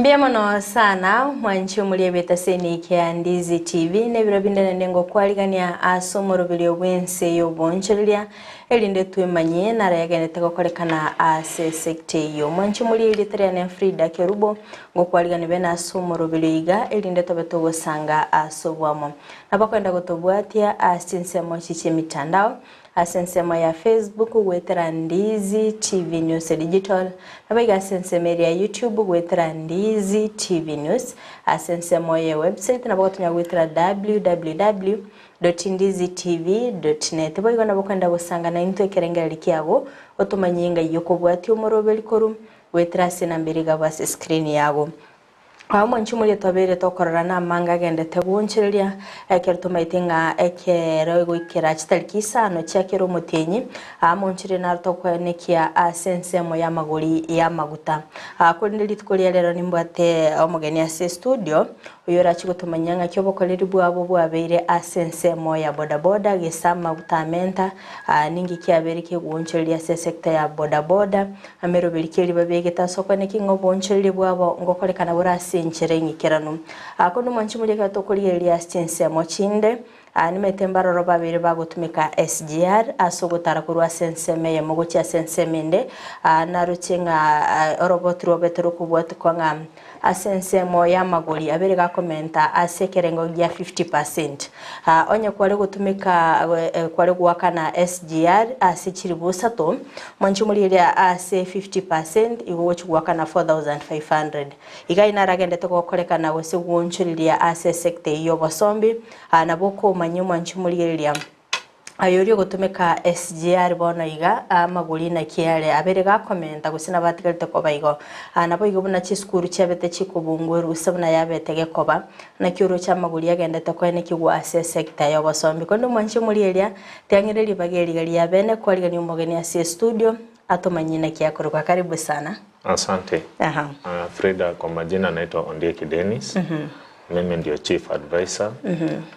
Mbuya mono sana mwanchi omori ebetase kia Ndizi TV nebiro binde naende ngokwarigania ase omoroberio bw'ense y'obonchoreria erinde twemanyie naro yagenderete gokorekana ase esekta eyio. Mwanchi omori erieta riane Frida Kerubo ngokwarigania bene ase omoroberio iga erinde tobe togosanga ase obwamo. Nabo okoenda gotobwatia ase chinsemo echi chi'emitandao Ase ensemo ya Facebook goetera Ndizi TV News Digital, naboigo ase ensemo eria ya YouTube goetera Ndizi TV News. Ase ensemo ye website nabo gotonya goetera www.ndizitv.net. Boigo nabo okoenda gosanga naintwe ekerengererio kiago otomanyie ng'ai okobwatia omoroberi korwa goetera ase enamba eria igabwo ase screen yago. Omonche omoria twabeire tokorora namanga agendete gwonchereria, ekero tomaete ng'a ekero goikera chitariki isano chia kera omotienyi, amonchereria naro tokoenekia ase ensemo y'amagori y'amaguta. Korende rituko ria rero nimbwate omogeni ase estudio, oyio orachie gotomanyia ng'aki obokoreri bwabo bwabeire ase ensemo ya bodaboda, gese amaguta amenta, ninki kiabeire kegwonchereria ase esector ya bodaboda, Ameroberi ki eria babegete ase okwaneki ng'a oboonchoreria bwabo ngokorekana bore ase enchera eng'ikeranu. Korende omwanchi moria ekero tokorigereria ase chinsemo chinde, nimaete mbaroro babeire bagotumeka SGR ase ogotara korwa ase ensemo eyemo gochia ase ensemo ende, naroche ng'a oroboti rwabete rokobwatikwa ng'a Ase ensemo y'amagori abere gakomenta ase ekerengo gia 50%. Onye kware gotumeka kware goakana SGR ase chilifu isato, mwanche omorigereria ase 50% igo ogochia goakana 4500. Iga inaragendete gokorekana gose gwonchoreria ase esecta eyio y'obosombi, nabo okomanya omwanche omorigereria. Aye oria ogotumeka SGR bono iga, amagori naki are abere gakomenta gose nabo atigarete koba igo. Naboigo buna chisukuru chiabete chikobungwa erusa buna yabete gekoba, naki oroche amagori agendete koenekigwa ase esector y'obosombi. Korende omwanchi omorieria, tiang'ire ribaga eriga ria bene kwarigania omogeni ase estudio, atomanyie naki akorokwa. Karibu sana. Asante. Aha. Frida, kwa majina naitwa Ondieki Dennis. Mimi ndio chief advisor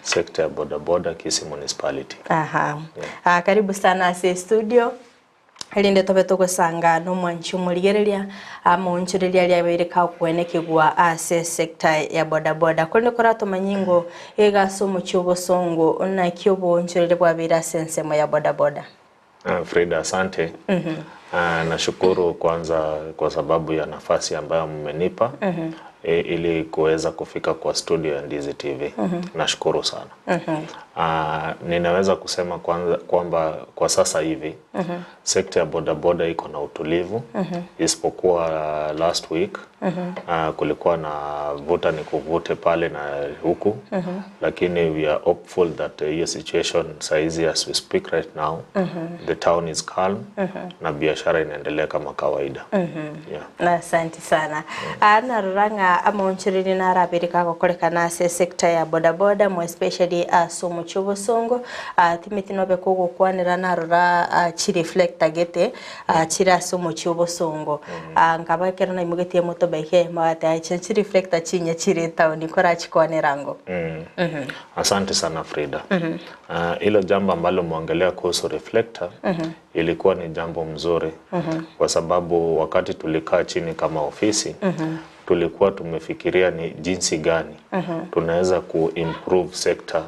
sector ya bodaboda Kisii Municipality. Aha. Ah, karibu sana ase studio erinde tobe togosanga nomwanchi omorigereria amoonchoreria aria abeire kakwenekigwa ase sector ya bodaboda korende koratomanye ingo iga ase omochie obosongo naki oboonchoreria bwabeire ase ensemo ya bodaboda. Frida asante. Nashukuru kwanza kwa sababu ya nafasi ambayo mmenipa ili kuweza kufika kwa studio ya Ndizi TV. Nashukuru sana. Ninaweza kusema kwanza kwamba kwa sasa hivi sekta ya bodaboda iko na utulivu isipokuwa last week kulikuwa na vuta ni kuvute pale na huku lakini we are hopeful that hiyo situation saizi as we speak right now the town is calm na biashara inaendelea kama kawaida yeah. Asante sana. Ah, narora ng'a amaonchoreri narabere kagokorekana ase esector ya bodaboda more especially ase omochie obosongo ah, timeti nobe kogokwanera narora ah, chireflector gete ah, chire ase omochie obosongo ah, nkaba ekero naimogetie emotoba iga eyemo agateba echi chireflector chinyia chire etown nkorachikwanera ango. Asante sana Frida. Hilo jambo ambalo umeongelea kuhusu reflector ilikuwa ni jambo mzuri kwa sababu wakati tulikaa chini kama ofisi tulikuwa tumefikiria ni jinsi gani tunaweza kuimprove sector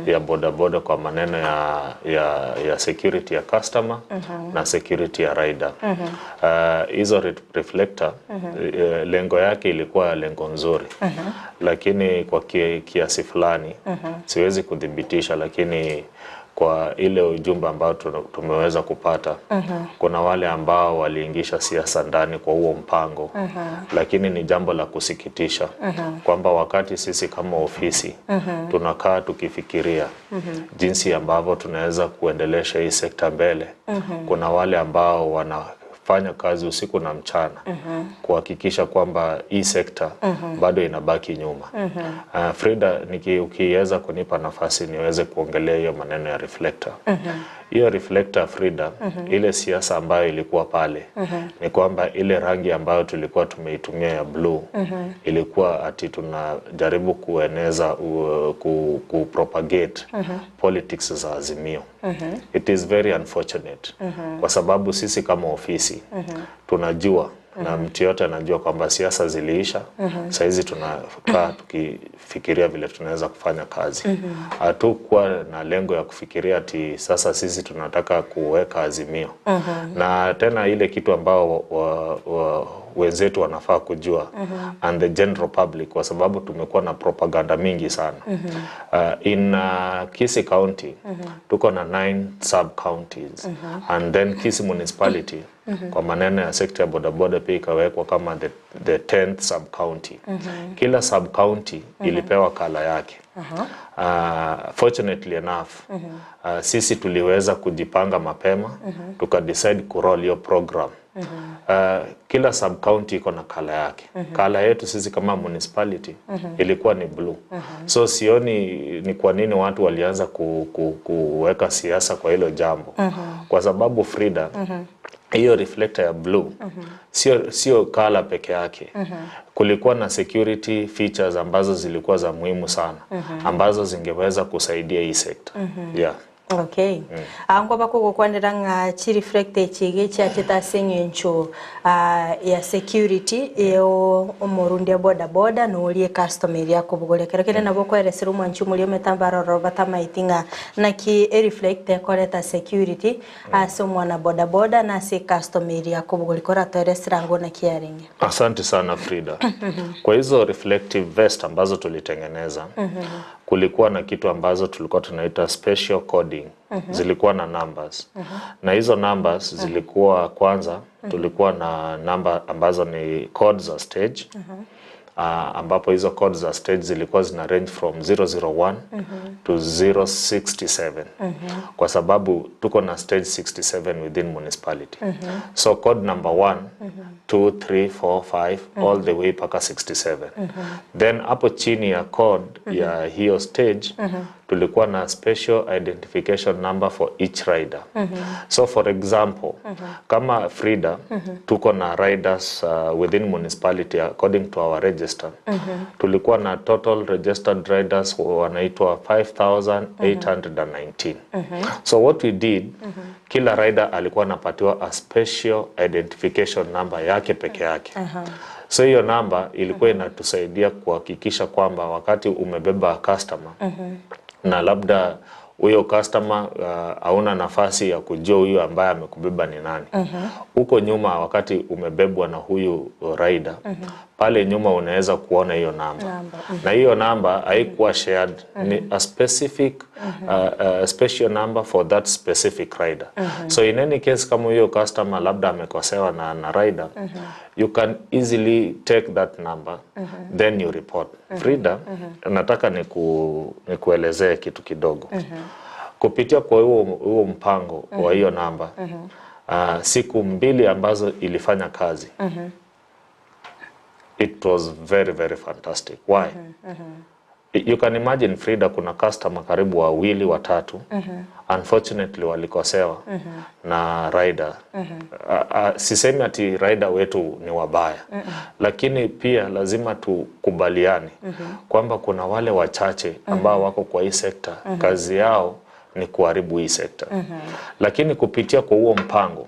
ya bodaboda kwa maneno ya, ya, ya security ya customer na security ya rider. Hizo reflector lengo yake ilikuwa lengo nzuri lakini kwa kiasi fulani siwezi kuthibitisha, lakini kwa ile ujumbe ambao tumeweza kupata kuna wale ambao waliingisha siasa ndani kwa huo mpango lakini ni jambo la kusikitisha kwamba wakati sisi kama ofisi tunakaa tukifikiria jinsi ambavyo tunaweza kuendelesha hii sekta mbele kuna wale ambao wanafanya kazi usiku na mchana kuhakikisha kwamba hii sekta bado inabaki nyuma. Frida, ukiweza kunipa nafasi niweze kuongelea hiyo maneno ya reflector. Hiyo reflector Frida, ile siasa ambayo ilikuwa pale ni kwamba ile rangi ambayo tulikuwa tumeitumia ya blue ilikuwa ati tunajaribu kueneza ku propagate politics za Azimio. It is very unfortunate kwa sababu sisi kama ofisi tunajua na mtu yote anajua kwamba siasa ziliisha. Sahizi tunakaa tukifikiria vile tunaweza kufanya kazi. Hatukuwa na lengo ya kufikiria ati sasa sisi tunataka kuweka azimio. Na tena ile kitu ambao wa, wa, wenzetu wanafaa kujua and the general public, kwa sababu tumekuwa na propaganda mingi sana. In Kisii County tuko na nine sub counties and then Kisii municipality kwa maneno ya sekta ya bodaboda pia ikawekwa kama the 10th sub county. Kila sub county ilipewa color yake. Fortunately enough sisi tuliweza kujipanga mapema, tuka decide kuroll hiyo program. Kila sub county iko na color yake. Color yetu sisi kama municipality ilikuwa ni blue. So sioni ni kwa nini watu walianza kuweka siasa kwa hilo jambo, kwa sababu, Frida, hiyo reflector ya blue sio color peke yake. Kulikuwa na security features ambazo zilikuwa za muhimu sana, ambazo zingeweza kusaidia hii sekta, yeah. Okay, ango bakugukwanera ng'a chireflector echi chiachete ase eng'encho ya security eo omorundia boda boda norie customer eria akobogoria kero kere nabo okweresera omwanchi omoria ometambo aroro batamaeti ng'a naki ereflector ekoreta security ase omwana boda boda na ase customer eria akobogoria koratoeresera ango naki yarenge. Asante sana, Frida. Kwa hizo reflective vest ambazo tulitengeneza, kulikuwa na kitu ambazo tulikuwa tunaita special coding. Zilikuwa na numbers. Na hizo numbers zilikuwa, kwanza tulikuwa na namba ambazo ni codes za stage. Ambapo hizo codes za stage zilikuwa zina range from 001 to 067, kwa sababu tuko na stage 67 within municipality. So code number 1, 2, 3, 4, 5 all the way mpaka 67. Then hapo chini ya code ya hiyo stage tulikuwa na special identification number for each rider. So for example, kama Frida, tuko na riders within municipality, according to our register, tulikuwa na total registered riders wanaitwa 5819. So what we did, kila rider alikuwa anapatiwa a special identification number yake peke yake. So hiyo namba ilikuwa inatusaidia kuhakikisha kwamba wakati umebeba customer na labda huyo customer hauna nafasi ya kujua huyu ambaye amekubeba ni nani. Huko nyuma wakati umebebwa na huyu rider, pale nyuma unaweza kuona hiyo namba. Namba. Na hiyo namba haikuwa shared, ni a specific special number for that specific rider. So in any case, kama huyo customer labda amekosewa na rider, you can easily take that number, then you report. Frida, nataka nikuelezee kitu kidogo. Kupitia kwa huo mpango wa hiyo namba, siku 2 ambazo ilifanya kazi, it was very, very fantastic. Why? You can imagine, Frida, kuna customer karibu wawili, watatu, unfortunately walikosewa na rider. Sisemi ati rider wetu ni wabaya, lakini pia lazima tukubaliane kwamba kuna wale wachache ambao wako kwa hii sekta, kazi yao ni kuharibu hii sekta. Lakini kupitia kwa huo mpango,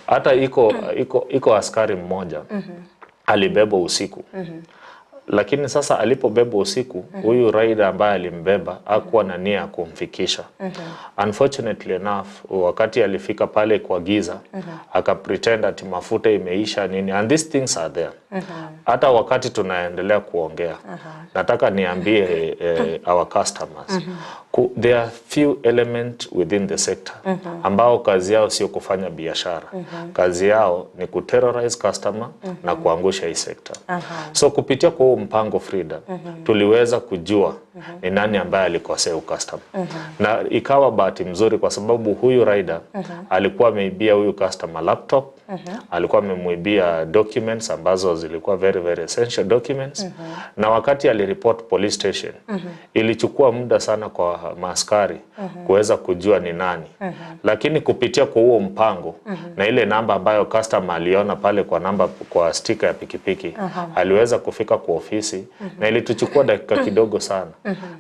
hata iko askari mmoja alibebwa usiku, lakini sasa alipobebwa usiku, huyu rider ambaye alimbeba hakuwa na nia ya kumfikisha. Unfortunately enough, wakati alifika pale kwa giza, akapretend ati mafuta imeisha, nini, and these things are there. Hata wakati tunaendelea kuongea, nataka niambie our customers, there are few element within the sector ambao kazi yao sio kufanya biashara, kazi yao ni kuterrorize customer na kuangusha hii sekta. So kupitia kwa huu mpango, Frida, tuliweza kujua ni nani ambaye alikosea huyu customer, na ikawa bahati mzuri kwa sababu huyu rider alikuwa ameibia huyu customer laptop, alikuwa amemuibia documents ambazo zili zilikuwa very very essential documents. Na wakati alireport police station, ilichukua muda sana kwa maaskari kuweza kujua ni nani. Lakini kupitia kwa huo mpango na ile namba ambayo customer aliona pale kwa namba kwa stika ya pikipiki, aliweza kufika kwa ofisi na ilituchukua dakika kidogo sana,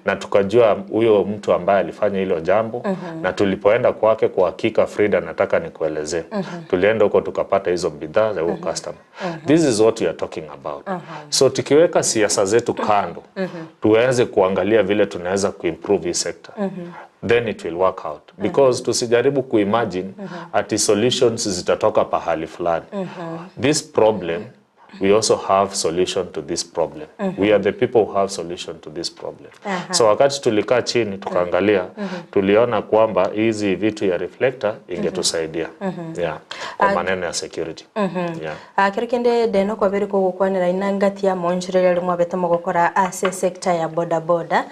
na tukajua huyo mtu ambaye alifanya hilo jambo. Na tulipoenda kwake, kwa hakika Frida, nataka nikuelezee, tulienda huko tukapata hizo bidhaa za huyo customer. This is what we are talking about. So tukiweka siasa zetu kando, tuweze kuangalia vile tunaweza kuimprove hii sector, then it will work out, because tusijaribu kuimagine ati solutions zitatoka pahali fulani. This problem, we also have solution to this problem. We are the people who have solution to this problem. So wakati tulikaa chini tukaangalia, tuliona kwamba hizi vitu ya reflector ingetusaidia, yeah, kwa maneno ya security, yeah. Kero kende deno kwabere kogokwanera ina ngati ya monchurere rimwe abete mogokora ase sector ya boda boda.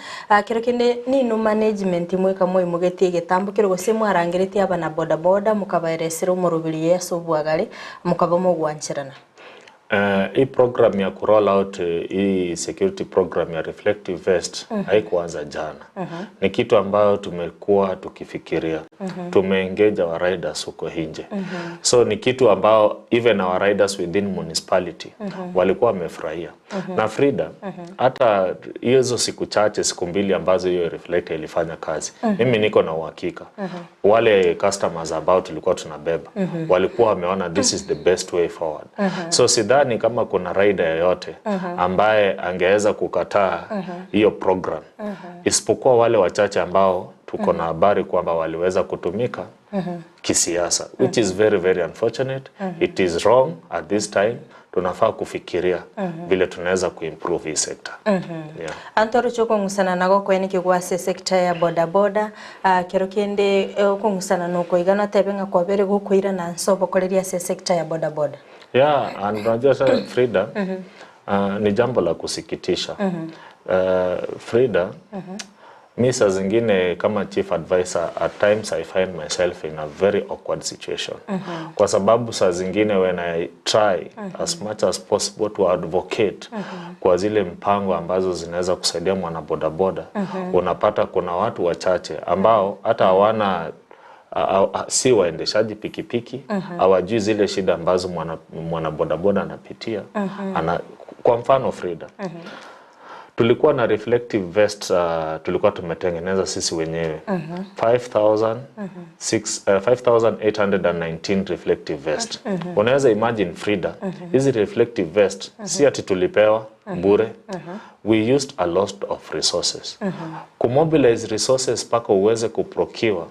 Kero kende nino management mweka mwaimogetie egetambo kero gose mwarangeretie abana boda boda mukabaeresera omoroberi ase obwagare mukaba mogwancherana. Hii program ya kuroll out hii security program ya reflective vest haikuanza jana. Ni kitu ambayo tumekuwa tukifikiria. Tumeengage our riders huko nje. So ni kitu ambao even our riders within municipality walikuwa wamefurahia. Na Frida, hata hizo siku chache, siku 2 ambazo hiyo reflector ilifanya kazi, mimi niko na uhakika wale customers ambao tulikuwa tunabeba walikuwa wameona this is the best way forward. So sidhani kama kuna rider yoyote ambaye angeweza kukataa hiyo program, isipokuwa wale wachache ambao tuko na habari kwamba waliweza kutumika kisiasa, which is very very unfortunate. It is wrong. At this time tunafaa kufikiria vile tunaweza kuimprove hii sector, yeah. Antoro chokong'usana nago kwene gwase sector ya boda boda. Kero kende okong'usana noko igana tebe ng'a kwabere gokoira na nsobo koreria ase sector ya boda boda. Yeah, and unajua sasa Frida, ni jambo la kusikitisha. Frida, mi saa zingine kama chief advisor, at times I find myself in a very awkward situation, kwa sababu saa zingine when I try as much as possible to advocate kwa zile mpango ambazo zinaweza kusaidia mwanabodaboda, unapata kuna watu wachache ambao hata hawana si waendeshaji pikipiki, hawajui zile shida ambazo mwana bodaboda anapitia. Kwa mfano Frida, tulikuwa na reflective vest tulikuwa tumetengeneza sisi wenyewe 5000 5819 reflective vest. Unaweza imagine Frida, hizi reflective vest si ati tulipewa bure. We used a lot of resources kumobilize resources mpaka uweze kuprocure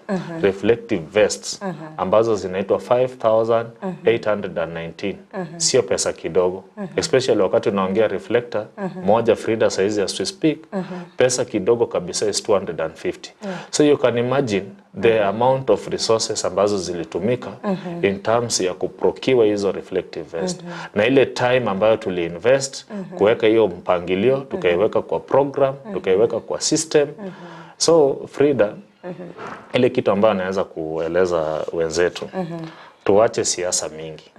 reflective vests ambazo zinaitwa 5819. Sio pesa kidogo, especially wakati unaongea reflector moja, Frida, saizi as we speak, pesa kidogo kabisa is 250. So you can imagine the amount of resources ambazo zilitumika in terms ya kuprocure hizo reflective vest na ile time ambayo tuliinvest kuweka hiyo mpangilio, tukaiweka kwa program, tukaiweka kwa system. So Frida, ile kitu ambayo naweza kueleza wenzetu, tuache siasa mingi.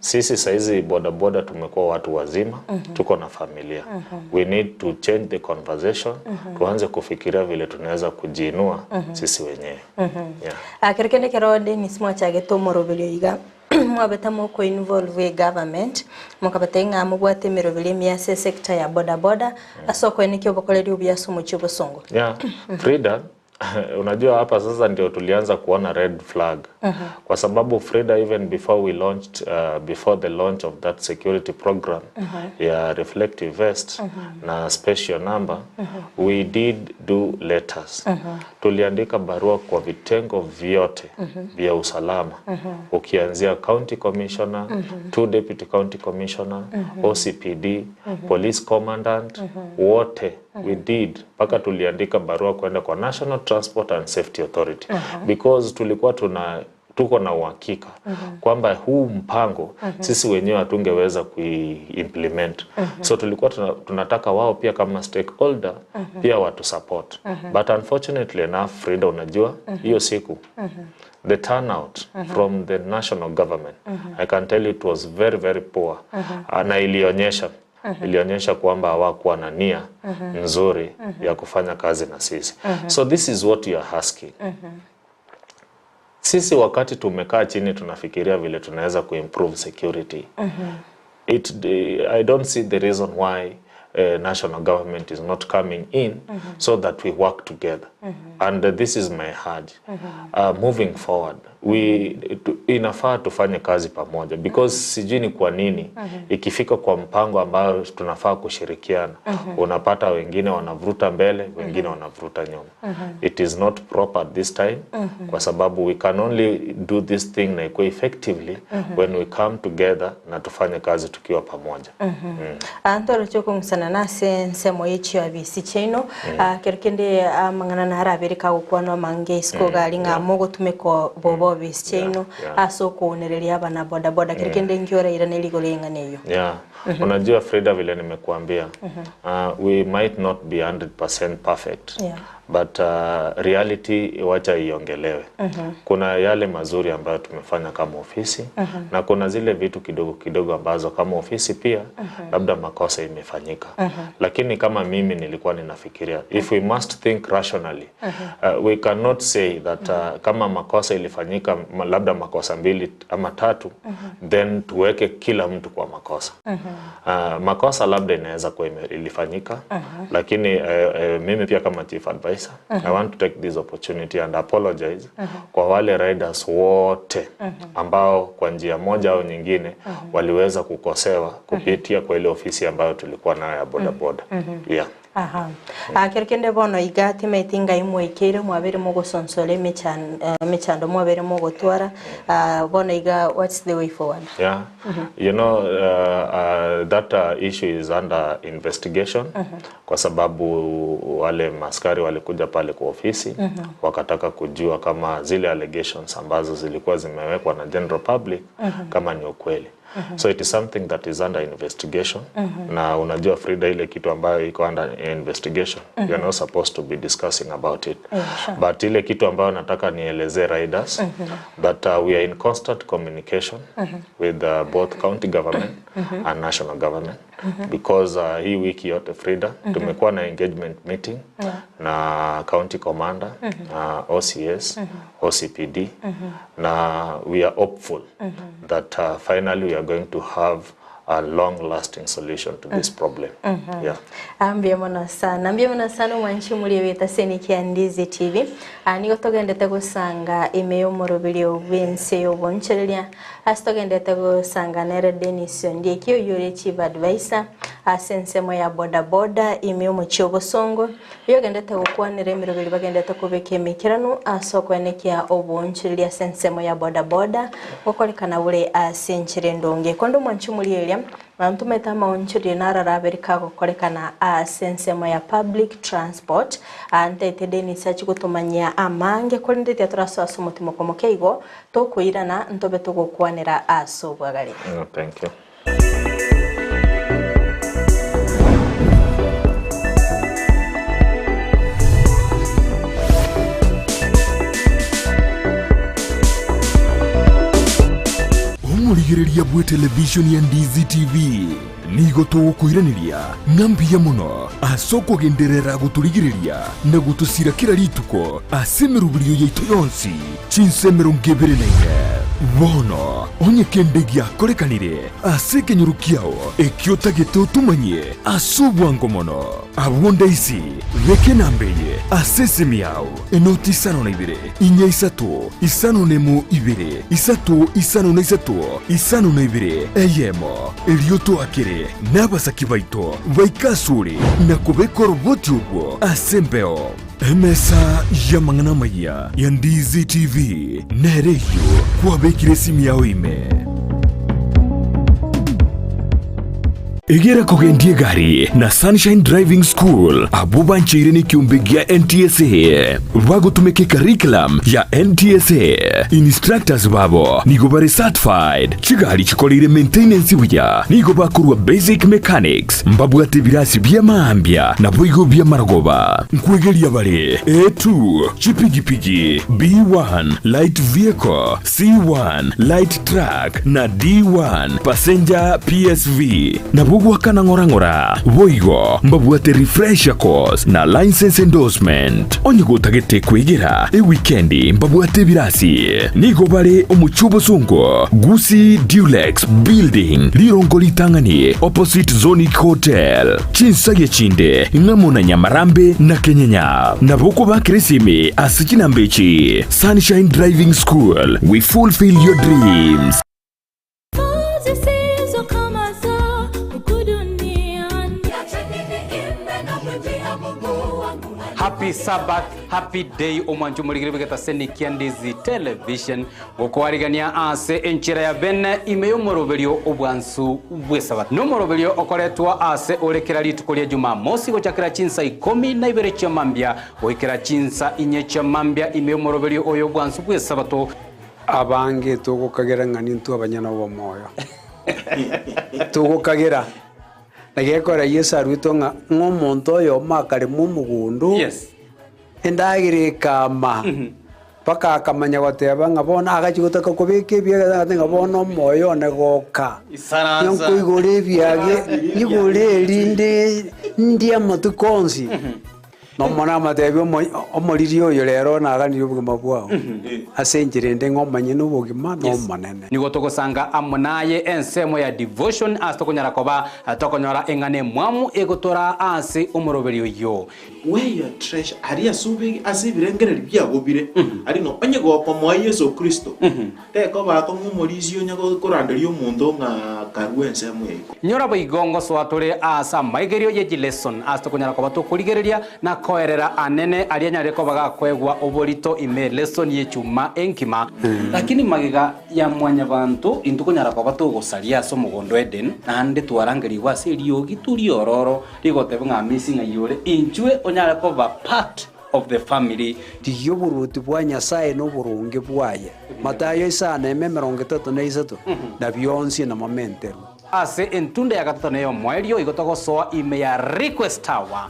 Sisi saizi bodaboda tumekuwa watu wazima, tuko na familia. We need to change the conversation, tuanze kufikiria vile tunaweza kujiinua sisi wenyewe, yeah. Kero kende kero Dennis mwachagete omoroberio iga mwabete moko involve government mukabate ng'a mubwate emiroberio emiase sector ya boda boda ase okoenekia obokoreri obuya omochie obosongo. Yeah, Frida, unajua hapa sasa ndio tulianza kuona red flag, kwa sababu Frida, even before we launched before the launch of that security program ya reflective vest na special number, we did do letters. Tuliandika barua kwa vitengo vyote vya usalama, ukianzia county commissioner, two deputy county commissioner, OCPD, police commandant, wote we did, mpaka tuliandika barua kwenda kwa National Transport and Safety Authority, because tulikuwa tuna tuko na uhakika kwamba huu mpango sisi wenyewe hatungeweza kuimplement. So tulikuwa tuna, tunataka wao pia kama stakeholder pia watu support. But unfortunately enough, Frida, unajua hiyo siku the turnout from the national government I can tell you it was very very poor. Na ilionyesha ilionyesha kwamba hawakuwa na nia nzuri ya kufanya kazi na sisi. So this is what you are asking. Sisi wakati tumekaa chini tunafikiria vile tunaweza kuimprove security. It, I don't see the reason why national government is not coming in so that we work together. And this is my urge. Moving forward, we tu, inafaa tufanye kazi pamoja because sijui ni kwa nini ikifika kwa mpango ambayo tunafaa kushirikiana unapata wengine wanavuruta mbele, wengine wanavuruta nyuma. It is not proper at this time kwa sababu we can only do this thing na ikuwe effectively when we come together na tufanye kazi tukiwa pamoja. Ntoroche okong'usana nase ensemo ye chiabisi chiaino kero kende amang'ana narabere kagokwanwa amange isiko gari ng'a mogotumeka bobo obisi chiaino ase okoonereria abana boda boda kero kende nki orairane rigoro ring'ana eyio. Yeah. Unajua Frida, vile nimekuambia we might not be 100% perfect but reality wacha iongelewe. Kuna yale mazuri ambayo tumefanya kama ofisi na kuna zile vitu kidogo kidogo ambazo kama ofisi pia labda makosa imefanyika. Lakini kama mimi nilikuwa ninafikiria if we must think rationally we cannot say that kama makosa ilifanyika labda makosa mbili ama tatu then tuweke kila mtu kwa makosa. Makosa labda inaweza kuwa ilifanyika lakini mimi pia kama chief advisor I want to take this opportunity and apologize kwa wale riders wote ambao kwa njia moja au nyingine waliweza kukosewa kupitia kwa ile ofisi ambayo tulikuwa nayo ya bodaboda. Yeah. Aha. Kero kende bono iga timeti ngai mwaikeire mwabere mogosonsora emechando mwabere mogotwara bono iga what's the way forward? Yeah. You know, that issue is under investigation kwa sababu wale maskari walikuja pale kwa ofisi wakataka kujua kama zile allegations ambazo zilikuwa zimewekwa na general public kama ni ukweli. So it is something that is under investigation. Na unajua Frida, ile kitu ambayo iko under investigation you are not supposed to be discussing about it. Yeah, sure. But ile kitu ambayo nataka nielezee riders that we are in constant communication with both county government and national government because hii wiki yote Frida tumekuwa na engagement meeting na county commander OCS, OCPD na we are hopeful that finally we are going to have a long lasting solution to this problem. Yeah. Ambia mono sana ambia mono sana mwanchi muri weta seniki ya Ndizi TV nigo togendete gusanga ime y'omoroberio bw'ense y'obonchereria ase togendete gusanga nere Dennis Ondieki oyore chief advisor ase ensemo ya boda boda ime y'omochie obosongo oyogendete gokwanera emeroberi bagendete kobeka emekerano ase okwenekia obonchereria ase ensemo ya boda boda gokorekana bure ase enchera endonge kondo mwanchi muri eria ntumete amaonchereria nararabere kagokorekana ase ensemo ya public transport ntete Dennis achigotumanyia amange korende turasoa ase omotimo komoke igo tokoirana ntobe togokwanera ase obwagare. Thank you. Omorigereria bwe television ya Ndizi TV nigo tũgũkwĩranĩria ng'ambia mũno ase okogenderera gũtũrigĩrĩria na gũtũcira kĩra rituko ase emerubirio yaitũ yonsi chinse 24 bono onye kende giakorekanire ase ekenyoro kiao ekio otagete otumanyie ase obwango mono abwo ndaisi beke nambeye ase esimi yao enoti 52 4 3 5 1 2 3 5 3 5 2 eyemo erio twakire n'abasaki baito baikasure na kubeka oroboti obwo ase embeo emesa ya mang'ana maya ya Ndizi TV nereyo kwabekire esimu yao ime. Egera kogendia egari na Sunshine Driving School abwo bancheire nekiombe gia NTSA bagotumeka ecurriculum ya NTSA. Instructors babo nigo bare certified, chigari chikoreire maintenance buya, nigo bakorwa basic mechanics, mbabwate ebirasi bia maambia naboigo bi'amarogoba. Nkwegeria bare A2, chipigipigi, B1, light vehicle, C1, light truck, na D1, passenger PSV. Nabwo goakana ng'ora ng'ora. Boigo mbabwate refresher course na licence endorsement. Onye gotagete kwegera ewikendi mbabwate ebirasi. Nigo bare omochie obosongo, Gusii Dulux Building, rirongo ritang'ani opposite Zonic Hotel. Chinsagia chinde ng'amo na Nyamarambe na Kenyenya. Nabo okobakera esimi ase chinamba echi, Sunshine Driving School, we fulfill your dreams. Happy Sabbath, happy day omwancho omorigire bw'egetaseni kia Ndizi Television gokoarigania ase enchera ya bene ime y'omoroberio obwansu bw'esabato. Nomoroberio okoretwa ase ore kera rituko ria Jumamosi gochakera chinsa ikomi na ibere chia mambia goikera chinsa inye chia mambia ime y'omoroberio oyo obwansu bw'esabato. Abange togokagera ng'a nintwe abanyene obomoyo. Togokagera. Na gekogera Yeso aruetwe ng'a ng'a omonto oyomo akarema omogondo, endagera ekama, mpaka akamanya goteba ng'a bono agachia gotaka kobeka ebiage agateba ng'a bono omoyo one goka, nkoigora ebiage, nyigore erinde ndie amatuko onsi. Nomonene amoteebie, Omoriri oyo rero naganirie obogima bwao, ase enchera ende ng'a omonyene obogima n'Omonene. Nigo togosanga amo naye ensemo ya devotion ase tokonyara koba tokonyora eng'ana emwamu egotoraa ase omoroberi oyio. Where your treasure, aria ase obege ase ebirengererio biago bire, aria no onye gokomoa Yeso Kristo, tekoba akong'u omorisia onye koranderia omonto ng'a karue ensemo ya igoro. Nyora boigo ngosoa tore aase amaigerio ye chileson ase tokonyara koba tokorigereria na koerera anene aria anyare koba gakoegwa oborito ime lesson y'echuma enkima. Lakini magega ya mwanyabanto intwe konyara koba togosaria ase omogondo o Eden, naende twarangerigwe ase eriogi riororo rigoteba ng'a amisi ng'ai ore, inchwe onyare koba part of the family. Rigia oboruoti bwa Nyasae na oboronge bwaye, Matayo isano eme 33, na bionsi namamenterwe. Ase entunda ya gatato na ey'omoerio igo togosoa ime ya Request Tower.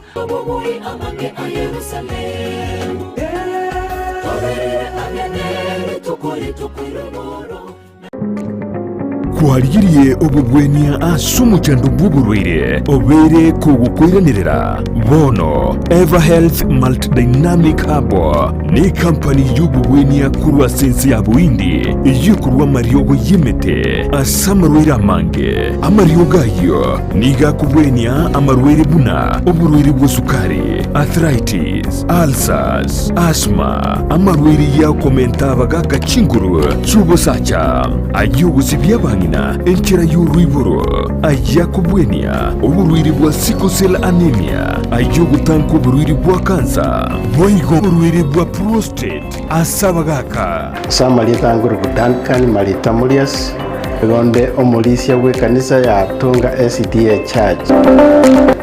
Kwarigirie obobwenia ase omochando bw'oborwaire obeire kogokoiranerera? Bono Everhealth Multidynamic Herbal nekampani y'obobwenia korwa ase ense ya Bohindi eyio ekorwa amariogo y'emete ase amarwaire amange. Amariogo ayio nigo akobwenia amarwaire buna oborwaire bwa sukari, arthritis, ulcers, asthma, amarwaire y'okomenta abagaka chinguru chi'obosacha, ay'ogosibia abang'ina enchera y'oroiboro, ay'akobwenia oborwaire bwa sickle cell anemia, ay'ogotanka oborwaire bwa kansa, boigo oborwaire bwa prostate ase abagaka. Ase amarieta angoruku Duncan Marita Murias, nigo onde omorisia bw'ekanisa ya Tonga SDA Church.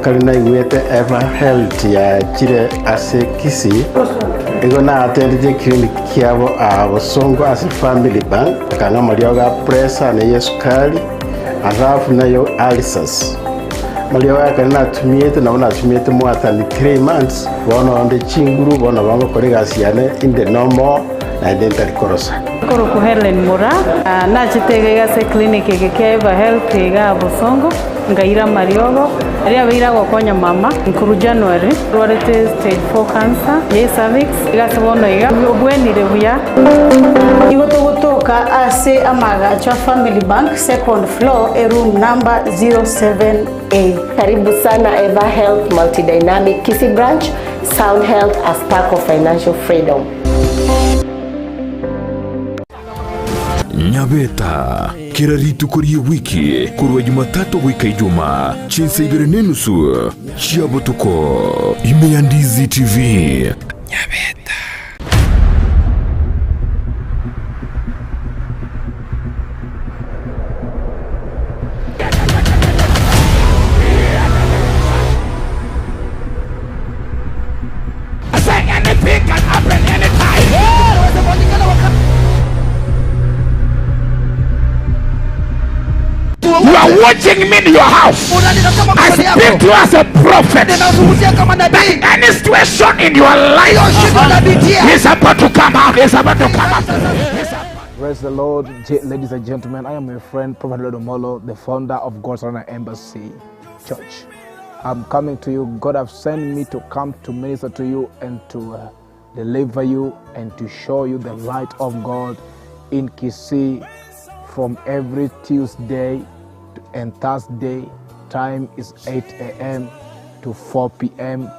Kare naigwete Eva Health yachire ase Kisii, nigo naatendete eclinic kiabo aa Bosongo ase Family Bank, akang'a amariogo a pressure na eyesukari, alafu nayo ulcers. Amariogo aya ekero natumiete nabo natumiete more than 3 months, bono onde chinguru, bono bagokora egasi yane inde nomo naende ntari korosa. Nkorokwa Hellen Moraa, nachete iga iga ase eclinic eke kia Eva Health igaa Bosongo, nkaira amariogo, aria abeire agokonya mama korwa January, arwarete stage four cancer ya cervix, iga ase bono iga obwenire buya. Nigo togotoka ase amaagacho a Family Bank, second floor, eroom number 07A. Karibu sana Eva Health Multidynamic Kisii Branch, Sound Health a spark of financial freedom. Nyabeta, kera rituko ri'ewiki korwa Jumatatu goika Ijumaa, chinsa ibere na enusu chia botuko, ime ya Ndizi TV. Nyabeta. You are watching me in your house. Unanitazama I kwa speak yako. to you as a prophet. Ninazungumzia kama nabii. Any situation in your life Hiyo shida unapitia. is about to come out. Is about to come out. Praise the Lord, ladies and gentlemen. I am your friend, Prophet Lodomolo, the founder of God's Honor Embassy Church. I'm coming to you. God have sent me to come to minister to you and to deliver you and to show you the light of God in Kisii from every Tuesday and Thursday. Time is 8 a.m. to 4 p.m.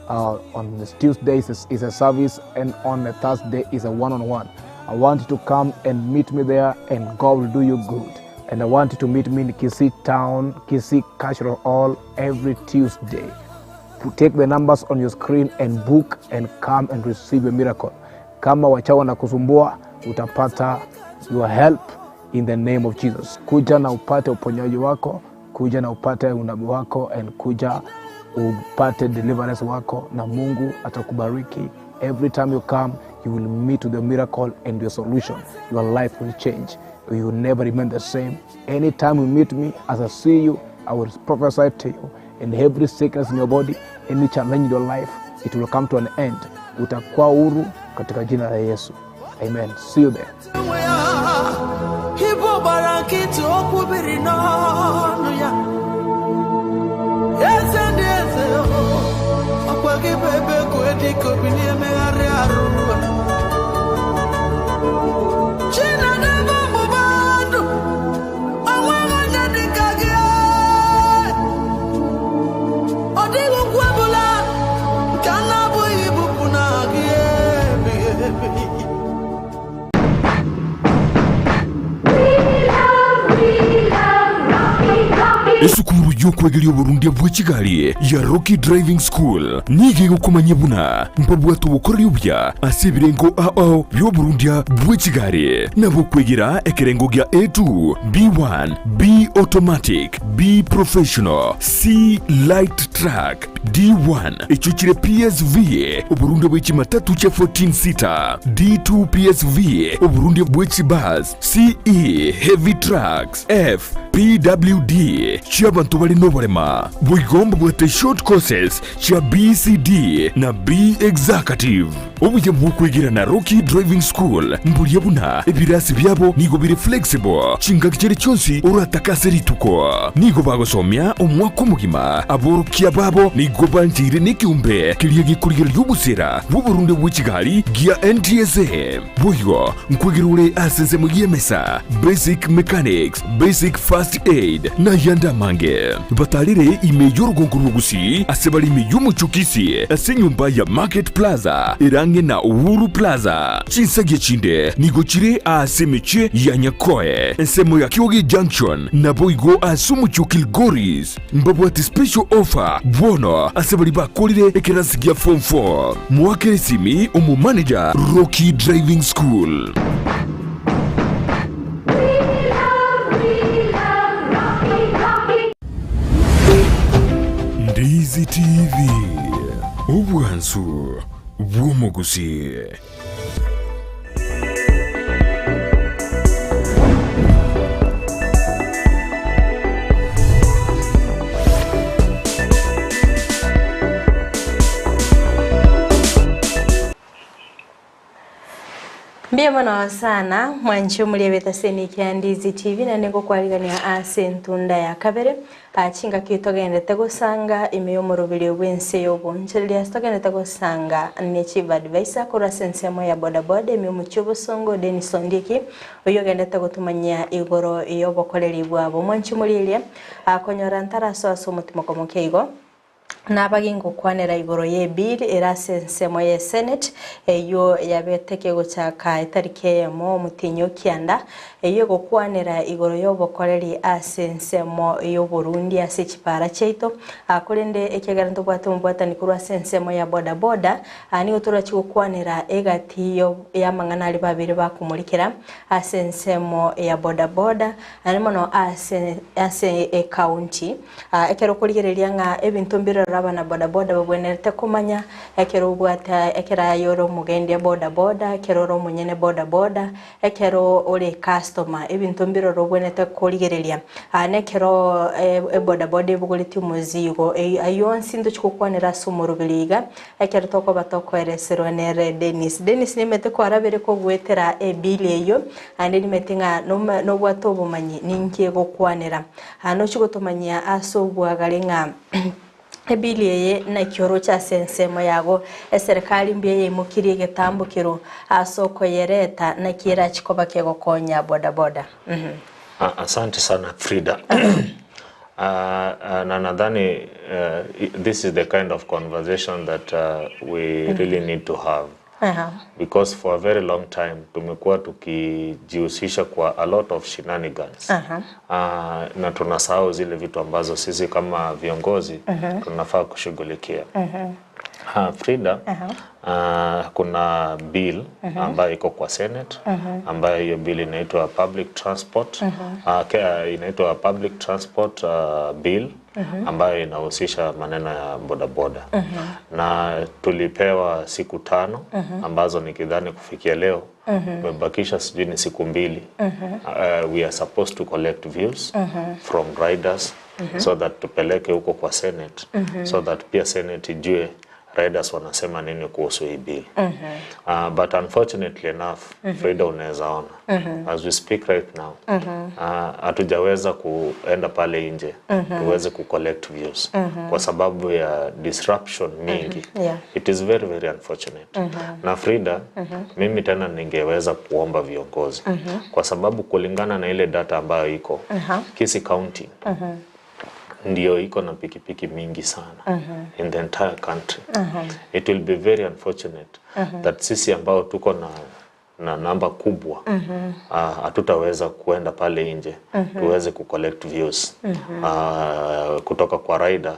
On this Tuesdays is a service, and on the Thursday is a one-on-one. I want you to come and meet me there, and God will do you good. And I want you to meet me in Kisii Town, Kisii Cultural Hall, every Tuesday. Take the numbers on your screen and book and come and receive a miracle. Kama wachawi wanakusumbua, utapata your help in the name of Jesus. Kuja na upate uponyaji wako, kuja na upate unabii wako, and kuja upate deliverance wako, na Mungu atakubariki. Every time you come, you will meet with the miracle and your solution. Your life will change. You will never remain the same. Anytime you meet me, as I see you, I will prophesy to you. And every sickness in your body, any challenge in your life, it will come to an end. Utakuwa huru katika jina la Yesu. Amen. See you there. Ibu gbara nkịtị okwu biri n'ọnụ ya eze ndị eze o, ọkwa gị bụ ebe egwu dịka obi na-emegharị arụ Chinadebe ọgbụgba ndụ, o nweghị onye dịka gị. Ọ dịghị ukwu ọbụla nke a na-abụghị ibupụ na gị ebighị ebi. Esukuru y'okwegeria oborundia bwa echigari ya Rocky Driving School nigo egokomanya buna mpabwate obokoreri obuya ase ebirengo ao bya oborundia bwa echigari nabo okwegera ekerengo gia A2, B1, B automatic, B professional, C light truck, D1 echo chire PSV oborundia bwa echimatatu chia 14 sita, D2 PSV oborundia bwa echibus, CE heavy trucks, F PWD chiabantu bari n'oborema boigomba bwate short courses chia BCD na B executive obuya bwokwegera na Rocky Driving School mburia buna ebirasi byabo nigo biri flexible chingaki chiri chonsi oratakase rituko nigo bagosomia omwaka omogima aborokia babo nigo banjire n'ikiumbe kiria gikurigereria obusera bw'oborunde bw'echigari gia NTSA boigo nkwegera ore ase ensemo y'emesa basic mechanics basic first aid na yanda mange batarire ime y'orugongo rw'ogusi ase bari ime y'omuchukisi ase enyumba ya Market Plaza erange na Uhuru Plaza chinsagia chinde nigo chire ase emeche ya Nyakoe ensemo ya Kyogi Junction nabo igo ase omuchio Kilgoris mbabwate special offer bono ase bari bakorire ekerasi gia form 4 mwakere esimi omu manager Rocky Driving School. Ndizi TV obwansu bw'omugusi. Mbiya mono sana mwanchi omuliebeta seni kia Ndizi TV na nigokwarigania ase entunda ya kabere achinga togendete gosanga ime y'omoroberi bwense y'obonchereria ase togendete gosanga ne chief advisor korwa ase ensemo ya bodaboda ime omochie obosongo Dennis Ondieki oyo ogendete gotumanyia igoro y'obokoreri bwabo mwanchi omorieria akonyora ntaraso ase omotima komoke igo nabagingokwanera igoro ye bill erase ensemo ye senate eyo yabeteke gochaka etariki eyemo omotinyi okianda eyo egokwanera igoro y'obokoreri ase ensemo y'oborundi ase echipara chiaito korende ekiagera ntobwate omobwatani korwa ase ensemo ya bodaboda nigo torachi gokwanera egati y'amang'ana aria babere bakomorikera ase ensemo ya bodaboda naende mono ase ase ecounty ekero okorigereria ng'a ebinto mbirora abana bodaboda babwenerete komanya ekero obwate ekero aye ore omogendi bodaboda ekero ore omonyene bodaboda ekero ore customer. customer ebinto mbiroro obwenerete korigereria nekero ebodaboda ebogoretie omozigo aywo onsi ntochi gokwanera ase omoroberi iga ekero tokoba tokoereserwa nere Dennis. Dennis nimanyete kwarabere kogoetera ebill eywo naende nimanyete ng'a nobwate obomanyi ninki egokwanera. Nochi gotomanyia ase obwagare ng'a Ebili eye naki oroche ase ensemo yago? Eserekari mbuya yaimokirie egetambo kero ase okoyereta, naki erachi koba kegokonya bodaboda? Asante sana Frida. Na nadhani this is the kind of conversation that we really need to have because for a very long time tumekuwa tukijihusisha kwa a lot of shenanigans na tunasahau zile vitu ambazo sisi kama viongozi tunafaa kushughulikia. Frida, kuna bill ambayo iko kwa Senate ambayo hiyo bill inaitwa Public Transport inaitwa Public Transport Bill ambayo inahusisha maneno ya bodaboda na tulipewa siku 5 ambazo nikidhani kufikia leo tumebakisha sijui ni siku 2. We are supposed to collect views from riders so that tupeleke huko kwa Senate so that pia Senate ijue riders wanasema nini kuhusu hii bill. But unfortunately enough, Frida, unaweza ona as we speak right now hatujaweza kuenda pale nje tuweze ku collect views kwa sababu ya disruption mingi. It is very very unfortunate. Na Frida, mimi tena ningeweza kuomba viongozi kwa sababu kulingana na ile data ambayo iko Kisii County ndio iko na pikipiki mingi sana in the entire country. It will be very unfortunate that sisi ambao tuko na namba kubwa hatutaweza kuenda pale nje tuweze ku collect views kutoka kwa rider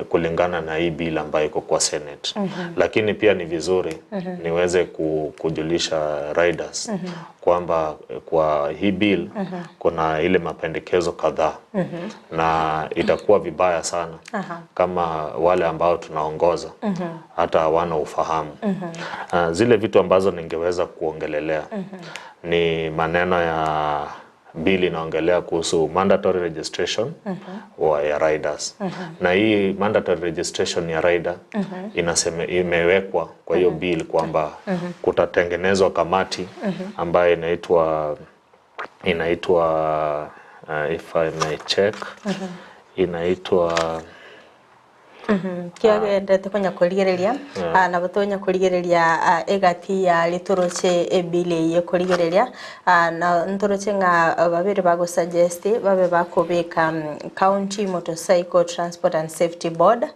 kulingana na hii bill ambayo iko kwa Senate. Lakini pia ni vizuri niweze kujulisha riders kwamba kwa hii bill kuna ile mapendekezo kadhaa na itakuwa vibaya sana kama wale ambao tunaongoza hata hawana ufahamu. Zile vitu ambazo ningeweza kuongelelea ni maneno ya bill inaongelea kuhusu mandatory registration wa ya riders. Na hii mandatory registration ya rider inasema imewekwa kwa hiyo bill kwamba kutatengenezwa kamati ambayo inaitwa if I may check inaitwa Kiagendete konya kurigereria na batonya kurigereria egati ya litoroche ebile ye kurigereria na ntoroche nga babere bago suggest babe bakobeka County Motorcycle Transport and Safety Board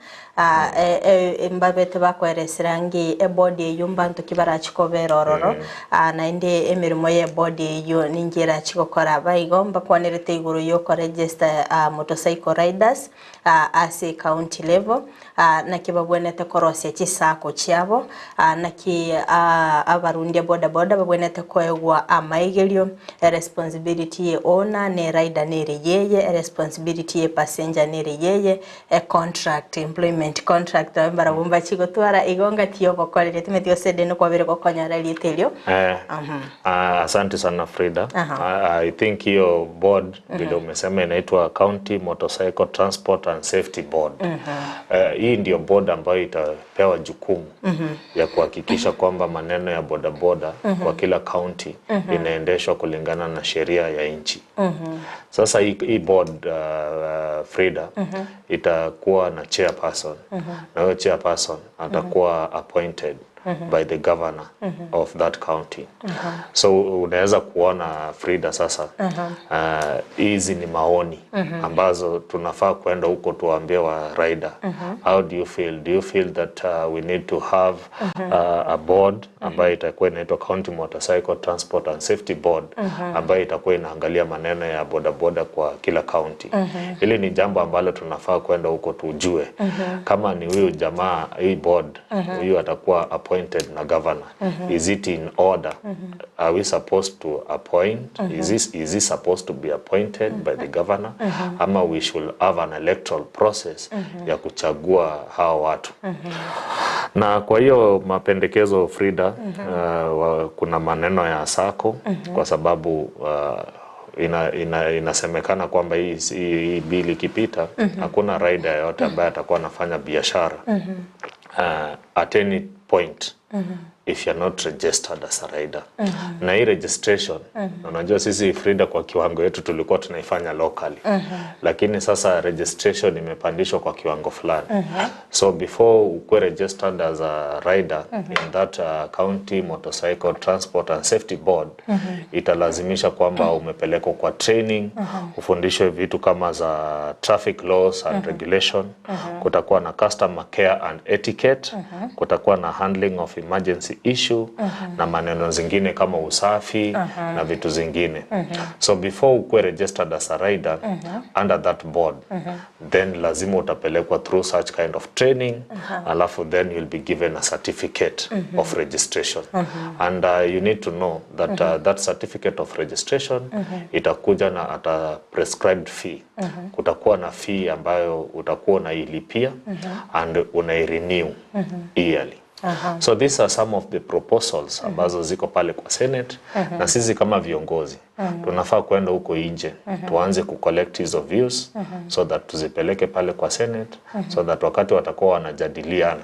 mbabete bakwereserangi e board eyo mbantu kibarachikobera ororo naende emirimo ye board eyo ningira chigokora baigo mbakwanerete iguru yo register motorcycle riders ase county level naki babwenete korosia chisako chiabo naki abarundia boda boda babwenete koegwa amaigerio responsibility ye owner ne rider nere yeye responsibility ye passenger nere yeye contract employment contract barabumba chigotwara igonga tiyo bokorere timeti osede no kwabere gokonyora rietelio. Asante sana Frida. I think hiyo board vile umesema inaitwa County Motorcycle Transport and Safety Board. Hii ndio board ambayo itapewa jukumu ya kuhakikisha kwamba maneno ya bodaboda kwa kila county inaendeshwa kulingana na sheria ya nchi. Sasa hii board Frida itakuwa na chairperson na huyo chairperson atakuwa appointed by the governor of that county. So unaweza kuona Frida sasa hizi ni maoni ambazo tunafaa kwenda huko tuwaambie wa rider. How do you feel? Do you feel that we need to have a board ambayo itakuwa inaitwa County Motorcycle Transport and Safety Board ambayo itakuwa inaangalia maneno ya bodaboda kwa kila county? Hili ni jambo ambalo tunafaa kwenda huko tujue kama ni huyu jamaa hii board huyu atakuwa appointed na governor. Is it in order? Are we supposed to appoint? Is this supposed to be appointed by the governor? Ama we should have an electoral process ya kuchagua hao watu. Na kwa hiyo mapendekezo Frida, kuna maneno ya sako kwa sababu inasemekana kwamba hii bili ikipita hakuna rider yoyote ambaye atakuwa anafanya biashara at any point if you're not registered as a rider. Na hii registration, unajua sisi Frida, kwa kiwango yetu tulikuwa tunaifanya locally, lakini sasa registration imepandishwa kwa kiwango fulani. So before ukuwe registered as a rider in that county motorcycle transport and safety board, italazimisha kwamba umepelekwa kwa training, ufundishwe vitu kama za traffic laws and regulation. Kutakuwa na customer care and etiquette, kutakuwa na handling of emergency issue na maneno zingine kama usafi na vitu zingine. So before ukuwe registered as a rider under that board, then lazima utapelekwa through such kind of training, alafu then you'll be given a certificate of registration. And you need to know that that certificate of registration itakuja na at a prescribed fee. Kutakuwa na fee ambayo utakuwa unailipia and unairenew yearly. So these are some of the proposals ambazo ziko pale kwa Senate, na sisi kama viongozi tunafaa kwenda huko nje tuanze kucollect hizo views so that tuzipeleke pale kwa Senate, so that wakati watakuwa wanajadiliana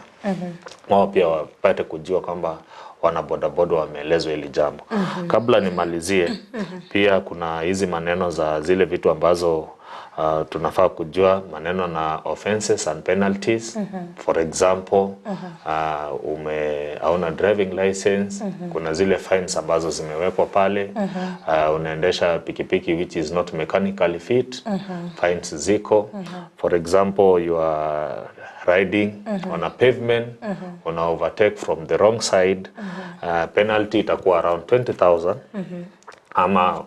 wao pia wapate kujua kwamba wana bodaboda wameelezwa hili jambo. Kabla nimalizie, pia kuna hizi maneno za zile vitu ambazo tunafaa kujua maneno na offenses and penalties. For example, ume hauna driving license, kuna zile fines ambazo zimewekwa pale. Unaendesha pikipiki which is not mechanically fit, fines ziko. For example, you are riding on a pavement, una overtake from the wrong side, penalty itakuwa around 20,000 ama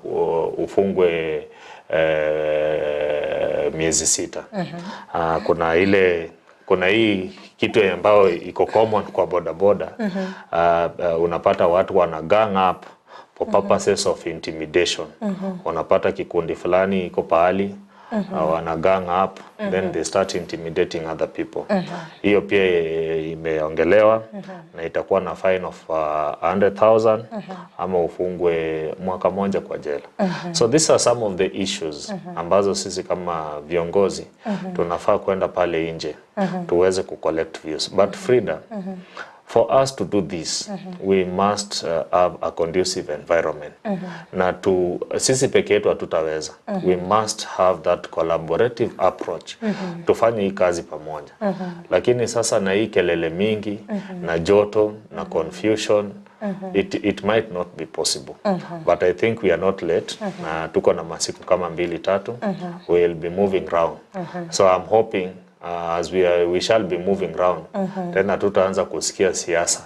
ufungwe miezi 6. Kuna hii kitu ambayo iko common kwa bodaboda. Unapata watu wana gang up for purposes of intimidation. Unapata kikundi fulani iko pahali, wana gang up, then they start intimidating other people. Hiyo pia imeongelewa na itakuwa na fine of 100,000 ama ufungwe mwaka moja kwa jela. So these are some of the issues ambazo sisi kama viongozi tunafaa kwenda pale nje tuweze kucollect views. But Frida, for us to do this, we must have a conducive environment. Na tu sisi peke yetu hatutaweza. We must have that collaborative approach, tufanye hii kazi pamoja. Lakini sasa na hii kelele mingi na joto na confusion, it might not be possible. But I think we are not late. Na tuko na masiku kama mbili tatu, we will be moving round. So I'm hoping as we shall be moving round, tena tutaanza kusikia siasa.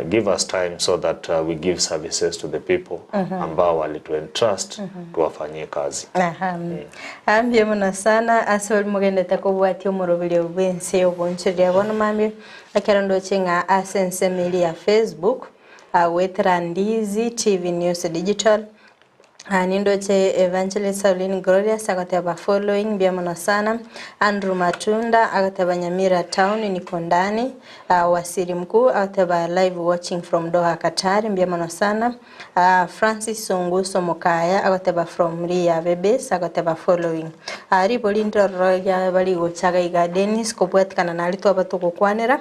Give us time so that we give services to the people ambao walitu entrust tuwafanyie kazi. Aha. Ambie muno sana ase ori mugendete kobwatia omoroberio bwense oboncheria bono mambia ekero ndoche ng'a ase ensemo eria ya Facebook, gwetera Ndizi TV News Digital. Nindoche Evangelist Sauline Glorious agateba following, mbia muno sana. Andrew Matunda agateba Nyamira town niko ndani. Wasiri Mkuu agateba live watching from Doha, Qatar, mbia muno sana. Francis Sunguso Mukaya agateba from Ria Bebes agateba following. Ribo rindororo rya bari gochaga iga Dennis kobwatikana nari twaba tugukwanira.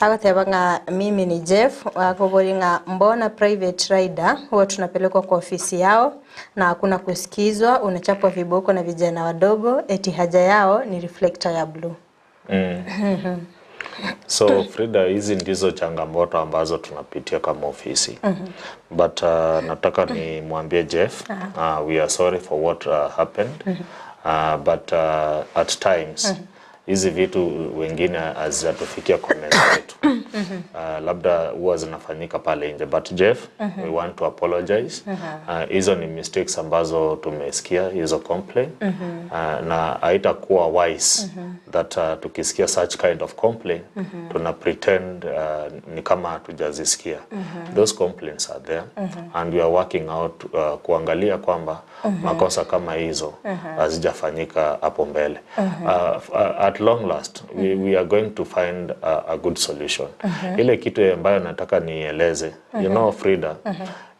Agateba ng'a mimi ni Jeff, akobori ng'a mbona private rider huwa tunapelekwa kwa ofisi yao na hakuna kusikizwa, unachapwa viboko na vijana wadogo, eti haja yao ni reflector ya blue. So Frida, hizi ndizo changamoto ambazo tunapitia kama ofisi. But nataka nimwambie Jeff, we are sorry for what happened. But at times hizi vitu wengine hazijatufikia kwa meza yetu. Labda huwa zinafanyika pale nje, but Jeff, we want to apologize. Hizo ni mistakes ambazo tumesikia hizo complaint, na haitakuwa wise that tukisikia such kind of complaint tuna pretend ni kama hatujazisikia. Those complaints are there and we are working out kuangalia kwamba makosa kama hizo hazijafanyika hapo mbele. At long last we, we are going to find a, a good solution. Ile kitu ambayo nataka nieleze, you know Frida,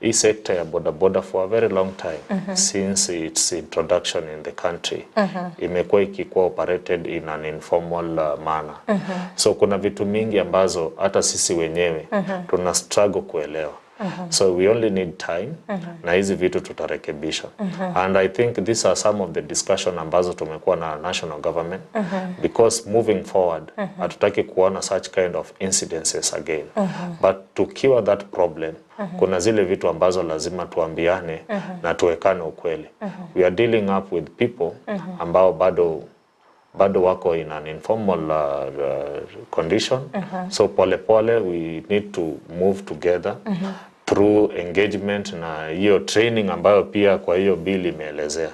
hii sekta ya bodaboda for a very long time since its introduction in the country imekuwa ikikuwa operated in an informal manner. So kuna vitu mingi ambazo hata sisi wenyewe tuna struggle kuelewa. So we only need time na hizi vitu tutarekebisha. And I think these are some of the discussion ambazo tumekuwa na national government because moving forward hatutaki kuona such kind of incidences again. But to cure that problem kuna zile vitu ambazo lazima tuambiane na tuwekane ukweli. We are dealing up with people ambao bado bado wako in an informal condition. So pole pole we need to move together through engagement na hiyo training ambayo pia kwa hiyo bill imeelezea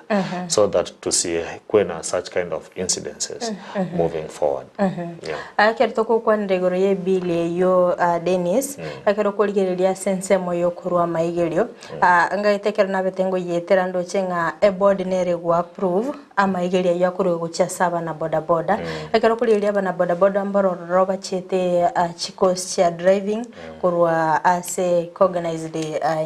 so that tusikuwe na such kind of incidences moving forward. Yeah. Akero togokwanera igoro ya ebili eyo Dennis, ekero okorigereria ase ensemo ya okorwa amaigerio, ngaete ekero nabete ngoyetera ndoche ng'a eboard nere go approve amaigerio aywo akorwa gochia ase abana bodaboda. Ekero okorigereria abana bodaboda mbororo bachete chikourse chia driving korwa ase recognized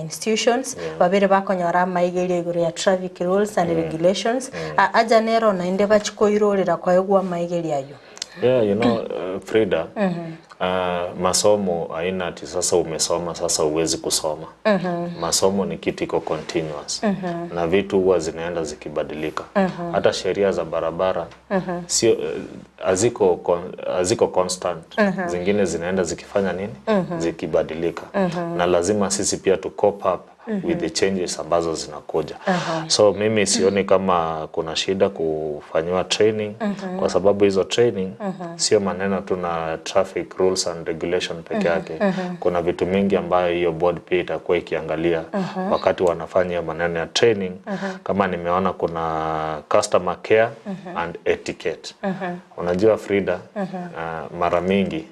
institutions, babere bakonyora amaigerio igoro ya traffic rules and regulations. Aja nero naende bachikoirorera koegwa amaigerio aywo. Yeah, Frida, masomo haina ati sasa umesoma sasa uwezi kusoma. Masomo ni kitu iko continuous na vitu huwa zinaenda zikibadilika. Hata sheria za barabara sio haziko constant. Zingine zinaenda zikifanya nini? Zikibadilika. Na lazima sisi pia tu cope up with the changes ambazo zinakuja. So mimi sioni kama kuna shida kufanyiwa training kwa sababu hizo training sio maneno tu na traffic rules and regulation peke yake. Kuna vitu mingi ambayo hiyo board pia itakuwa ikiangalia wakati wanafanya maneno ya training. Kama nimeona kuna customer care and etiquette. Unajua Frida, mara mingi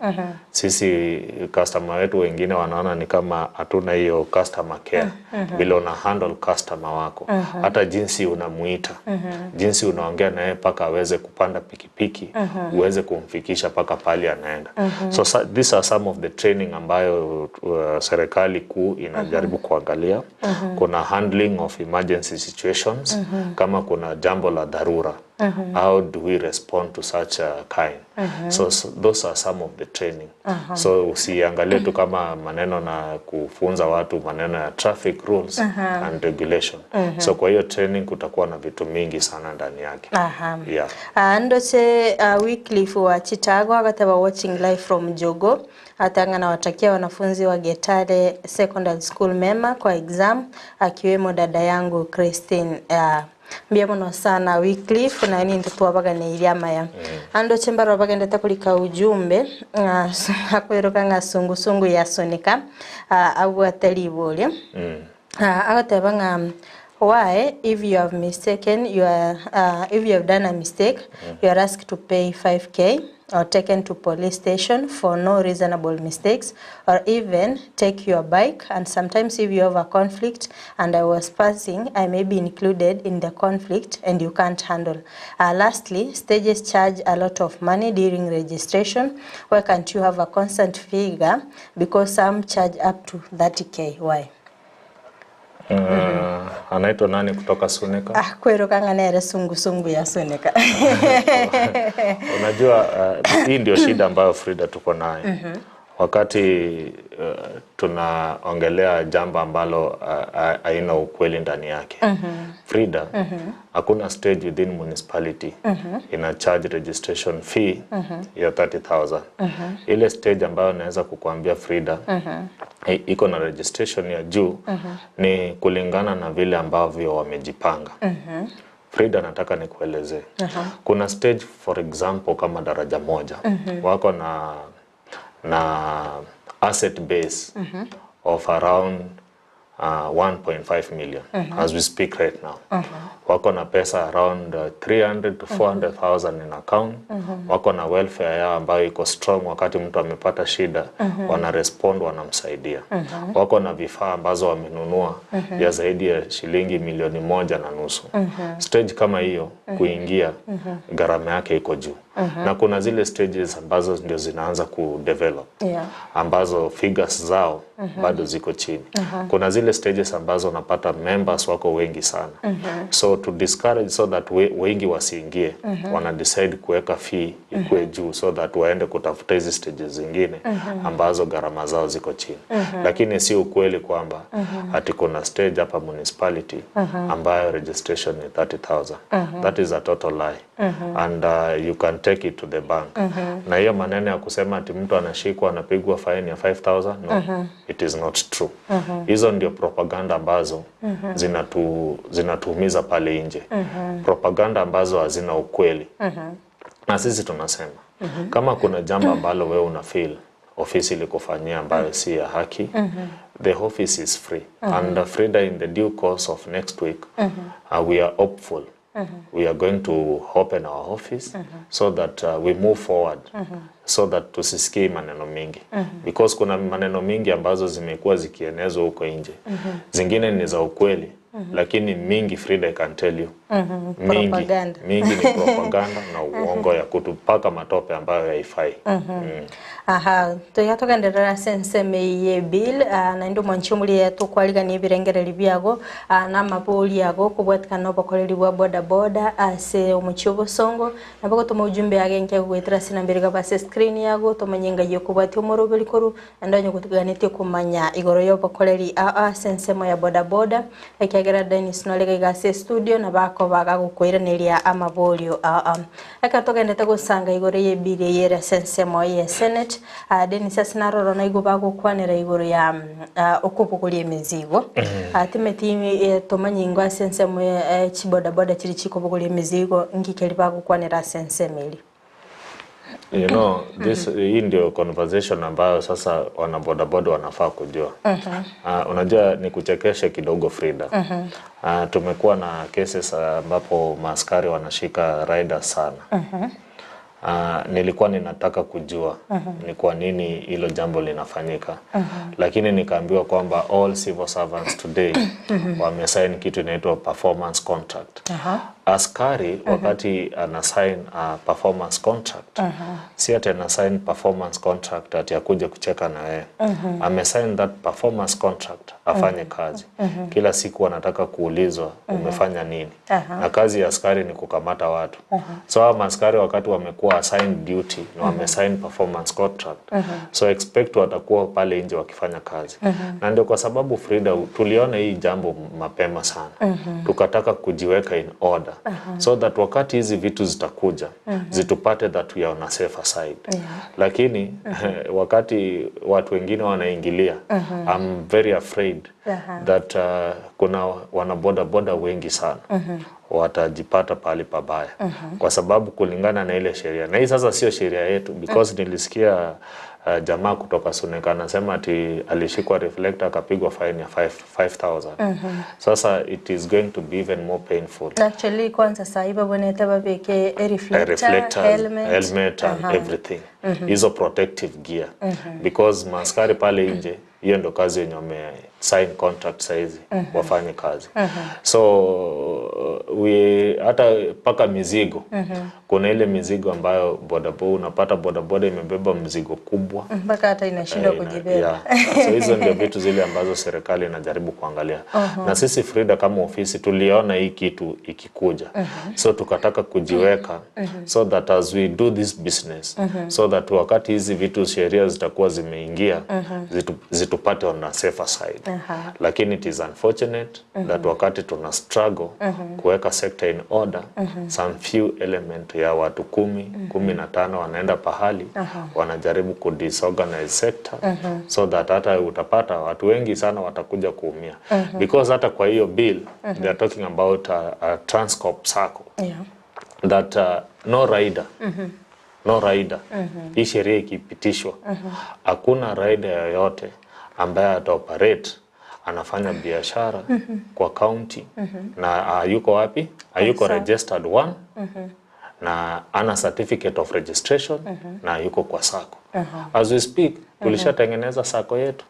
sisi customer wetu wengine wanaona ni kama hatuna hiyo customer care, vile una handle customer wako, hata jinsi unamuita, jinsi unaongea naye mpaka aweze kupanda pikipiki, uweze kumfikisha mpaka pale anaenda. So these are some of the training ambayo serikali kuu inajaribu kuangalia. Kuna handling of emergency situations, kama kuna jambo la dharura, how do we respond to such a kind? So those are some of the training. So usiangalie tu kama maneno na kufunza watu maneno ya traffic rules and regulation. So kwa hiyo training kutakuwa na vitu mingi sana ndani yake. Yeah. Ndoche Wycliffe wa Chitago agateba watching live from Jogo atanga nawatakia wanafunzi wa Getare Secondary School mema kwa exam akiwemo dada yangu Christine. Mbia muno sana Wycliffe na ni ntutu wabaganeirie amaya. Ando chembaro bagendete kulika ujumbe akwiruka ng'a sungusungu yasunika abwate riboria. Agateba ng'a why if you have mistaken you are if you have done a mistake you are asked to pay 5K or taken to police station for no reasonable mistakes or even take your bike, and sometimes if you have a conflict and I was passing, I may be included in the conflict and you can't handle. Lastly, stages charge a lot of money during registration. Why can't you have a constant figure, because some charge up to 30K? Why? Anaitwa nani kutoka Sunika? Kweruka ng'anere sungusungu ya Sunika. Unajua hii ndio shida ambayo Frida tuko nayo. Wakati tunaongelea jambo ambalo haina ukweli ndani yake. Frida, hakuna stage within municipality ina charge registration fee ya 30,000. Ile stage ambayo naweza kukuambia Frida iko na registration ya juu ni kulingana na vile ambavyo wamejipanga. Frida, nataka nikuelezee. Kuna stage for example kama Daraja Moja wako na asset base of around 1.5 million as we speak right now. Wako na pesa around 300 to 400,000 in account. Wako na welfare yao ambayo iko strong, wakati mtu amepata shida wana respond, wanamsaidia. Wako na vifaa ambazo wamenunua ya zaidi ya shilingi milioni moja na nusu. Stage kama hiyo kuingia, gharama yake iko juu. Na kuna zile stages ambazo ndio zinaanza kudevelop ambazo figures zao bado ziko chini. Kuna zile stages ambazo unapata members wako wengi sana. So to discourage so that wengi wasiingie, wana decide kuweka fee ikuwe juu so that waende kutafuta hizi stages zingine ambazo gharama zao ziko chini. Lakini si ukweli kwamba ati kuna stage hapa municipality ambayo registration ni 30,000. That is a total lie. And you can take it to the bank. Na hiyo maneno ya kusema ati mtu anashikwa anapigwa fine ya 5000 no, it is not true. Hizo ndio propaganda ambazo zinatuumiza pale nje. Propaganda ambazo hazina ukweli. Na sisi tunasema kama kuna jambo ambalo wewe una feel ofisi ilikufanyia ambayo si ya haki, the office is free. And Frida, in the due course of next week, we are hopeful. We are going to open our office so that we move forward so that tusisikie maneno mingi because kuna maneno mingi ambazo zimekuwa zikienezwa huko nje. Zingine ni za ukweli lakini mingi, Frida, I can tell you, mingi, Propaganda. mingi ni propaganda na uongo ya kutupaka matope ambayo haifai. Aha, tuiga tugenderera senseme ye bill na ndio mwanchi muri tukwarigania ebirengereri biago na mabori ago kubwatikana obokoreri bwa boda boda ase omuchi obosongo nabo gotuma ujumbe agenke gwetera sinambere gabase screen yago tumanye ngai okobwatia omoroberi koru naende onye gotuganetie kumanya igoro ya obokoreri ase ensemo ya boda boda ekiagera Dennis norega iga ase studio na bakobaga gokoiraneria amaborio eka tugendete gosanga igoro ye bill yere ase ensemo ye senate Dennis ase naroro naigo bagokwanera igoro ya okobogoria emizigo timeti tumanye ingo ase ensemo chibodaboda chiri chikobogoria emizigo ngikeri bagokwanera ase ensemo eri. You know, this hii ndio conversation ambayo sasa wanabodaboda wanafaa kujua. Unajua ni kuchekeshe kidogo Frida. Tumekuwa na cases ambapo maaskari wanashika riders sana. Nilikuwa ninataka kujua ni kwa nini hilo jambo linafanyika. Lakini nikaambiwa kwamba all civil servants today wamesign kitu inaitwa performance contract. Askari wakati ana sign a performance contract, si ati ana sign performance contract ati akuje kucheka na wewe. Amesign that performance contract afanye kazi. Kila siku anataka kuulizwa umefanya nini. Na kazi ya askari ni kukamata watu. So hawa maaskari wakati wamekuwa assigned duty na wamesign performance contract, so expect watakuwa pale nje wakifanya kazi. Na ndio kwa sababu Frida, tuliona hii jambo mapema sana. Tukataka kujiweka in order so that wakati hizi vitu zitakuja zitupate that we are on a safer side. Lakini wakati watu wengine wanaingilia, I'm very afraid that kuna wanaboda boda wengi sana watajipata pahali pabaya kwa sababu kulingana na ile sheria, na hii sasa sio sheria yetu because nilisikia jamaa kutoka Suneka anasema ati alishikwa reflector akapigwa fine ya 5000. Sasa it is going to be even more painful. Actually kwanza saa hii babonete babeke reflector, reflectors, helmet, helmet and everything hizo protective gear because maaskari pale nje hiyo ndo kazi yenye wame sign contract saizi wafanye kazi. So we hata paka mizigo, kuna ile mizigo ambayo bodaboda unapata bodaboda imebeba mzigo kubwa mpaka hata inashindwa kujibeba. Yeah. So hizo ndio vitu zile ambazo serikali inajaribu kuangalia. Na sisi Frida kama ofisi tuliona hii kitu ikikuja. So tukataka kujiweka so that as we do this business so that wakati hizi vitu sheria zitakuwa zimeingia zitupate on a safer side. Lakini it is unfortunate that wakati tuna struggle kuweka sector in order, some few element ya watu 10, 15 wanaenda pahali wanajaribu ku disorganize sector so that hata utapata watu wengi sana watakuja kuumia because hata kwa hiyo bill they are talking about a Transcorp Sacco that no rider no rider hii sheria ikipitishwa hakuna rider yoyote ambaye ata operate anafanya biashara kwa county na hayuko wapi? Hayuko registered one na ana certificate of registration na yuko kwa sacco. As we speak tulishatengeneza sacco yetu.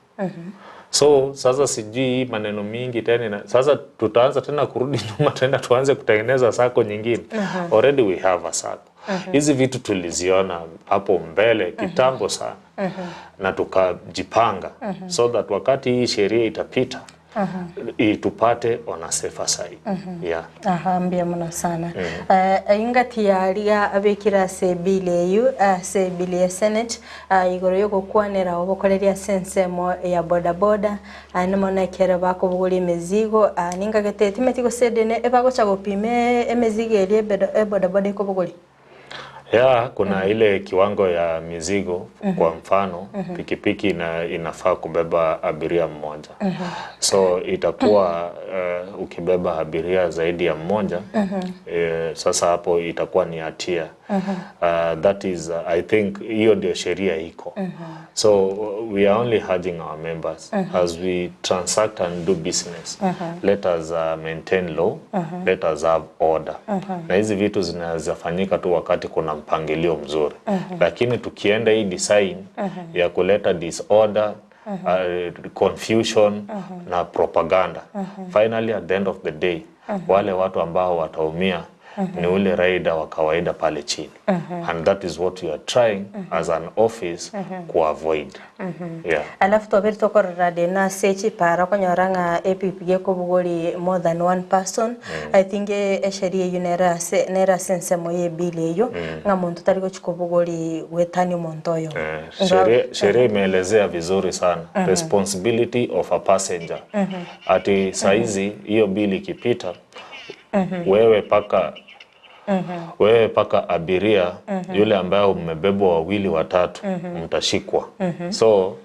So sasa sijui hii maneno mingi tena sasa tutaanza tena kurudi nyuma tena tuanze kutengeneza sacco nyingine. Already we have a sacco. Hizi vitu tuliziona hapo mbele kitambo sana na tukajipanga so that wakati hii sheria itapita itupate on a safer side. Yeah. Aha, mbuya mono sana. Ingati yaria abekire ase ebill eywo ase ebill ya senate igoro yogokwanera obokoreria ase ensemo ya bodaboda naende mono ekero bakobogoria emizigo ningagete timeti gose edene ebagocha gopima emizigo eria ebodaboda ekobogoria. Yeah, kuna ile kiwango ya mizigo. Kwa mfano, pikipiki inafaa kubeba abiria mmoja. So itakuwa ukibeba abiria zaidi ya mmoja, sasa hapo itakuwa ni hatia. That is I think hiyo ndio sheria iko. So we are only urging our members, as we transact and do business, let us maintain law, let us have order. Na hizi vitu zinaweza fanyika tu wakati kuna mpangilio mzuri. Lakini tukienda hii design ya kuleta disorder, confusion na propaganda, finally at the end of the day wale watu ambao wataumia ni ule rider wa kawaida pale chini, and that is what we are trying as an office ku avoid. Yeah. Alafu twabere tokorora deno ase chipara okonyora ng'a epikipiki ekobogori more than one person. I think esheria eywo nere ase nere ase ensemo ya ebill eywo ng'a monto tari gochi kobogori goetania omonto oyomo. Sheria imeelezea vizuri sana responsibility of a passenger. Ati saizi hiyo bili ikipita, wewe paka abiria yule ambaye mmebebwa wawili watatu, mtashikwa. So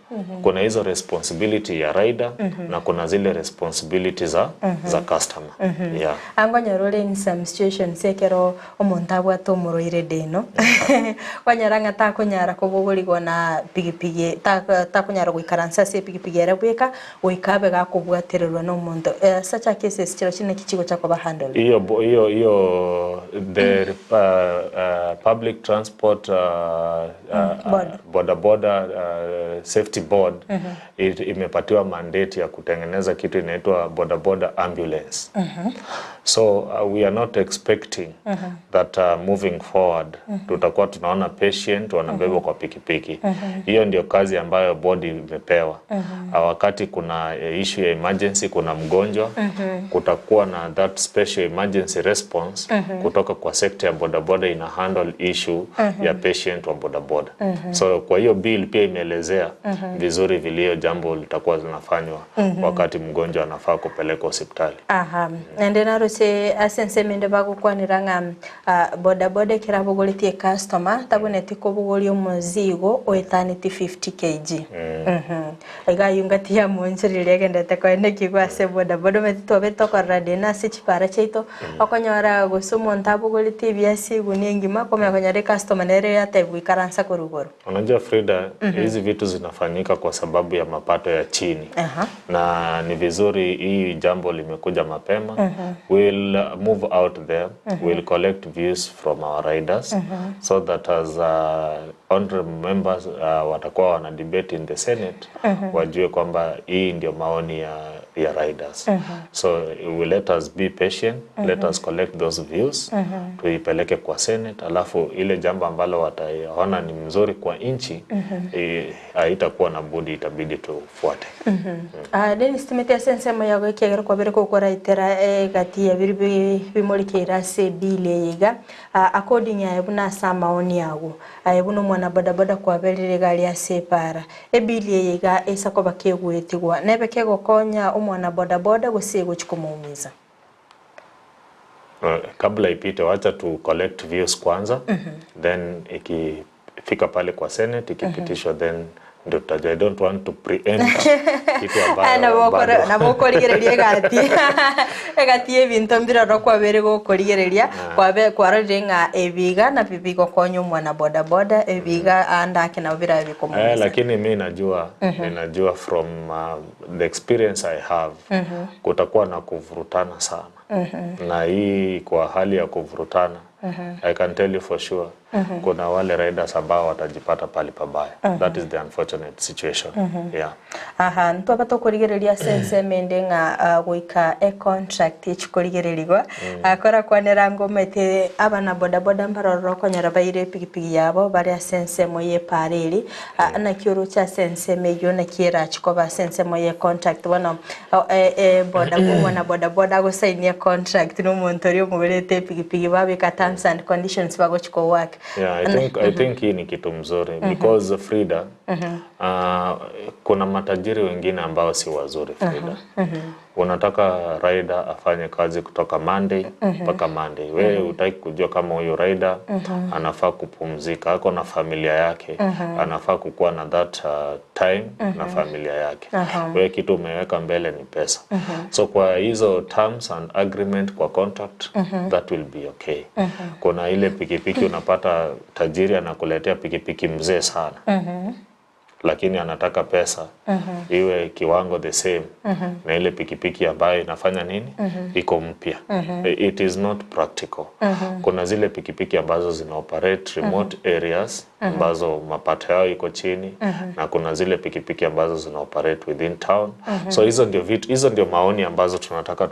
kuna hizo responsibility ya rider na kuna zile responsibility za customer. Yeah. Angonyora ore in some situations ekero omonto abwate omorwaire deno kwanyora ng'a takonyara kobogorigwa na pigipigi takonyara goikaransa ase epigipigi ere bweka goika abe gakobwatererwa na omonto. Such a cases chiro chinaki chigocha koba handled? Hiyo hiyo hiyo the public transport Board. Boda boda safety board imepatiwa mandate ya kutengeneza kitu inaitwa boda boda ambulance. So we are not expecting that moving forward tutakuwa tunaona patient wanabebwa kwa pikipiki. Hiyo ndio kazi ambayo bodi imepewa. Wakati kuna issue ya emergency, kuna mgonjwa, kutakuwa na that special emergency response kutoka kwa sekta ya bodaboda ina handle issue ya patient wa bodaboda. So kwa hiyo bill pia imeelezea vizuri vile jambo litakuwa linafanywa wakati mgonjwa anafaa kupelekwa hospitali. Aha, naende narose ase ensemo ende bagokwanera ng'a bodaboda ekero abogoretie customer taboneti kobogoria omozigo oetaneti 50 kg. Iga aywo ngati ya monchereria egendete koenekigwa ase bodaboda omanyete twabe tokorora deno ase chipara chiaito okonyora gose omonto abogoretie ebiasi egunia engima komanya konyora ecustomer nere yatebiwa goikaransa korwa igoro. Unajua Frida, hizi vitu zinafanyika kwa sababu ya mapato ya chini na ni vizuri hii jambo limekuja mapema. We'll move out there, we'll collect views from our riders so that as honorable members watakuwa wana debate in the Senate, wajue kwamba hii ndio maoni ya riders. So we let us be patient, let us collect those views, tuipeleke kwa Senate, alafu ile jambo ambalo wataona ni mzuri kwa nchi, haitakuwa na budi, itabidi tufuate. Dennis, timete ase ensemo yago ekiagera kwabere gokoraitera egati ya biri bimorikeire ase ebill eye iga. According aye buna ase amaoni ago aye buna omwana bodaboda kwaberire egari ase epara, ebill eye iga esa koba kegwetigwa nebe kegokonya omwana bodaboda gose egochi komoumiza? Kabla ipite, wacha tu collect views kwanza, then ikifika pale kwa Senate ikipitishwa, then Ndio tutajua. I don't want to preempt kitu ambayo Nabo okore- bado nabo okorigereria egati egati y'ebinto mbiroro kwabere gokorigereria kwabe kwarorire ng'a ebiga nabio bigokonya omwana boda boda ebiga ande ake nabo birabe Eh, bikomogusa. lakini mi najua ninajua from the experience I have kutakuwa na kuvurutana sana na hii kwa hali ya kuvurutana I can tell you for sure kuna wale riders ambao watajipata pali pabaya. That is the unfortunate situation. Yeah. Aha, ntwaba tokorigereria ase ensemo ende ng'a ah, goika econtract echikorigererigwa korakwanera ngomete abana bodaboda mbarororo okonyora baire epigipigi yabo bare ase ensemo ya epara eri Ah, naki oroche ase ensemo eywo naki erachi koba ase ensemo ya econtract bono o- e- e boda omwana bodaboda agosainia econtract na omonto oria omogorete epigipigi babeka terms and conditions bagochi kowork. Yeah, I think, I think hii ni kitu mzuri because Frida kuna matajiri wengine ambao si wazuri Frida. Unataka rider afanye kazi kutoka Monday mpaka Monday. Wewe hutaki kujua kama huyu rider anafaa kupumzika, ako na familia yake, anafaa kukuwa na that time na familia yake. Wewe kitu umeweka mbele ni pesa. So kwa hizo terms and agreement kwa contract that will be okay. Kuna ile pikipiki unapata tajiri anakuletea pikipiki mzee sana lakini anataka pesa iwe kiwango the same na ile pikipiki ambayo inafanya nini iko mpya. It is not practical. Kuna zile pikipiki ambazo zina operate remote areas ambazo mapato yao iko chini na kuna zile pikipiki ambazo zina operate within town. So hizo ndio vitu, hizo ndio maoni ambazo tunataka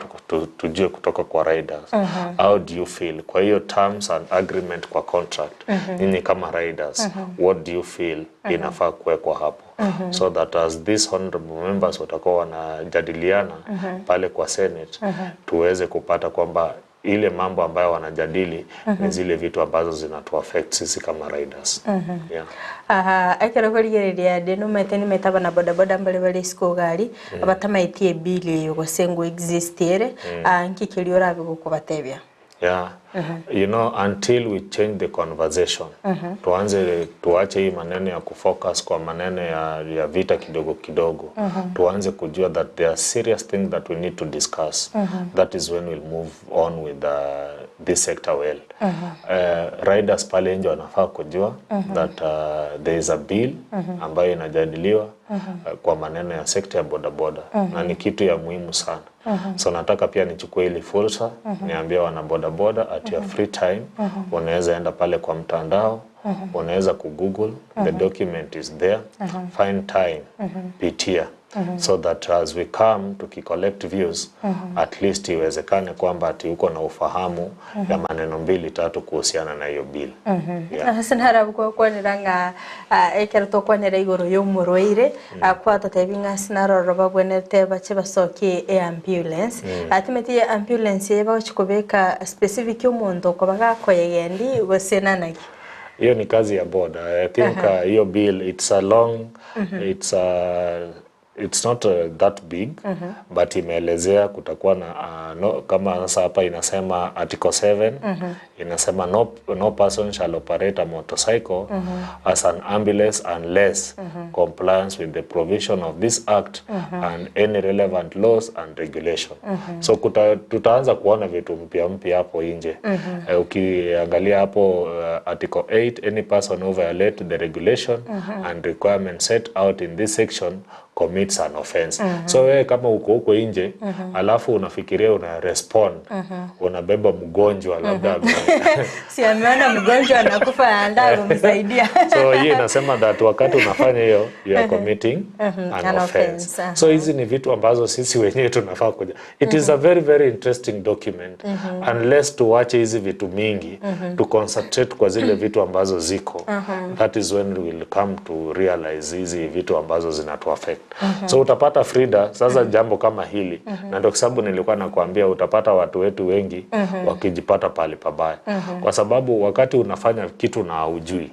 tujue kutoka kwa riders. How do you feel? Kwa hiyo terms and agreement kwa contract, nyinyi kama riders, what do you feel inafaa kuwekwa hapo so that as these honorable members watakuwa wanajadiliana pale kwa Senate tuweze kupata kwamba ile mambo ambayo wanajadili ni zile vitu ambazo zinatu affect sisi kama riders. Yeah. Aha, ekero korigereria ndi numete nimete abana bodaboda mbare bare isiko gari abatamaetie ebill eyo gose ngo exist ere ah, nki keria orabe gokobatebia. Yeah. You know, until we change the conversation tuanze tuache hii maneno ya kufocus kwa maneno ya vita kidogo kidogo tuanze kujua that there are serious things that we need to discuss that is when we'll move on with this sector well. Riders pale nje wanafaa kujua that there is a bill ambayo inajadiliwa kwa maneno ya sekta ya bodaboda na ni kitu ya muhimu sana. So nataka pia nichukue hili fursa niambie wana bodaboda at your free time unaweza enda pale kwa mtandao unaweza kugoogle the document is there find time pitia so that as we come tukicollect views at least iwezekane kwamba ati uko na ufahamu ya maneno mbili tatu kuhusiana na hiyo bill. Yeah. Ase narabu gwakwanera ng'a ah, ekero tokwanera igoro ya omorwaire ah, kwatotebi ng'a ase naroro babwenerete bache basokie eambulance atimeti ambulance eye bagochi kobeka specific omonto okoba gakoyegendi gose nanaki. Hiyo ni kazi ya board. I think hiyo bill it's a long it's a it's not that big but imeelezea kutakuwa na no, kama sasa hapa inasema article 7 inasema no, no person shall operate a motorcycle as an ambulance unless compliance with the provision of this act and any relevant laws and regulation. So tutaanza kuona vitu mpya mpya hapo nje. Eh, ukiangalia hapo article 8 any person who violate the regulation and requirement set out in this section commits an offense. So wewe kama uko huko nje alafu unafikiria una respond unabeba mgonjwa labda Si ameona mgonjwa anakufa anataka kumsaidia. so hiyo inasema that wakati unafanya hiyo you are committing an An offense. offense, aha. So hizi ni vitu ambazo sisi wenyewe tunafaa kuja. It is a very very interesting document unless tuwache hizi vitu mingi tu concentrate kwa zile vitu ambazo ziko that is when we will come to realize hizi vitu ambazo zinatu affect. So utapata Frida sasa jambo kama hili na ndio kwa sababu nilikuwa nakwambia utapata watu wetu wengi wakijipata pale pabaya kwa sababu wakati unafanya kitu na haujui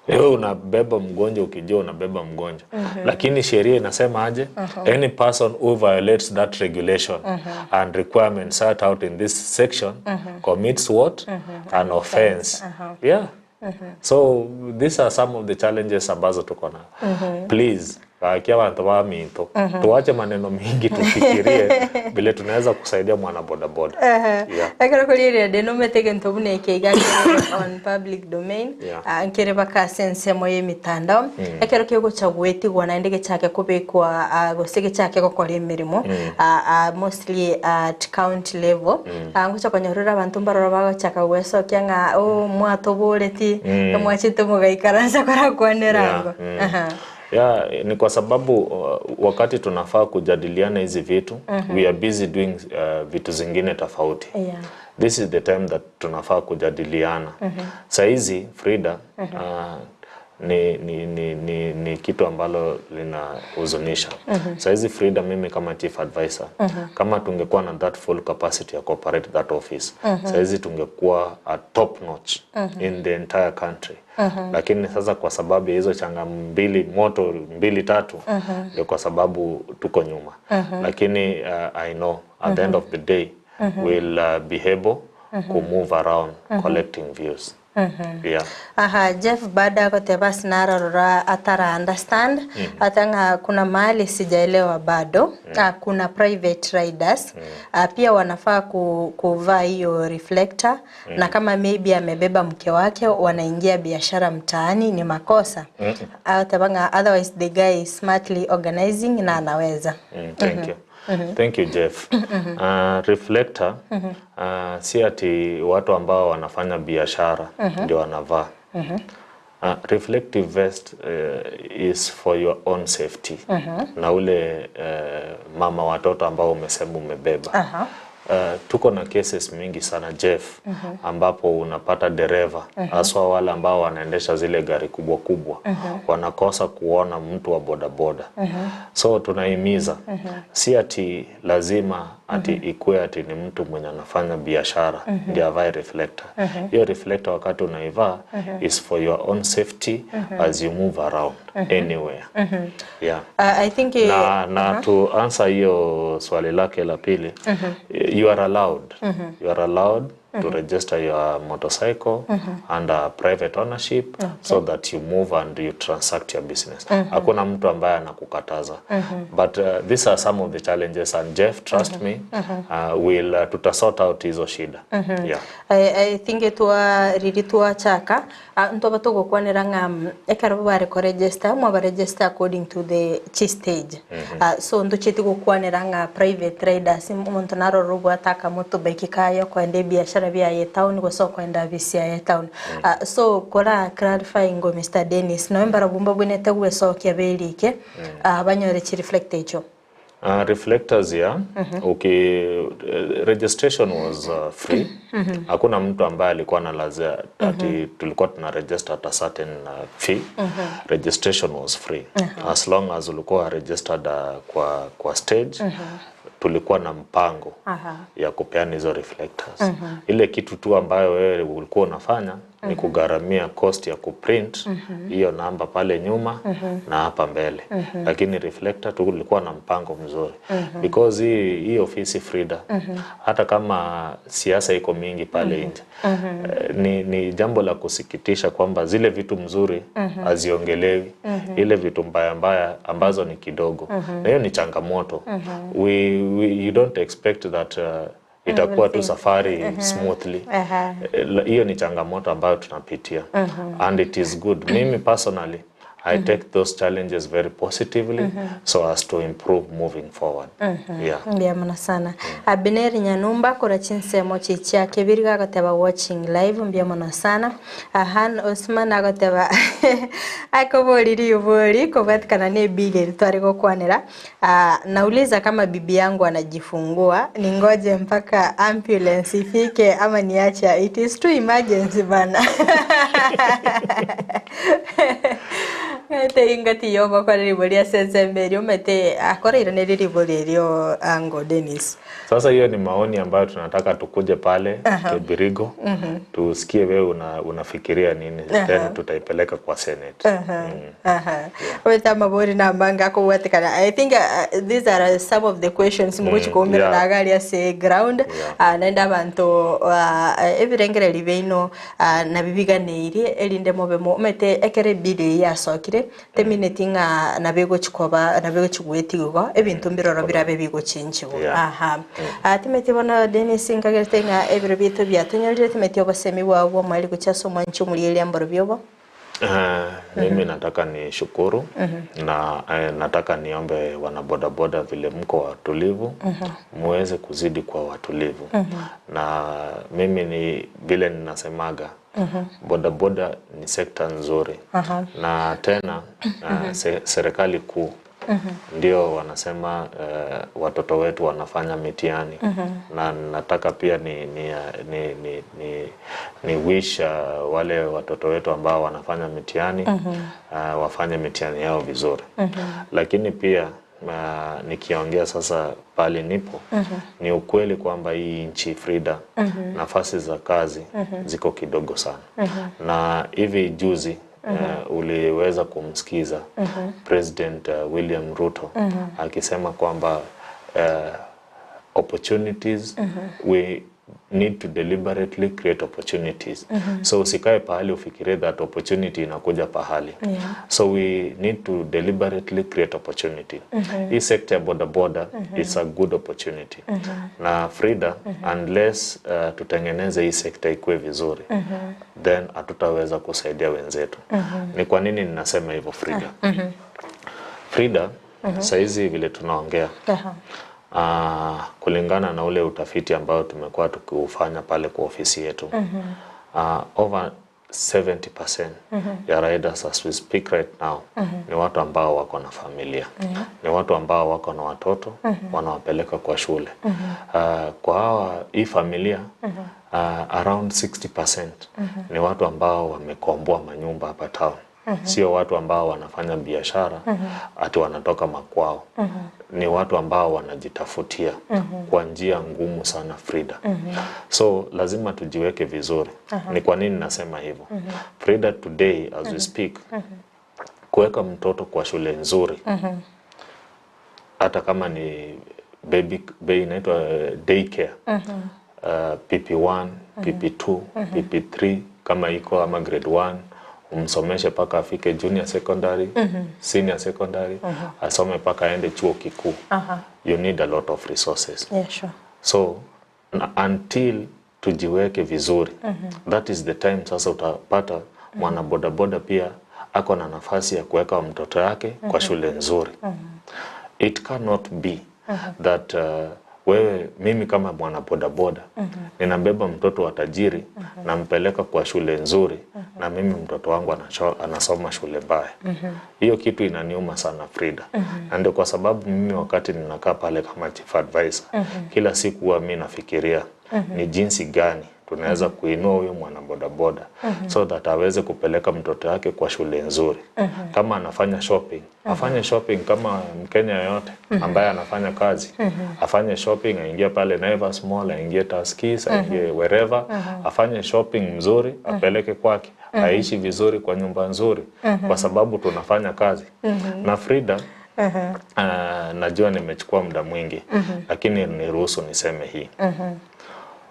wewe unabeba mgonjwa ukijua unabeba mgonjwa lakini sheria inasema aje? Any person who violates that regulation and requirement set out in this section commits what? An offense. Yeah. So these are some of the challenges ambazo tuko na. Please gaki abanto baminto tuache maneno mingi tufikirie vile tunaweza kusaidia mwana bodaboda. Yeah. Ekero korigereria ende nomete egento buna eke iga kere on public domain, ah, nkere baka ase ensemo ya emitandao, ekero kegocha goetigwa naende gechake kobekwa ah, gose gechake gokora emeremo, ah, ah, mostly at county level, ah, ngocha konyorera abanto mbaroro bagochaka gwesokia ng'a oh mwatoboreti, mwachete mogaikaransa korakwanera ango. Aha. Yeah, ni kwa sababu wakati tunafaa kujadiliana hizi vitu we are busy doing vitu zingine tofauti. This is the time that tunafaa kujadiliana. Saizi Frida, ni kitu ambalo linahuzunisha. Saizi Frida, mimi kama chief advisor, kama tungekuwa na that full capacity ya cooperate that office, saizi tungekuwa a top notch in the entire country. Lakini sasa kwa sababu ya hizo changa mbili moto mbili tatu ndio kwa sababu tuko nyuma. Lakini I know at the end of the day we'll be able to move around collecting views. Yeah. Aha, Jeff baada ya kuteba sinarorora atara understand hata nga kuna mahali sijaelewa bado. Kuna private riders pia wanafaa kuvaa hiyo reflector na kama maybe amebeba mke wake wanaingia biashara mtaani ni makosa. Tabanga otherwise the guy is smartly organizing na anaweza. Thank you. Thank you Jeff. Reflector si ati watu ambao wanafanya biashara ndio wanavaa. Reflective vest is for your own safety. Na ule mama watoto ambao umesema umebeba. Tuko na cases mingi sana Jeff, ambapo unapata dereva haswa wale ambao wanaendesha zile gari kubwa kubwa wanakosa kuona mtu wa bodaboda. So tunahimiza si ati lazima ati ikue ati ni mtu mwenye anafanya biashara ndiye avae reflector. Hiyo reflector wakati unaivaa is for your own safety as you move around anywhere. Yeah. I think Na to answer hiyo swali lake la pili, you are allowed. You are allowed to register your motorcycle under private ownership so that you move and you transact your business. Hakuna mtu ambaye anakukataza. But these are some of the challenges and Jeff, trust me, we'll tuta sort out hizo shida. Yeah. I think twa riri twachaka ntoba tugukwanira ng'a ekero bare ko register mwa register according to the chi stage. So nducheti gukwanira ng'a private riders omonto naroro obwataka motorbike kayo kwenda ebiashara biaye town gose okwenda ofisi yaye town. So kora clarify ngo Mr. Dennis noe mbarabumba bwenete gwesokia berike banyore chi reflect echo. Reflectors ya okay, registration was free. Hakuna mtu ambaye alikuwa na lazima ati tulikuwa tuna register at a certain fee. Registration was free as long as ulikuwa registered kwa stage. Tulikuwa na mpango ya kupeana hizo reflectors. Ile kitu tu ambayo wewe ulikuwa unafanya ni kugharamia cost ya kuprint hiyo namba pale nyuma na hapa mbele. Lakini reflector tulikuwa na mpango mzuri because hii ofisi Frida, hata kama siasa iko mingi pale nje, ni jambo la kusikitisha kwamba zile vitu mzuri haziongelewi, ile vitu mbaya mbaya ambazo ni kidogo, na hiyo ni changamoto. We you don't expect that itakuwa tu safari smoothly. Hiyo ni changamoto ambayo tunapitia and it is good. Mimi personally I take those challenges very positively so as to improve moving forward. Yeah. Mbiamuna sana. Abineri Nyanumba kora chinsemo chichia kebiriga agoteba watching live mbiamuna sana. Han Osman agoteba akoboriri ubori kobwatikana ne bill eri twari gokwanera. Nauliza kama bibi yangu anajifungua ningoje mpaka ambulance ifike ama niache? It is too emergency bana. Ng'ete ingati yogokora ribori ase ensemo eria omanyete akorairanerie ribori erio ango Dennis. Sasa hiyo ni maoni ambayo tunataka tukuje pale Kebirigo tusikie wewe una, unafikiria nini then tutaipeleka kwa Senate. Aha. Omanyete amabori namange akobwatekana. I think these are some of the questions mogochi koumerana iga aria ase ground naende abanto ebirengererio biaino Nabio biganeirie, erinde mobe momete ekero ebill eyio yasokire, temineti ng'a nabo egochi koba nabo egochi goetigwa igo, ebinto mbiroro birabe bigochenchigwa. Yeah. Aha. Ah, timeti bono Dennis nkagerete ng'a ebiro biaito biatonyorire, timeti obosemi bwao bw'omoerio gochia ase omwanchi omorieria mborobio obo. Eh, mimi nataka ni shukuru na eh, nataka niombe wanabodaboda vile mko watulivu muweze kuzidi kuwa watulivu na mimi ni vile ninasemaga bodaboda ni sekta nzuri na tena eh, se, serikali kuu ndio wanasema eh, watoto wetu wanafanya mitihani na nataka pia ni, ni, ni, ni, ni, ni wish uh, wale watoto wetu ambao wanafanya mitihani wafanye mitihani yao vizuri lakini pia uh, nikiongea sasa pale nipo ni ukweli kwamba hii nchi Frida nafasi za kazi ziko kidogo sana na hivi juzi uliweza kumsikiza President William Ruto akisema kwamba opportunities we need to deliberately create opportunities so usikae pahali ufikirie that opportunity inakuja pahali so we need to deliberately create opportunity hii sector ya bodaboda is a good opportunity na Frida unless tutengeneze hii sekta ikuwe vizuri then hatutaweza kusaidia wenzetu ni kwa nini ninasema hivyo Frida Frida saizi vile tunaongea kulingana na ule utafiti ambao tumekuwa tukiufanya pale kwa ofisi yetu over 70% ya riders as we speak right now ni watu ambao wako na familia ni watu ambao wako na watoto wanawapeleka kwa shule kwa hawa hii familia around 60% ni watu ambao wamekomboa manyumba hapa town sio watu ambao wanafanya biashara ati wanatoka makwao ni watu ambao wanajitafutia kwa njia ngumu sana Frida so lazima tujiweke vizuri ni kwa nini nasema hivyo Frida today as we speak kuweka mtoto kwa shule nzuri hata kama ni baby, baby inaitwa daycare PP1 PP2 PP3 kama iko ama grade 1 umsomeshe mpaka afike junior secondary senior secondary asome mpaka aende chuo kikuu you need a lot of resources Yeah, sure. so na until tujiweke vizuri that is the time sasa utapata mwana bodaboda pia ako na nafasi ya kuweka mtoto yake kwa shule nzuri it cannot be that wewe mimi kama mwana bodaboda ninambeba mtoto wa tajiri nampeleka kwa shule nzuri na mimi mtoto wangu anasoma shule mbaya hiyo kitu inaniuma sana Frida na ndio kwa sababu mimi wakati ninakaa pale kama chief advisor kila siku huwa mi nafikiria ni jinsi gani tunaweza kuinua huyu mwana bodaboda so that aweze kupeleka mtoto wake kwa shule nzuri kama anafanya shopping afanye shopping kama Mkenya yoyote ambaye anafanya kazi afanye shopping aingie pale Naivas Mall aingie Tuskys aingie wherever afanye shopping mzuri apeleke kwake aishi vizuri kwa nyumba nzuri kwa sababu tunafanya kazi na Frida najua nimechukua muda mwingi lakini niruhusu niseme hii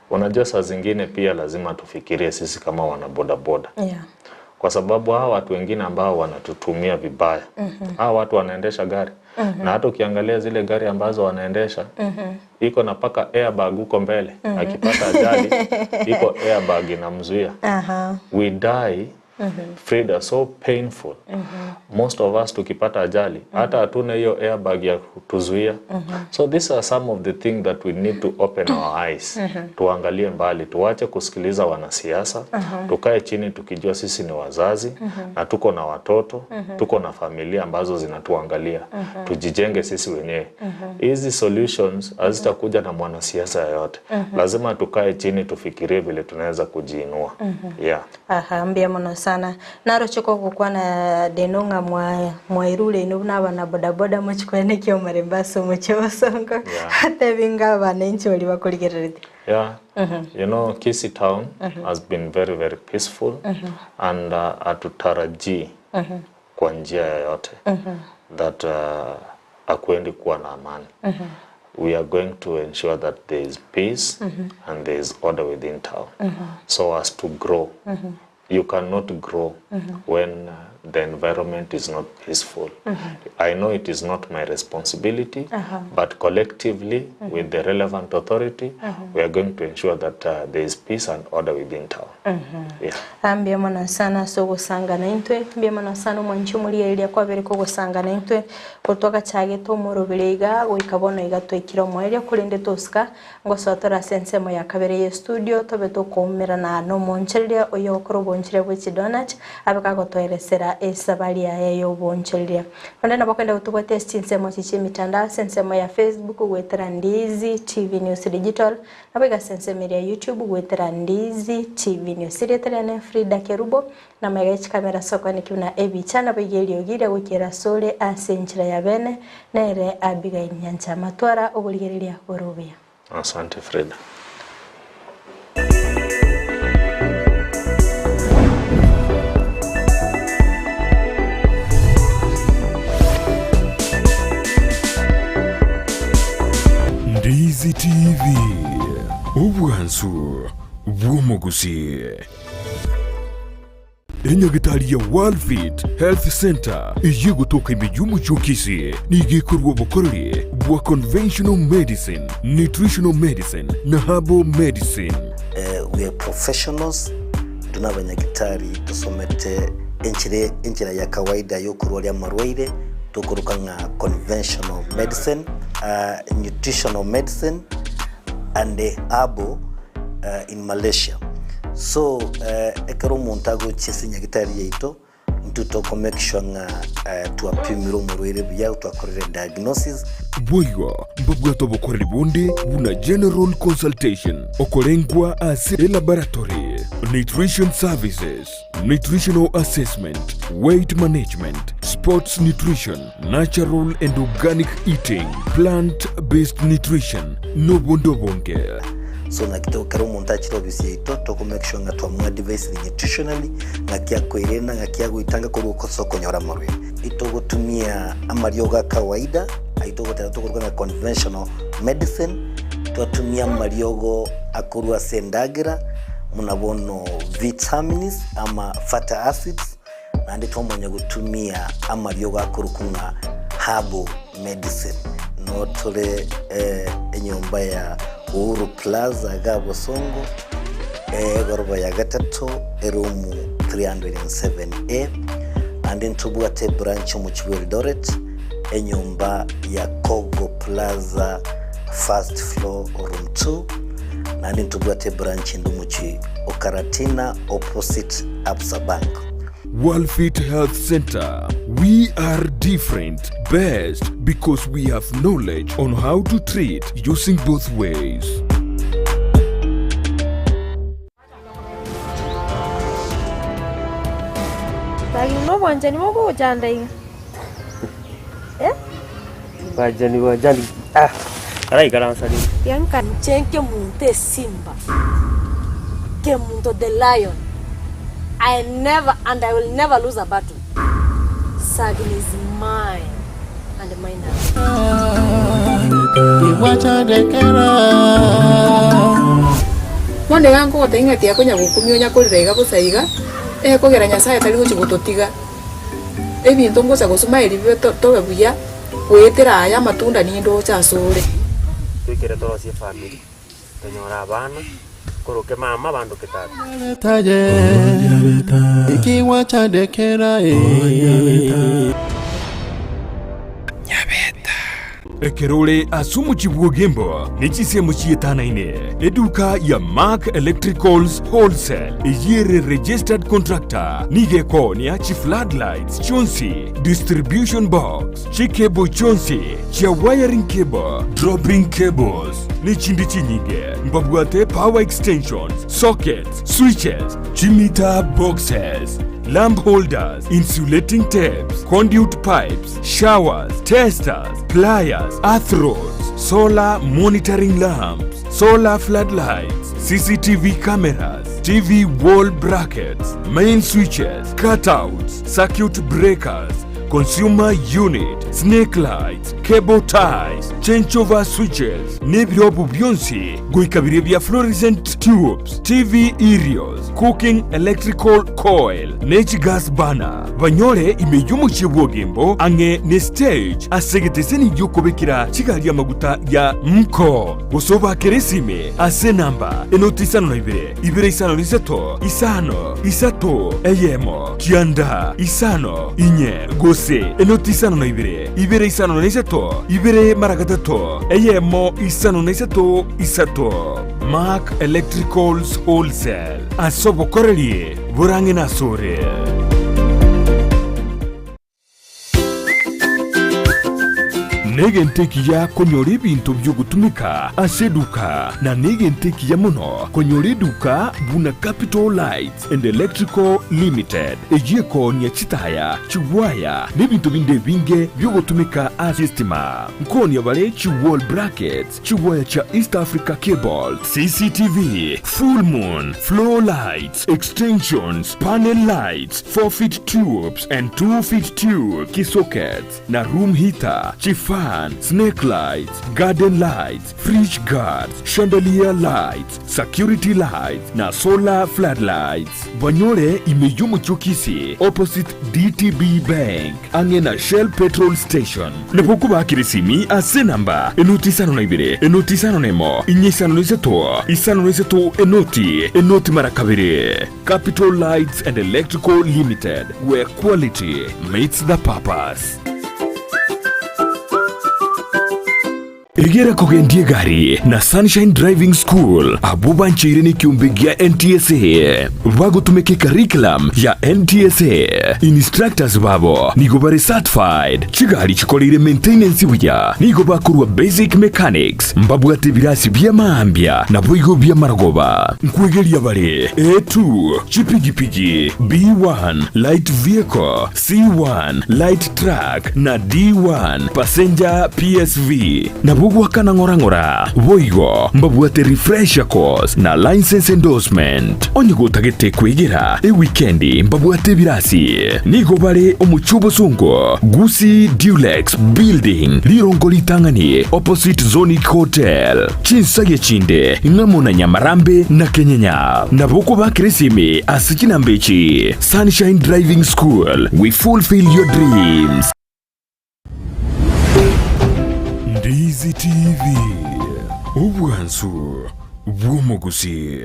unajua saa zingine pia lazima tufikirie sisi kama wanabodaboda Yeah. kwa sababu hawa watu wengine ambao wanatutumia vibaya hawa watu wanaendesha gari na hata ukiangalia zile gari ambazo wanaendesha iko na paka airbag huko mbele akipata ajali iko airbag inamzuia we die Frida so painful most of us tukipata ajali hata hatuna hiyo airbag ya kutuzuia so these are some of the things that we need to open our eyes tuangalie mbali tuache kusikiliza wanasiasa tukae chini tukijua sisi ni wazazi na tuko na watoto tuko na familia ambazo zinatuangalia tujijenge sisi wenyewe hizi solutions hazitakuja na mwanasiasa yoyote lazima tukae chini tufikirie vile tunaweza kujiinua yeah Aha, mbuya mono sana. sana. Naroche kogokwana Deno ng'a mwa mwairure inwe buna abana bodaboda mochie koenekia omorembe ase omochie o Bosongo. Yeah. Atebi ng'a abananchi baria bakorigereretie. Yeah, you know Kisii town has been very very peaceful and hatutarajii kwa njia yoyote that hakuendi kuwa na amani. We are going to ensure that there is peace and there is order within town so as to grow. You cannot grow when the environment is not peaceful. I know it is not my responsibility, but collectively with the relevant authority, we are going to ensure that there is peace and order within town. Yeah. Ah, mbuya mono sana ase ogosangana intwe, mbuya mono sana omwanchi omorigereria kwabere kogosangana intwe, korwa twagachagete omorobere iga goika bono iga twaikire omoerio korende tosika ngosoa tore ase ensemo ya kabere ye studio tobe tokoumerana nomoonchoreria oyo ogokora oboonchoreria bwe chidonut abe kagotoeresera esabari yaye y'oboonchoreria. Onde nabo okogenda gotobwatia ase chinsemo echi chi'emitandao ase ensemo ya Facebook goetera Ndizi TV News Digital, Naboigo ase ensemo eria ya YouTube goetera Ndizi TV News. Erieta riane Frida Kerubo, na amaiga ye chikamera ase okwaneki buna ebicha, naboigo eriogi riria goikera asore ase enchera ya bene, nere Abigail Nyanchama. Twara oborigereria bore obuya. Asante Frida. Ndizi TV, obwansu bw'omogusi. Enyagitari ya Worldfit Health Center eyio egotoka ime y'omochie o Kisii nigo ekorua obokoreri bwa conventional medicine, nutritional medicine na herbal medicine. We are professionals, intwe nabanyagitari tosomete enchera enchera ya kawaida yokorwaria amarwaire tokoroka ng'a conventional medicine, nutritional medicine and herbal in Malaysia. So ekero omonto agochia ase nyagitari yaito, intwe toko make sure ng'a twapimire omorwaire buya, twakorire diagnosis. Boigo mbabwate obokoreri bonde buna general consultation, okorengwa ase elaboratory, nutrition services, nutritional assessment, weight management, sports nutrition, natural and organic eating, plant based nutrition, nobonde obonge. So naki to ekero omonto achire ofisi yaito toko make sure ng'a twamoadvisire nutritionally, ng'aki akoirena, ng'aki agoitanga korwa ase okonyora amarwaire. Itogotumia amariogo a kawaida, ayio togoteba tokoruga ng'a conventional medicine, twatumia amariogo akorwa ase endagera, buna bono vitamins ama fatty acids, naende twamanya gotumia amariogo akorokwa ng'a herbal medicine. Noo tore enyomba ya Uhuru Plaza iga Bosongo, egoroba ya gatato, eroom 307A, naende ntobwate ebranch omochie bwa Eldoret, enyomba ya Kogo Plaza first floor room 2, naende ntobwate ebranch ende omochie o Karatina opposite Absa Bank. Worldfit Health Center, we are different, best because we have knowledge on how to treat using both ways. Tagina nobwanchani bogogochanda iga, eh? Bwanchani bwanchani ah, karaikaransa rimo. Bianca inche nkemunto esimba, kemunto the lion, I never and I will never lose a battle, Sagini is mine and mine alone. Bono iga nkogotebia ng'a tiakonya gokumia onya korera iga bosa iga, ekogera Nyasaye tari gochia gototiga. Ebinto ngocha gosoma erio bibe tobe buya, goetera aya amatunda nindoche asore. Toikere torosie efamiri, tonyore abana, koroke mama abandoke tata. Ekero ore ase omochie bw'Ogembo ne chinsemo chietanaine, eduka ya Mark Electricals Wholesale eyio ere registered contractor nigo ekoonia chi floodlights chionsi, distribution box, chicable chionsi chia wiring cable, dropping cables ne chinde chinyinge. Mbabwate power extensions, sockets, switches, chimeter boxes. lamp holders, insulating tapes, conduit pipes, showers, testers, pliers, earth rods, solar monitoring lamps, solar floodlights, CCTV cameras, TV wall brackets, main switches, cutouts, circuit breakers, consumer unit, snake lights, cable ties, changeover switches, nebirobu bionsi goika biria bia fluorescent tubes, TV aerials, cooking electrical coil, ne chigas burner. Banyore ime y'omochie bw'Ogembo ang'e ne stage ase egeteseni gi'okobekera chigari amaguta ya Mko. Gose obakere esime ase enamba enoti isano na ibere, ibere isano na isato, isano, isato, eyemo, kianda, isano, inye, gose enoti isano na ibere, ibere isano na isato, ibere mara gatato, eyemo, isano na isato, isato. Mark Electricals Wholesale, ase obokoreri borang'e nasore. Negento ekiya konyora ebinto bi'ogotumeka ase eduka, na negento ekiya mono konyora eduka buna Capital Lights and Electrical Limited, eyio ekoonia chitaya, chigwaya, na ebinto binde ebinge bi'ogotumeka ase estima. Nkoonia bare chi wall brackets, chigwaya chia East Africa Cable, CCTV, full moon, floor lights, extensions, panel lights, 4 feet tubes and 2 feet tube, key sockets, na room heater, chifan, snake lights, garden lights, fridge guards, chandelier lights, security lights na solar floodlights. Banyore ime y'omochie o Kisii opposite DTB Bank ang'e na Shell petrol station. Nabo okobakera esimi ase enamba enoti isano na ibere, enoti isano na emo, inye isano na isato, isano na isato, enoti, enoti mara kabere. Capital Lights and Electrical Limited, where quality meets the purpose. Egera kogendia egari na Sunshine Driving School abwo bancheire nekiombe gia NTSA bagotumeka ecurriculum ya NTSA. Instructors babo nigo bare certified, chigari chikoreire maintenance buya, nigo bakorwa basic mechanics, mbabwate ebirasi bia maambia naboigo bia marogoba. Nkwegeria bare A2, chipigipigi, B1, light vehicle, C1, light truck, na D1, passenger PSV. Nabo goakana ng'ora ng'ora. Boigo mbabwate refresher course na license endorsement. Onye gotagete kwegera ewikendi mbabwate ebirasi. Nigo bare omochie obosongo, Gusii Dulux Building, rirongo ritang'ani opposite Zonic Hotel. Chinsagia chinde ng'amo na Nyamarambe na Kenyenya. Nabo okobakera esimi ase chinamba echi, Sunshine Driving School, we fulfill your dreams. Ndizi TV, obwansu bw'omogusii.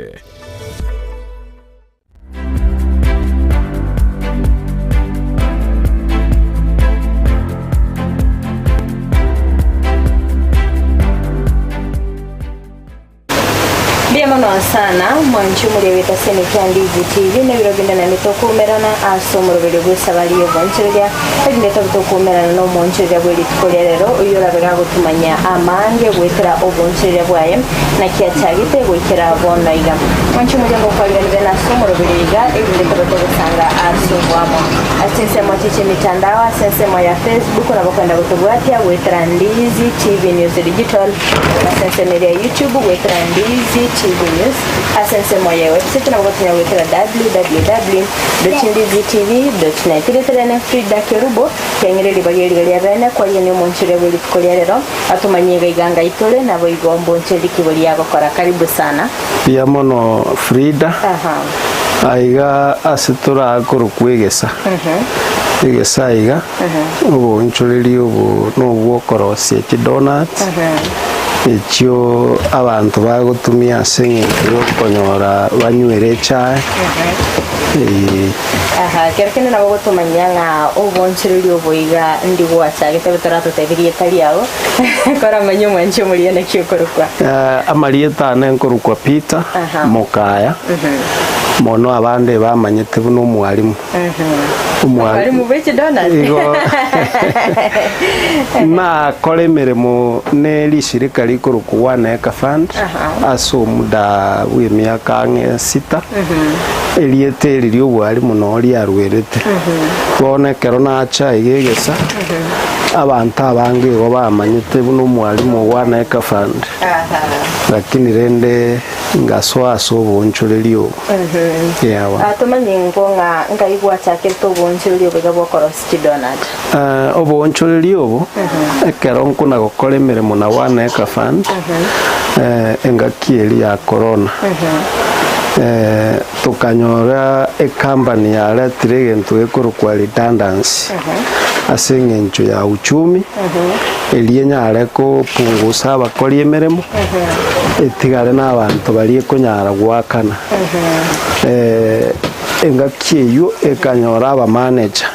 Mbuya mono sana mwanchi omoria goeta ase emeke ya Ndizi TV na ebiro binde naende tokoumerana ase omoroberio bw'esabari y'obwanchereria erinde tobe tokoumerana na omwanchereria bwe rituko ria rero oyio orabe gagotumanya amange goetera obwanchereria bwaye naki achagete goikera bono iga. Mwanchi omoria ngokwariganirie nase omoroberio iga erinde tobe togosanga ase oboamo ase ensemo chiche emitandao ase ensemo ya Facebook nabo okoenda gotobwatia goetera Ndizi TV News Digital Ase ensemo eria ya YouTube goetera Ndizi TV News. Ase ensemo ya ewebsite nabo gotonya goetera www.ndizitv.net. Rieta riane Frida Kerubo, kiang'ire ribaga eriga ria bene kwariania omoncheria bwe rituko ria rero atomanyie iga iga ngai tore naboigo mboncherie kibori yagokora. Karibu sana. Mbuya mono Frida. Aha. Aiga ase torakorokwa egesa. Egesa aiga. Oboonchoreria obo nobw'okorosia chidonuts, echio abanto bagotumia ase eng'encho y'okonyora banywere echae. Ee. Aha, kero kende nabo ogotomanyia ng'a oboonchoreria obo iga ndi gwachagete botaratotebi rieta riao, koramanye omwanchi omoria naki okorokwa. Amarieta ane nkorokwa Peter Aha. Mokaya, mono abande bamanyete buna omwalimu. Mwalimu bwe chidonut. Igo nakora emeremo ne rishirika rikorokwa One Acre Fund ase omuda bwa emiaka ang'e sita erieta eri ria obwarimu noo riarwerete. Bono ekero nacha iga egesa abanto abange igo bamanyete buna omwarimu o One Acre Fund lakini rende ngasoa ase oboonchoreria obo. Ewa. Ah, tomanye ingo ng'a ngai gwachakerete oboonchoreria obo iga bw'okorosia chidonut. Eh, oboonchoreria obo ekero nkona gokora emeremo na One Acre Fund eh, engaki eria ya corona eh, tokanyora ecompany yaretire egento gekorokwa redundancy ase eng'encho ya uchumi eria enyare kopungusa abakori emeremo etigare na abanto baria ekonyara goakana. Engaki eyio ekanyora abamaneja.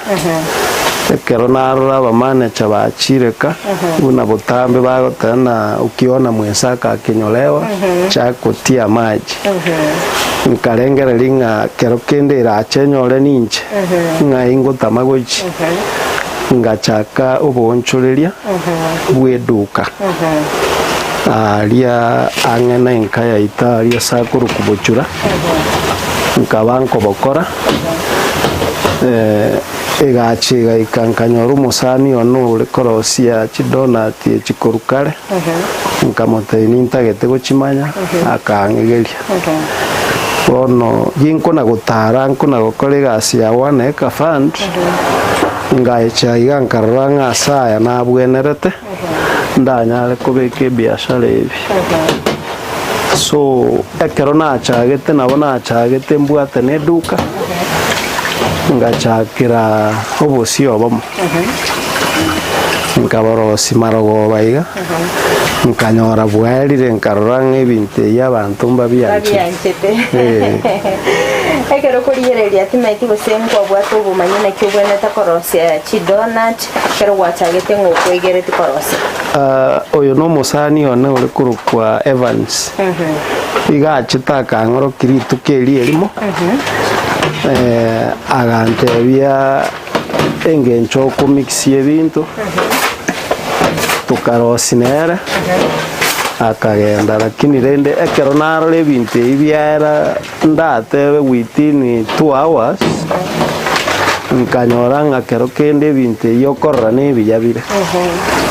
Ekero narora abamaneja bachire ka, buna botambe bagoteba na ukiona mwenzako akinyolewa, chaka kotia maji. Nkarengereria ng'a kero kende erache enyore ninche, ng'ai ngotama gochia. Ngachaka oboonchoreria bw'eduka aaria ang'e nenka yaito aaria ase akorokwa Bochura, nkaba nkobokora, egacha egaika nkanyora omosani one ore korosia chidonati echi korwa kare, nkamotebia nintagete gochimanya, akang'egeria. Bono ginkona gotara nkona gokora egasi ya One Acre Fund, ngaecha iga nkarora ng'a ase aya nabwenerete, ndanyare kobeka ebiashara ebi. So, ekero nachagete nabo nachagete mbwate na eduka, ngachakera obosie obomo, nkaborosia marogoba iga. Nkanyora bwaerire, nkarora ng'a ebinto ebi abanto mbabianchete. Babianchete. Eh. Ekero okorigereria timaeti gose nkwabwate obomanyi naki obwenerete korosia chidonut ekero gwachagete ng'a okoigereti korosia. Ah, oyo nomosani one ore korokwa Evans. Iga achete akang'orokia rituko eri erimo, eh, agantebia engencho okomixia ebinto. Tokarosia nere, akagenda lakini rende ekero narora ebinto ebi biaera ndatebe within 2 hours, nkanyora ng'a kero kende ebinto ebi okorora na ebiya bire.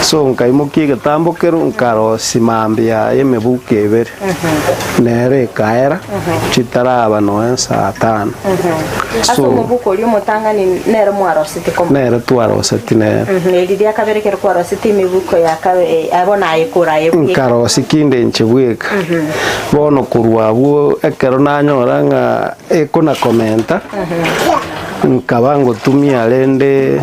So nkaimokia egetambo kero nkarosia mambia yaye emebuko ebere, nere ekaera, chitaraba nonya saa tano. Ase So, omobuko oria omotang'ani nere mwaroseti komo. nere twaroseti nere. Eri ria kabere ekero kwaroseti emibuko ya kabe bono aye koraye bweka. Nkarosia kinde inche bweka. Bono korwa abwo ekero nanyora ng'a ekona komenta, nkaba ngotumia rende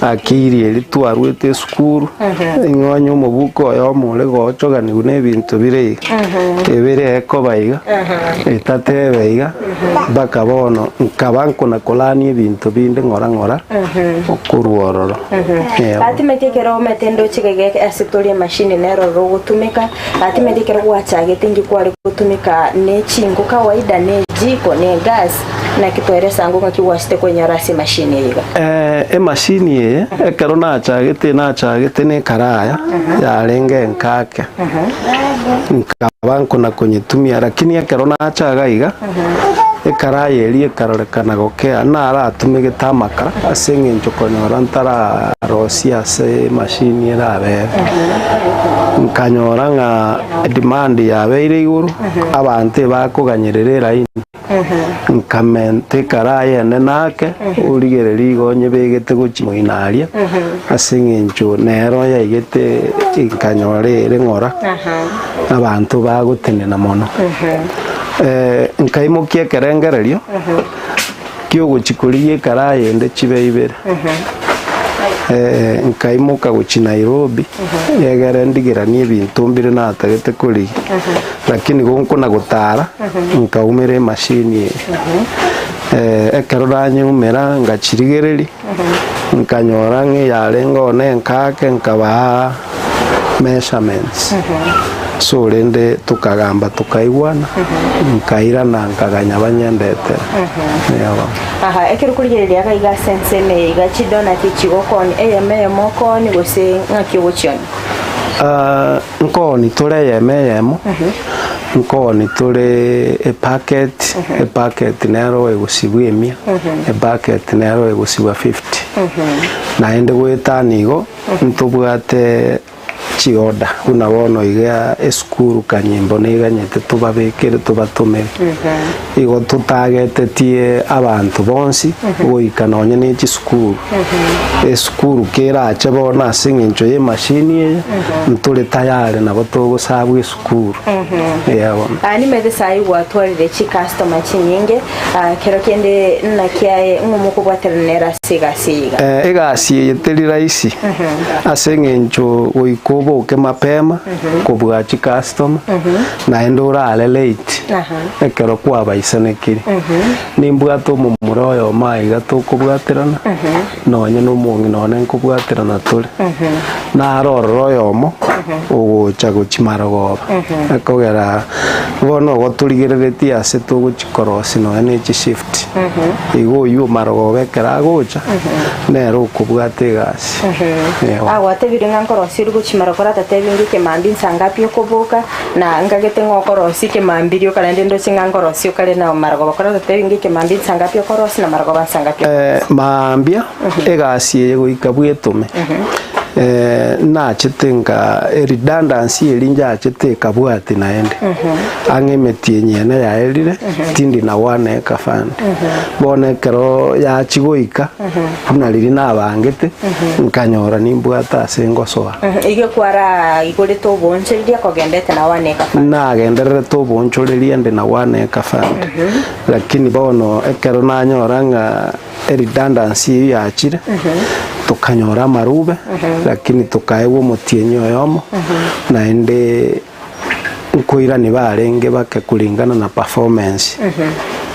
akiri eri twarwete esukuru, ng'a onye omobuko oyomo ore goochoganiwa na ebinto bire iga, ebere ekoba iga, etatebe iga, mpaka bono nkaba nkona kolania ebinto binde ng'ora ng'ora okorwa ororo. Eeh. Atimeti ekero omete ndoche iga ase tore emashini nero ororo ogotumeka, atimeti ekero gwachagete inki kware gotumeka ne chinko kawaida ne ejiko ne egas, naki toeresa ango ng'aki gwachete kwenyora ase emashini eye iga. Emashini eye ekero nachagete nachagete ne ekaraya yarenge enkake, nkaba nkona konyetumia lakini ekero nachaga iga, ekaraya eria ekarorekana gokea naratumegete amakara ase eng'encho konyora ntararosia ase emashini erabere. Nkanyora ng'a edemand yabeire igoro, abanto ebakoganyerera eraini. Nkamenta ekaraya enene ake, origererie igo nyebegete gochia moino aria, ase eng'encho nero yaigete nkanyora ere ng'ora, abanto bagotenena mono. Nkaimokia ekerengererio kiogochia korigia ekaraya ende chibe ibere, nkaimoka gochia Nairobi, egere ndigeranie ebinto mbire natagete korigia. Lakini gonkona gotara, nkaumera emashini eye. Ekero nanyeumera ngachirigereria, nkanyora ng'a eyarenge one enkake nkabaa measurements. So rende tokagamba tokaigwana, nkairana nkaganya banyendetere. Yebo. Aha, ekero okorigereria iga iga ase ensemo eye iga chidonati chigokoni eyemo eyemo okoni gose ng'aki ogochioni? Ah, nkoni tore eyemo eyemo, nkoni tore epacket, epacket nero egosibwa emia, epacket nero egosibwa fifty. Naende goetania igo, ntobwate chioda buna bono iga esukuru kanyimbo neganyete tobabekere tobatomere. Igo totagetetie abanto bonsi goika nonye ne chisukuru. Esukuru kerache bono ase eng'encho ye emashini eye, ntore tayari nabo togosabwa esukuru. Eeh. Aa nimanyete saii gwatwarire chicustomer chinyinge, aa kero kende naki aye ng'o mokobwaterana nere ase egasi eye iga? Eh, egasi eye teri rahisi ase eng'encho goika oboke mapema kobua chicustomer naende orare late ekero kwabaisanekire. Nimbwate omomura oyomo aiga tokobwaterana nonye na omong'ina one nkobwaterana tore. Naro ororo oyomo ogocha gochia marogoba ekogera bono igo torigereretie ase togochia korosia nonya ne chishift. Igo oywo marogoba ekero agocha nere okobwata egasi. Eeh. Agwatebire ng'a nkorosia ore gochia marogoba oratatebi ng'a ekemambia nsa ngapi okoboka Na nkagete ng'a okorosia ekemambia rioka naende ndoche ng'a nkorosia okare na marogoba kore ototebi ng'a ekemambia nsa ngapi okorosia na marogoba nsa ngapi okorosia. Mambia egasi eye goika bwetome nachete nka eredundancy eria njachete ekabwati naende ang'e emetienyi ene yaerire tindi na one acre fund bono ekero yachia goika buna riria nabangete nkanyora nimbwate ase ngosoa. Igo kwaraigorete oboonchoreria kogendete na one acre fund. Nagendererete oboonchoreria inde na one acre fund, lakini bono ekero nanyora ng'a eredundancy eyio yachire, tokanyora amarube, lakini tokaegwa omotienyi oyomo, naende nkoirani barenge bake kulingana na performance.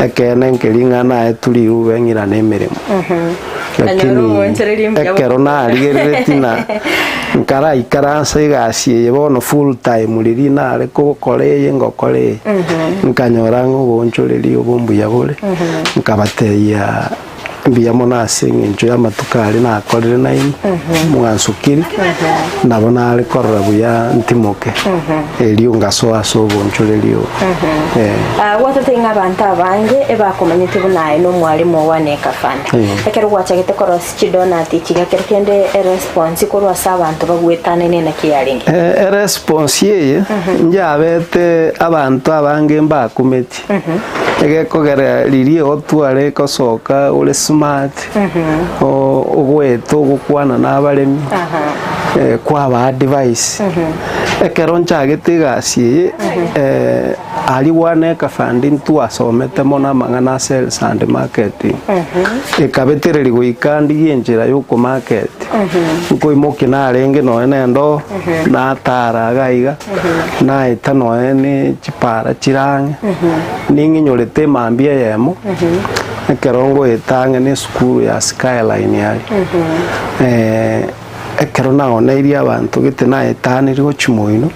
Ekeene nkeri ng'a naetwe rirube ng'irane emeremo. Lakini ekero narigereretie na nkaraikaransa egasi eye bono full time riria nare kogokora eye ngokora eye, nkanyora ng'a oboonchoreria obo mbuya bore, nkabatebia mbuya mono ase eng'encho y'amatuko aria nakorire nainwe, mwansukire, nabo nare korora buya ntimoke, erio ngasoa ase oboonchoreria obo. Eh. Ah, gwatotebia ng'a abanto abange ebakomanyete buna aye nomwalimu o One Acre Fund. Ekero gwachagete korosia chidonati echi gekero kende eresponse korwa ase abanto bagwetanene naki yarenge? Eresponse eye njabete abanto abange mbakumeti, egekogera riria otware gosoka ore smart, ogoeta ogokwana na abaremi, kwabaa advice. Ekero nchagete egasi eye, Aria One Acre Fund ntwasomete mono amang'ana a sales and marketing. Ekabetereria goika ndigie enchera ya okomarket. Nkoimokia narenge nonya na endoo, natara iga iga, naeta nonya ne chipara chire ang'e, ning'inyorete emambia eyemo, ekero ngoeta ang'e na esukuru ya Skyline aria. Ekero naoneirie abanto gete naetanirie gochia moino,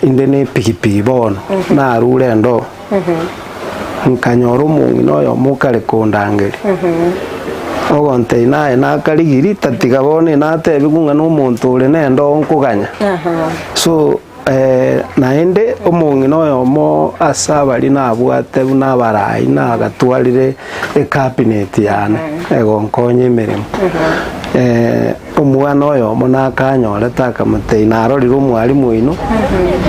inde nepigipigi bono, narure endoo, nkanyora omong'ina oyomo okare kondangeria, ogontebia naye nakarigiri tatiga bono natebigwe ng'a nomonto ore nendoo nkoganya. So naende omong'ina oyomo ase abaria nabwate buna abarai nagatwarire ecabinet yane egonkonya emeremo. Omwana oyomo nakanyorete akamotebia narorire omwalimu oino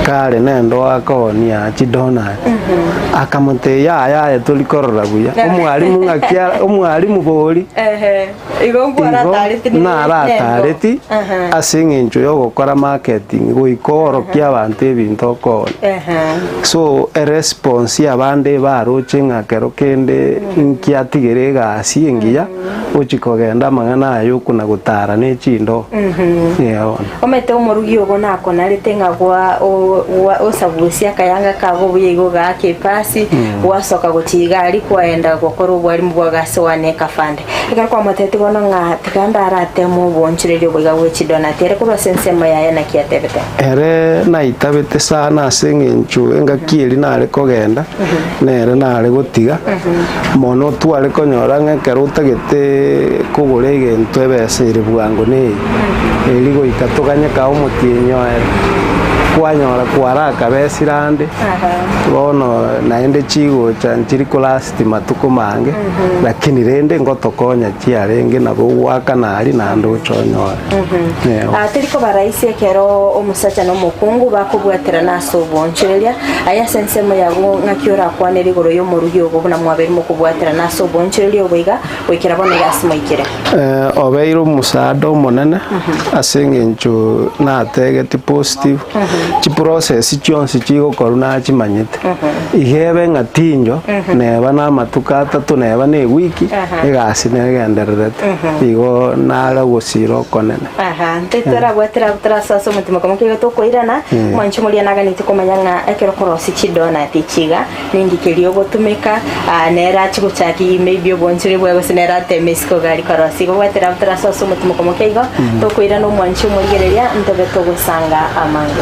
kare nendoa akoonia chidonut. Akamotebia yaya aye tori korora buya, omwalimu ng'aki omwalimu bori. Igo Igo naratareti ase eng'encho y'ogokora marketing goika oorokie abanto ebinto okoonia. So eresponse y'abande baroche ng'a kero kende nkiatigere egasi engiya ochia kogenda amang'ana aya okona gotara ne. ne chindoo. Eh, bono. Omanyete omorugi ogo nakonarete ng'a gwa o- gwa osabusia akayanga kago buya igo ogaaka epasi, gwasoka gochia iga aria kwaenda gokora obwarimu bwago ase one acre fund. Ekero kwamotebetie bono ng'a tiga ndarateme obonchoreria obo iga bwe chidonati, ere korwa ase ensemo yaye naki atebete? Ere naitabete sana ase eng'encho engaki eria nare kogenda, nere nare gotiga, mono tware konyora ng'a ekero otagete kogora egento ebesa ere bwango neye, eri goika toganye kaa omotienyi oere, kwanyora kwarakabesire ande, bono naende chigocha nchiri kolasti matuko mange, lakini rende ngotokonya chiarenge nabo ogoakana aria naende oche onyore. Ah, teri koba rahisi ekero omosacha na omokungu bakobwaterana ase obonchoreria. Aye ase ensemo yago ng'aki orakwanere igoro y'omorugi ogo buna mwabeire mokobwaterana ase obonchoreria obo iga goikera bono iga ase moikire? Eh, obeire omosaada omonene ase eng'encho nategeti positive, chiprocess chionsi chigokorwa nachimanyete. Iga ebe ng'a tinjo, neba na amatuko atato neba na ewiki, egasi negendererete. Igo nare ogosira okonene. Aha, ntwe twarabwatire abwo torasoa ase omotima komo keigo tokoirana, omwanchi omoria naganetie komanya ng'a ekero okorosia chidonut echi iga, ninki keria ogotumeka, ah, nere achie gochaki maybe obonchore bwaye gose nere ateme isiko iga aria korosia. Igo bwatire abwo torasoa ase omotima komo keigo, tokoirana omwanchi omorigereria, ntobe togosanga amange.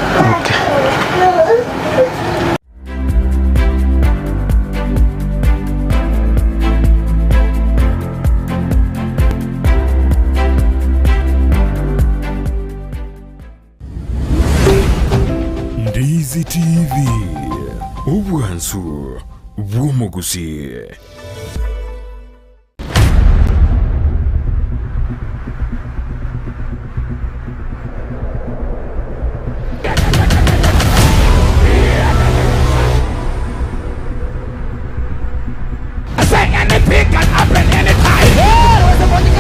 Ndizi TV, obwansu bw'omogusi. Say anything can happen anytime.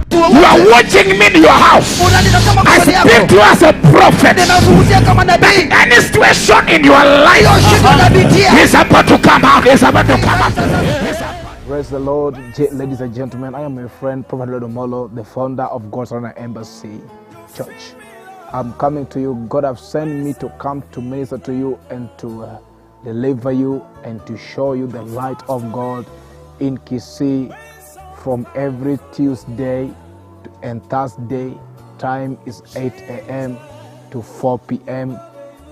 You are watching me in your house. I speak to you as a prophet. That any situation in your life is about to come out. Is about to come out. Praise the Lord, ladies and gentlemen. I am your friend, Prophet Lord the founder of God's Honor Embassy Church. I'm coming to you. God have sent me to come to minister to you and to uh, deliver you and to show you the light of God in Kisii from every Tuesday and Thursday. Time is 8 a.m. to 4 p.m.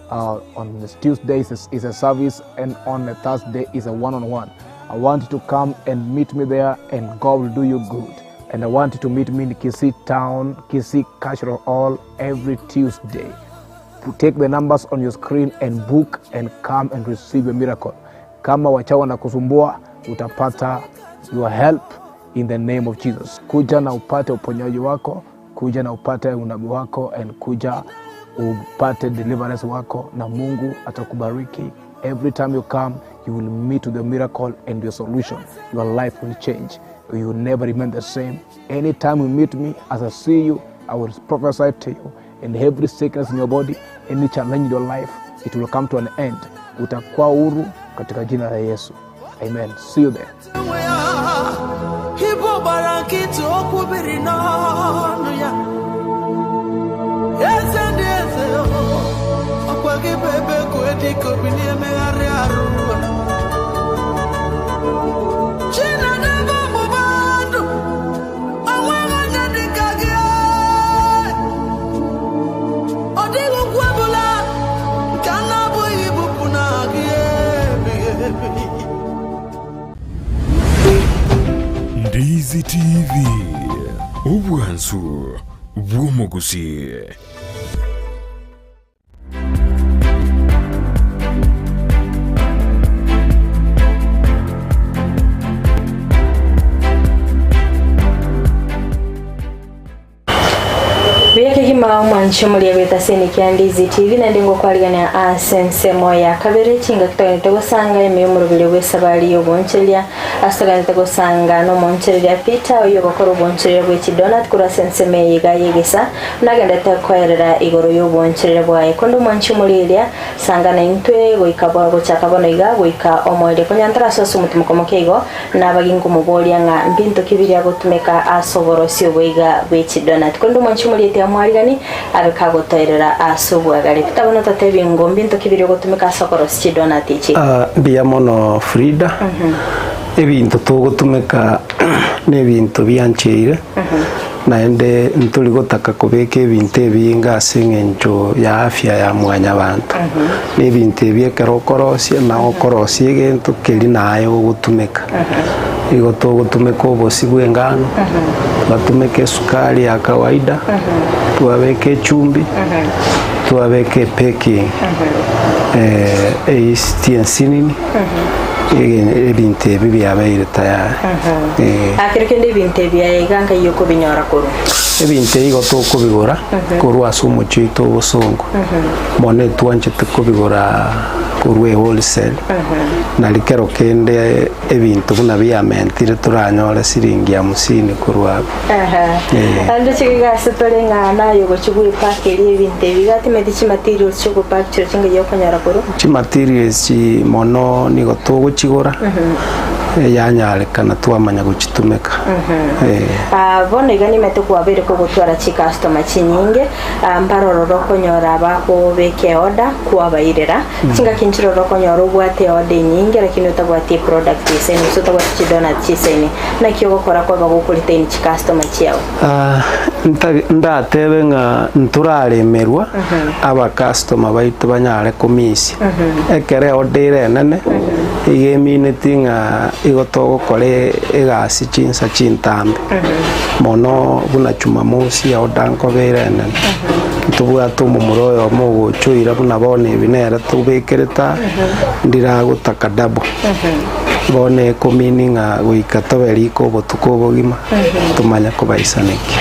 Uh, on this Tuesdays is, is a service, and on a Thursday is a one-on-one. I want you to come and meet me there, and God will do you good. And I want you to meet me in Kisii Town, Kisii Cultural Hall every Tuesday. Take the numbers on your screen and book and come and receive a miracle. Kama wachawi wanakusumbua, utapata your help in the name of Jesus. Kuja na upate uponyaji wako, kuja na upate unabii wako, and kuja upate deliverance wako, na Mungu atakubariki. Every time you come, you will meet with the miracle and your solution. Your life will change. You will never remain the same. Anytime you meet me, as I see you, I will prophesy to you. And every sickness in your body, any challenge in your life, it will come to an end. Utakuwa huru katika jina la Yesu. Amen. See you there. Ibu gbara nkịtị okwu biri n'ọnụ ya eze ndị eze o, ọkwa gị bụ ebe kue dịka obi na-emegharị arụ Chinedebe ọgbụgba ndụ, o nweghị onye dịka gị. Ọ dịghị okwu ọbụla nke a na-abụghị ibupụ na gị ebighị ebi. Ndizi TV, obwansu bw'omogusi. Buya kegima. Mwanche moria bw'etaseni kia Ndizi TV naende ngokwarigania ase ensemo ya kabere chingaki togenderete gosanga ime y'omoroberio bw'esabari y'obonchereria ase togenderete gosanga n'omonchereria Peter oyio ogokora obonchereria bwe chidonut korwa ase ensemo eye iga y'egesa nagenderete koerera igoro y'obonchereria bwaye konde omwanche moria eria sanga naintwe goika gochaka bono iga goika omoerio konya ntarasoa ase omotimoko moke igo Nabage nkomoboria ng'a mbinto ki biria gotumeka ase oborosi obo iga bwe chidonati. Korende omwanchi omoriete amwarigani abe kagotoerera ase obwagare. Peter bono totebi ngo mbinto ki biria ogotumeka ase okorosia chidonati echi? Ah, mbuya mono Frida. Ebinto togotumeka nebinto biancheire, naende ntori gotaka kobeka ebinto ebinge ase eng'encho ya afya ya mwanyabanto. Na ebinto ebi ekero okorosia, na okorosia egento keria naye ogotumeka. Igo togotumeka obosie bwa engano, twatumeka esukari ya kawaida, twabeka echumbi, twabeka ebaking, eyeast ensinini, ebinto ebi biabeire tayari. Ekero kende ebinto ebi aye iga nkai okobinyora korwa? Ebinto ebi igo tokobigora korwa ase omochie oito obosongo. Bono etwanchete kobigora korwa ewholesale, nari kero kende ebinto buna biamentire toranyore siringi hamsini korwa abwo. Eh. Naende chigiga ase tore ng'a naye ogochia gwepakeria ebinto ebi iga timeti chimaterials chiogopaka chiro chingiya okonyora korwa. Chimaterials echi mono nigo togochigora, yanyarekana twamanya gochitumeka. Eh. Ah, bono iga nimete kwabeire kogotwara chicustomer chinyinge. Mbarororo okonyora abakobeka eorder kwabairera. Chingaki nchiroro okonyora obwate eorder enyinge lakini otabwati eproduct chisaini gose otabwati chidonut chisaini. Naki ogokora kwaba gokoretain chicustomer chiao? Ah, nta- ndatebe ng'a ntoraremerwa abacustomer baito banyare komisia. Ekero eorder ere enene, iga emineti ng'a igo togokora egasi chinsa chintambe. Mono buna Jumamosi eoda nkobeire enene. Ntobwate omomura oyomo ogocha oira buna bono ebi nere tobekerete aa, ndiragotaka double. Bono ekomini ng'a goika tobe riko obotuko obogima, tomanye kobaisanekia.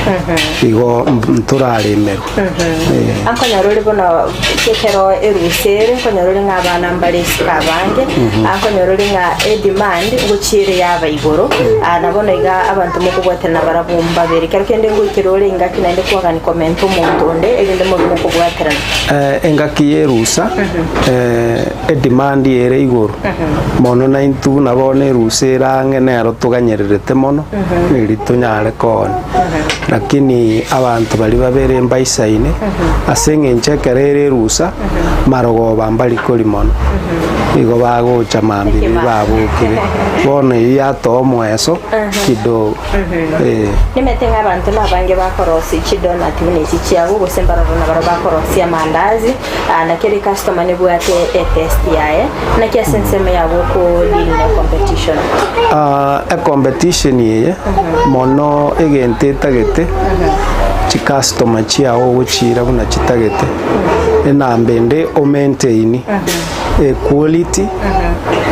Igo ntoraremerwe. Eh. Ankonyora ore bono ekero erusa ere, nkonyora ore ng'a abana mbare isiko abange, ankonyora ore ng'a edemand ngochia ere yaba igoro, ah, na bono iga abanto mokobwaterana barabwo mbabere. Ekero kende ngoikera ore engaki naende kwagani komenta omonto onde erinde mobe mokobwaterana. Eh, engaki y'erusa eh, edemand ere igoro mono naintwe buna bono erusa ere ang'e nero toganyererete mono eri tonyare koonia. Lakini abanto baria babere mbaisaine, ase eng'encho ekero ere erusa, marogoba mbari kori mono. Igo bagocha mambia riria babokire. Bono eyio yatoa omoeso kidogo. Eh. Nimete ng'a abanto nabange bakorosia chidonut buna echi chiabo, gose mbaroro nabarabwo bakorosia amandazi, ah, na kera ecustomer nebwate etest yaye. Naki ase ensemo yabo oko deal ne competition? Ah, ecompetition eye mono egento etagete chicustomer chiago ogochiira buna chitagete enamba ende o maintain equality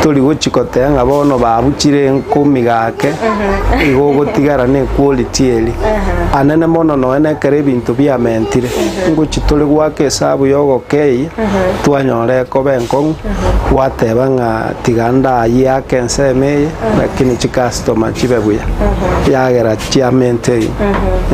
tori gochi koteba ng'a bono babuchire nkomigake igo ogotigara na equality eria. Anene mono nonya na ekero ebinto biamentire ngochi tore goaka esabu ya ogokeyia twanyora ekoba enkong'u gwateba ng'a tiga ndayiake ensemo eye lakini chicustomer chibe buya yagera chia maintain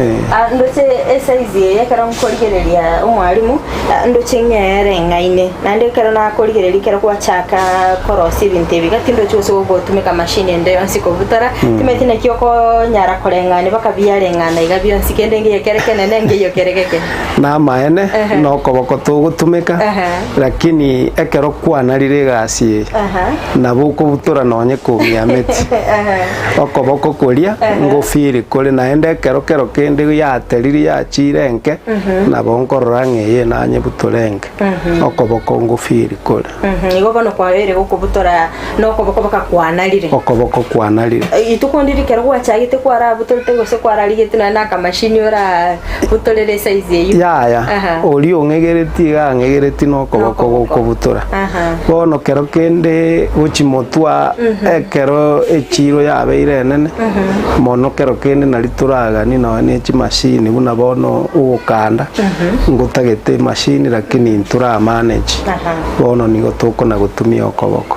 eh. Ah, ndoche esize eye ekero nkorigereria omwalimu ah, ndoche ng'ere eng'aine naende ekero nakorigereria ekero gwachaka korosia ebinto ebi iga tindochi gose gogotumeka machine ende yonsi kobutora timanyeti naki okonyara koreng'ania mpaka biareng'ana iga bionsi kende nkeiyo kere kenene nkeiyo kere geke. Namaene, Ehe. nokoboko togotumeka, Ehe. lakini ekero kwanarire egasi eye, Aha. nabo okobutora nonye komiameti. Ehe. Okoboko koria Ehe. ngofeel kore naende ekero kero kende yateriri yachiire enke, Mhm. nabo nkorora ng'a eye nanyebutore enke. Mhm. Okoboko ngofeel kore. Mhm, Igo bono kwabeire gokobutora ng'a nokoboko baka kwanarire. Okoboko kwanarire. Rituko ndiri ekero gwachagete kwarabutorete gose kwararigete nonya na akamashini orabutorere esize eyio. Yaya, Aha. oria ong'egeretie iga ang'egeretie nokoboko gokobutora. Aha. Bono kero kende gochimotwa ekero echiro yabeire enene, mono kero kende nari toraganie nonya ne chimashini buna bono ogokanda, ngotagete emashini lakini ntoramanage. Aha. Bono nigo tokona gotumia okoboko.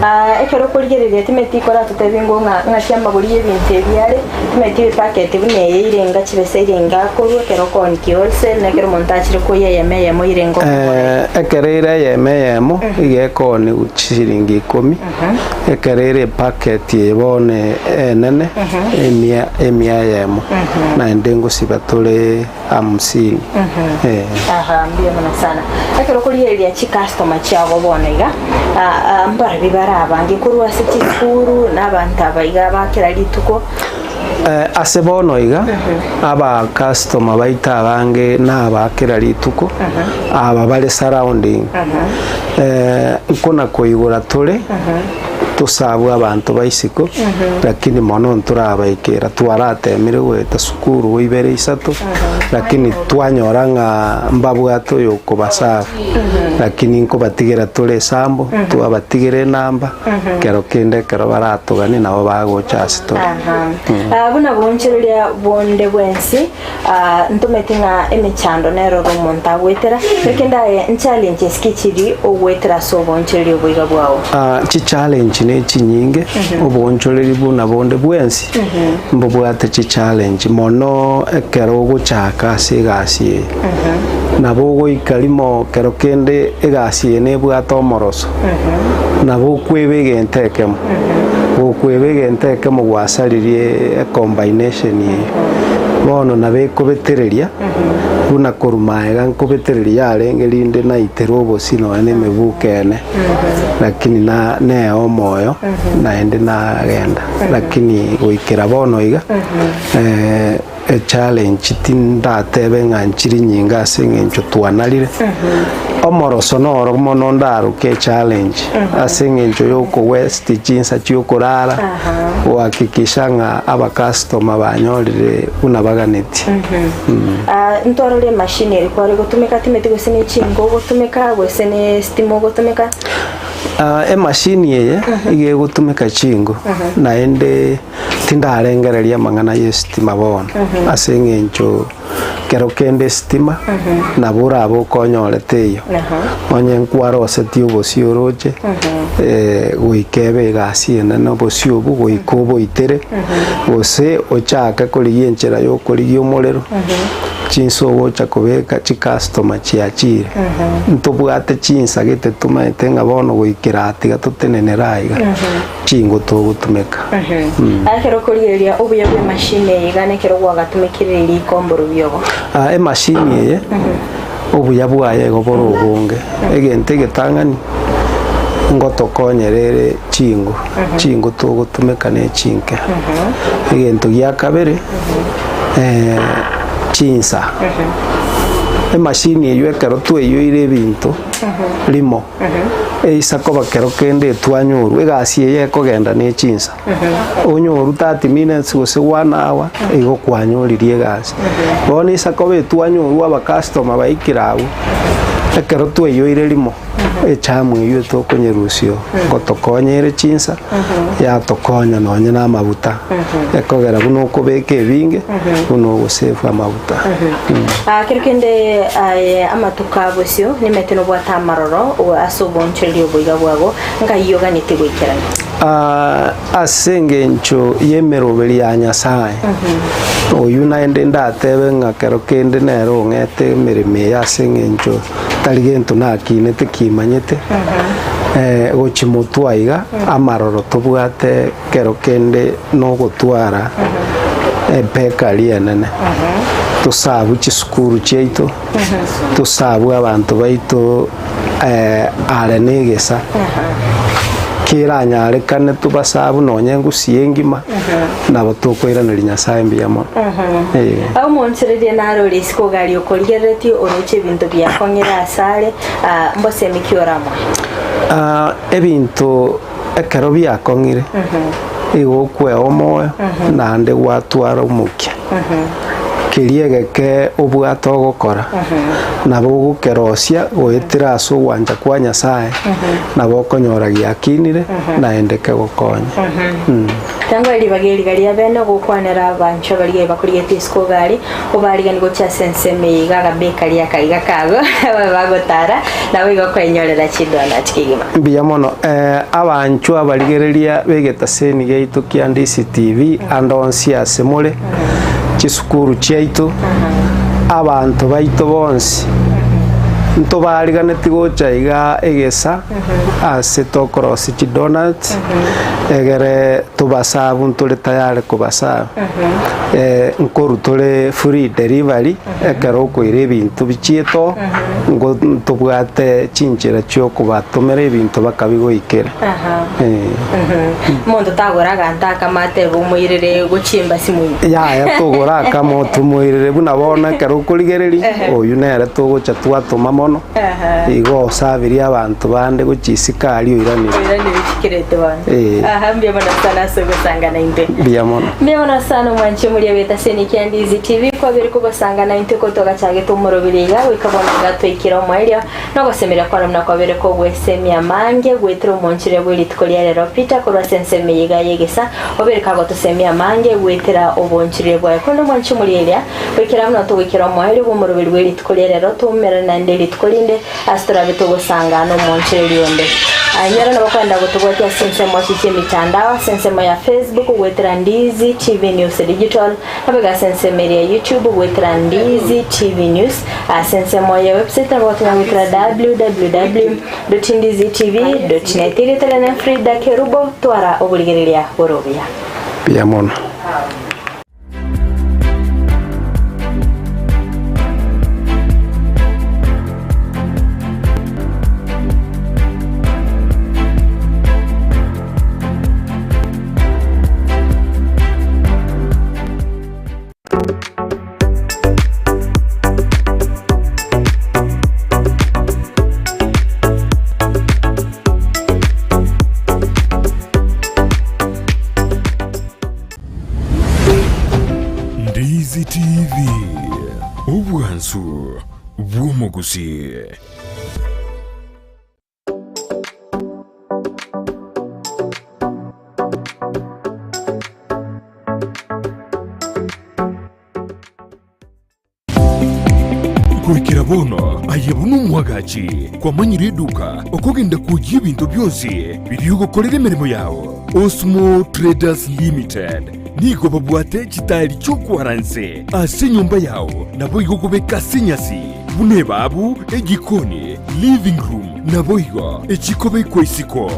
Ah, ekero okorigereria timeti koratotebie ngo ng'a ng'aki amagori y'ebinto ebi are, timeti epaketi buna eye irenga chibesa irenga akorwa ekero okoonikia wholesale na ekero omonto achire koyia eyemo eyemo irenga okogora. Eh, ekero ere eyemo eyemo iga ekooniwa chisiringi ikomi, ekero ere epaketi eye bono enene emia emia eyemo, naende ngosiba tore hamsini. Eh. Aha, mbuya mono sana. Ekero okorigereria chicustomer chiago bono iga, ah, ah, mbarabwo bare abange korwa ase chisukuru na abanto aba iga ba kera rituko. Eh, ase bono iga aba customer baito abange na aba kera rituko aba bare surrounding eh, nkona koigora tore tosabwe abanto ba isiko lakini mono ntorabaikera twaratemire goeta sukuru ibere isato lakini twanyora ng'a mbabwate oyo okobasabu lakini nkobatigera tore esambo twabatigera enamba kero kende ekero baratoganie nabo bagocha ase tore. Aha. Ah, buna boonchoreria bonde bwensi ah, ntometi ng'a emechando nero ore omonto agoetera, rekende aye nchallenges ki chiri ogoetera ase oboonchoreria oboiga bwao? Ah, chichallenge ne chinyinge oboonchoreri buna bonde bwensi mbobwate chichallenge mono ekero ogochaka ase egasi eye nabo ogoika rimo kero kende egasi eye nebwate omoroso nabo okweba egento ekemo gokweba egento ekemo gwasaririe ecombination eye bono nabo ekobetereria buna korwa maega nkobetereria yarenge rinde naiterwe obosie nonya na emebuko ene lakini na nea omoyo naende nagenda lakini goikera bono iga Echallenge tindatebe ng'a nchiri nyinga ase eng'encho twanarire. Omoroso noro mono ndaroke echallenge ase eng'encho ya okowesti chinsa chia okorara, gohakikisha ng'a abacustomer banyorire buna baganetie. Ah, ntwarore emashini eri kware gotumeka timeti gose ne chinko ogotumeka gose ne estima ogotumeka. Ah, emashini eye iga egotumeka chinko naende Tindarengereria amang'ana y'esitima bono, ase engencho kero kende esitima nabo orabe okonyorete eyio, onye nkwarosetie obosio oroche, goika ebe egasi enene obosio obwo goika oboitere, gose ochake korigia enchera ya okorigia omorero, chinsa ogocha kobeka chicustomer chiachire. Ntobwate chinsa gete tomaete ng'a bono goikera aa tiga totenenere aiga. Chingo togotumeka. Ekero okorigereria obuya bw'emashini eye iga nekero gwagatumekire rikombo rubiogo. Ah, emashini eye obuya bwaye igo bore obonge. Egento egetang'ani ngotokonyera ere chingo, chingo togotumeka ne chinke. Egento gia kabere chinsa. Emashini eywo ekero twaiyoire ebinto rimo. Eisa koba kero kende etwanyorwa, egasi eye ekogenda ne chinsa. Onyorwe 30 minutes gose one hour, igo kwanyoririe egasi. Bono eisa koba etwanyorwa abacustomer baikire abwo, ekero twaiyoire rimo, echamu eywo etokonyerusia oo, ngotokonya ere chinsa, yatokonya nonye na amabuta, ekogera buna okobeka ebinge, buna ogosave amabuta. Ah, kero kende aye amatuko a bosio nimete nobwate amaroro o- ase oboonchoreria oboiga bwago, ngai oganeti goikerana. Ah, ase engencho y'emeroberi ya Nyasae, oyio naende ndatebe ng'a kero kende nere ong'ete emeremo eye ase eng'encho tari gento nakinete kimanyete, eh, gochia motwe aiga, amaroro tobwate Kero kende nogotwara ebekari enene, tosabu chisukuru chiaito, tosabu abanto baito are na egesa, keranyarekane tobasabu nonye engusi engima, nabo tokoiraneria Nyasaye mbuya mono. Eh. Omonchereria nare ore isiko gari okorigereretie oroche ebinto biakong'ire asare, ah, mbosemi ki oramoe? Ah, ebinto ekero biakong'ire igo okwea omoyo naende gwatwara omokia. Keria egeke obwate ogokora nabo ogokerosia goetera ase ogwancha kwa Nyasaye nabo okonyora giakinire naende kegokonye. Tangwa ribaga eriga ria bene ogokwanera abanchwa baria ebakorigetie isiko gari obarigani gochia ase ensemo eye iga agabeka riaka iga kago babe bagotara nabo igo okwenyorera chidonut kegima. Mbuya mono abanchwa abarigereria b'egetaseni giaito kia DCTV ande onsi ase more, chisukuru chiaito, abanto baito bonsi, ntobariganeti gocha iga egesa ase tokorosia chidonuts, egere tobasabu ntore tayari kobasabu. Nkorwa tore free delivery ekero okoira ebinto bichiete oo, ngo ntobwate chinchera chiokobatomera ebinto bakabigoikera. Omonto tagora aganto akamo atebe omoirere gochia embasi moino. Yaya togora akamo tomoirere buna bono ekero okorigereria, oyio nere togocha twatoma mono, igo osabirie abanto bande gochia isiko aria oiranire. Oiranire chikerete bono. Eh. Aha, mbuya mono sana ase ogosangana intwe. Mbuya mono. Mbuya mono sana omwanchi omoria bw'etaseni kia Ndizi TV kwabere kogosangana intwe kotogachagete omoroberi iga goika bono iga twaikire omoerio nogosemeria kwane buna kwabere kogwesemia amange goetera omonchire bwe rituko ria rero Peter korwa ase ensemo eye iga y'egesa obere kagotosemia amange goetera obonchire bwaye korende omwanchi omoria eria goikera buna togoikera omoerio bw'omoroberi bwe rituko ria rero toumerane naende rituko rinde Ase torabe togosangana omoonchoreria onde. Ainyore nabo kwenda gotobwatia ase ensemo ase chi'emitandao, ase ensemo ya Facebook goetera Ndizi TV News Digital, nabo iga ase ensemo eria ya YouTube goetera Ndizi TV News, ase ensemo ya website nabo gotonya goetera www.ndizitv.net. Erieta riane Frida Kerubo, twara oborigereria bore obuya. Mbuya mono. Ndizi TV, obwansu bw'omogusi. Goikera bono aye buna omwagachi kwamanyire eduka okogenda kwoyia ebinto bionsi biria ogokorera emeremo yao. Osmo Traders Limited nigo babwate chitaeri chi'okwara nse ase enyomba yao naboigo okobeka ase enyasi buna ebabu, ejikoni, living room naboigo echikobekwa isiko.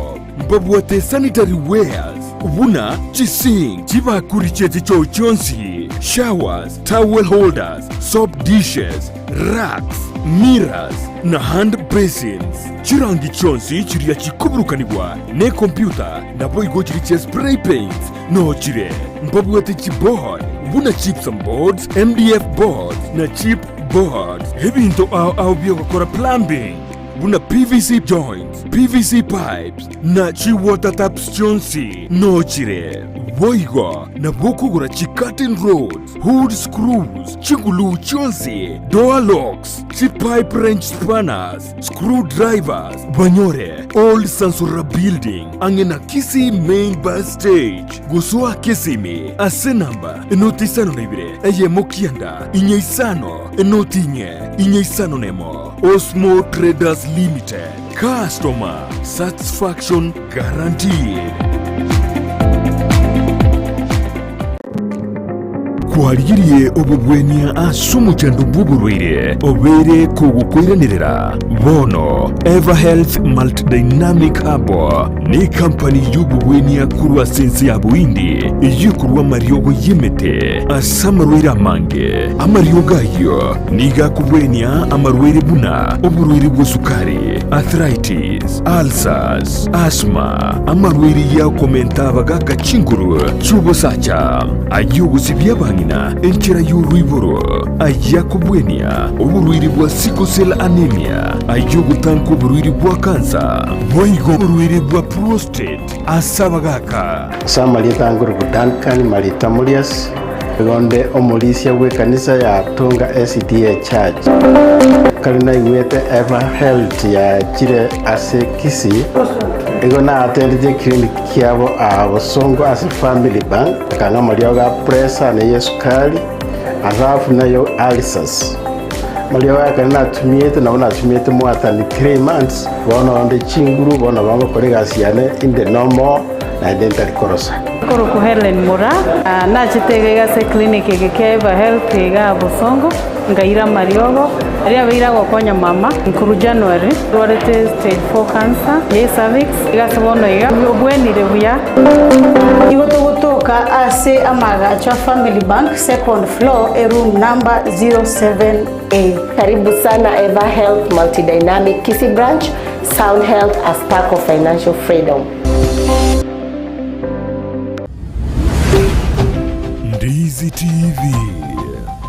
Mbabwate sanitary wares buna chisink, chibakuri chie chichoo chionsi, showers, towel holders, soap dishes, racks, mirrors, na hand basins. Chirangi chionsi chiria chikoburukanigwa nekompyuta naboigo chiria chia spray paints noo chire. Mbabwate chiboard buna gypsum boards, MDF boards na chip boards. Ebinto ao ao biogokora plumbing buna PVC joints, PVC pipes, na chi-water taps chionsi noo chire. Boigo nabo okogora chi-curtain rods, hood screws, chiguluu chionsi, door locks, chi-pipe wrench spanners, screw drivers, banyore Old Sansora Building ang'e na Kisii Main Bus Stage. Gosoa Kisimi ase namba enoti isano na ibere eyemo kianda inye isano enoti inye inye isano nemo. Osmo Traders Limited, Customer Satisfaction Guaranteed. Kwarigirie obobwenia ase omochando bw'oborwaire obeire kogokoiranerera? Bono Everhealth Multidynamic Herbal ne company y'obobwenia korwa ase ense ya Bohindi eyio ekorwa amariogo y'emete ase amarwaire amange. Amariogo ayio nigo akobwenia amarwaire buna oborwaire bw'esukari. arthritis, ulcers, asthma, amarwaire y'akomenta abagaka chinguru chi'obosacha, ay'ogosibia abang'ina enchera y'oroiboro, ay'akobwenia oborwaire bwa sickle cell anemia, ay'ogotanka oborwaire bwa kansa, boigo oborwaire bwa prostate ase abagaka. Ase amarieta angoruku Duncan Marita Murias, nigo nde omorisia bw'ekanisa ya Tonga SDA Church. Kare naigwete Eva Health yachire ase Kisii, igo naatendetie clinic kiabo aa Bosongo ase Family Bank, akang'a amariogo a pressure na eyesukari, alafu nayo ulcers. Amariogo aya kare natumiete nabo natumiete mwatani 3 months, bono onde chinguru, bono nabo ngokora egasi yane inde nomo naende ntari korosa. Nkorokwa Hellen Moraa, nachete iga iga ase eclinic eke kia Eva Health igaa Bosongo, nkaira amariogo, aria abeire agokonya mama, nkorwa January, ndwarete stage four cancer ya ecervix, iga ase bono iga, obwenire buya. Igo togotoka ase amaagacho a Family Bank, second floor, eroom number 07A. Karibu sana Eva Health Multidynamic Kisii Branch, Sound Health a spark of financial freedom. Ndizi TV,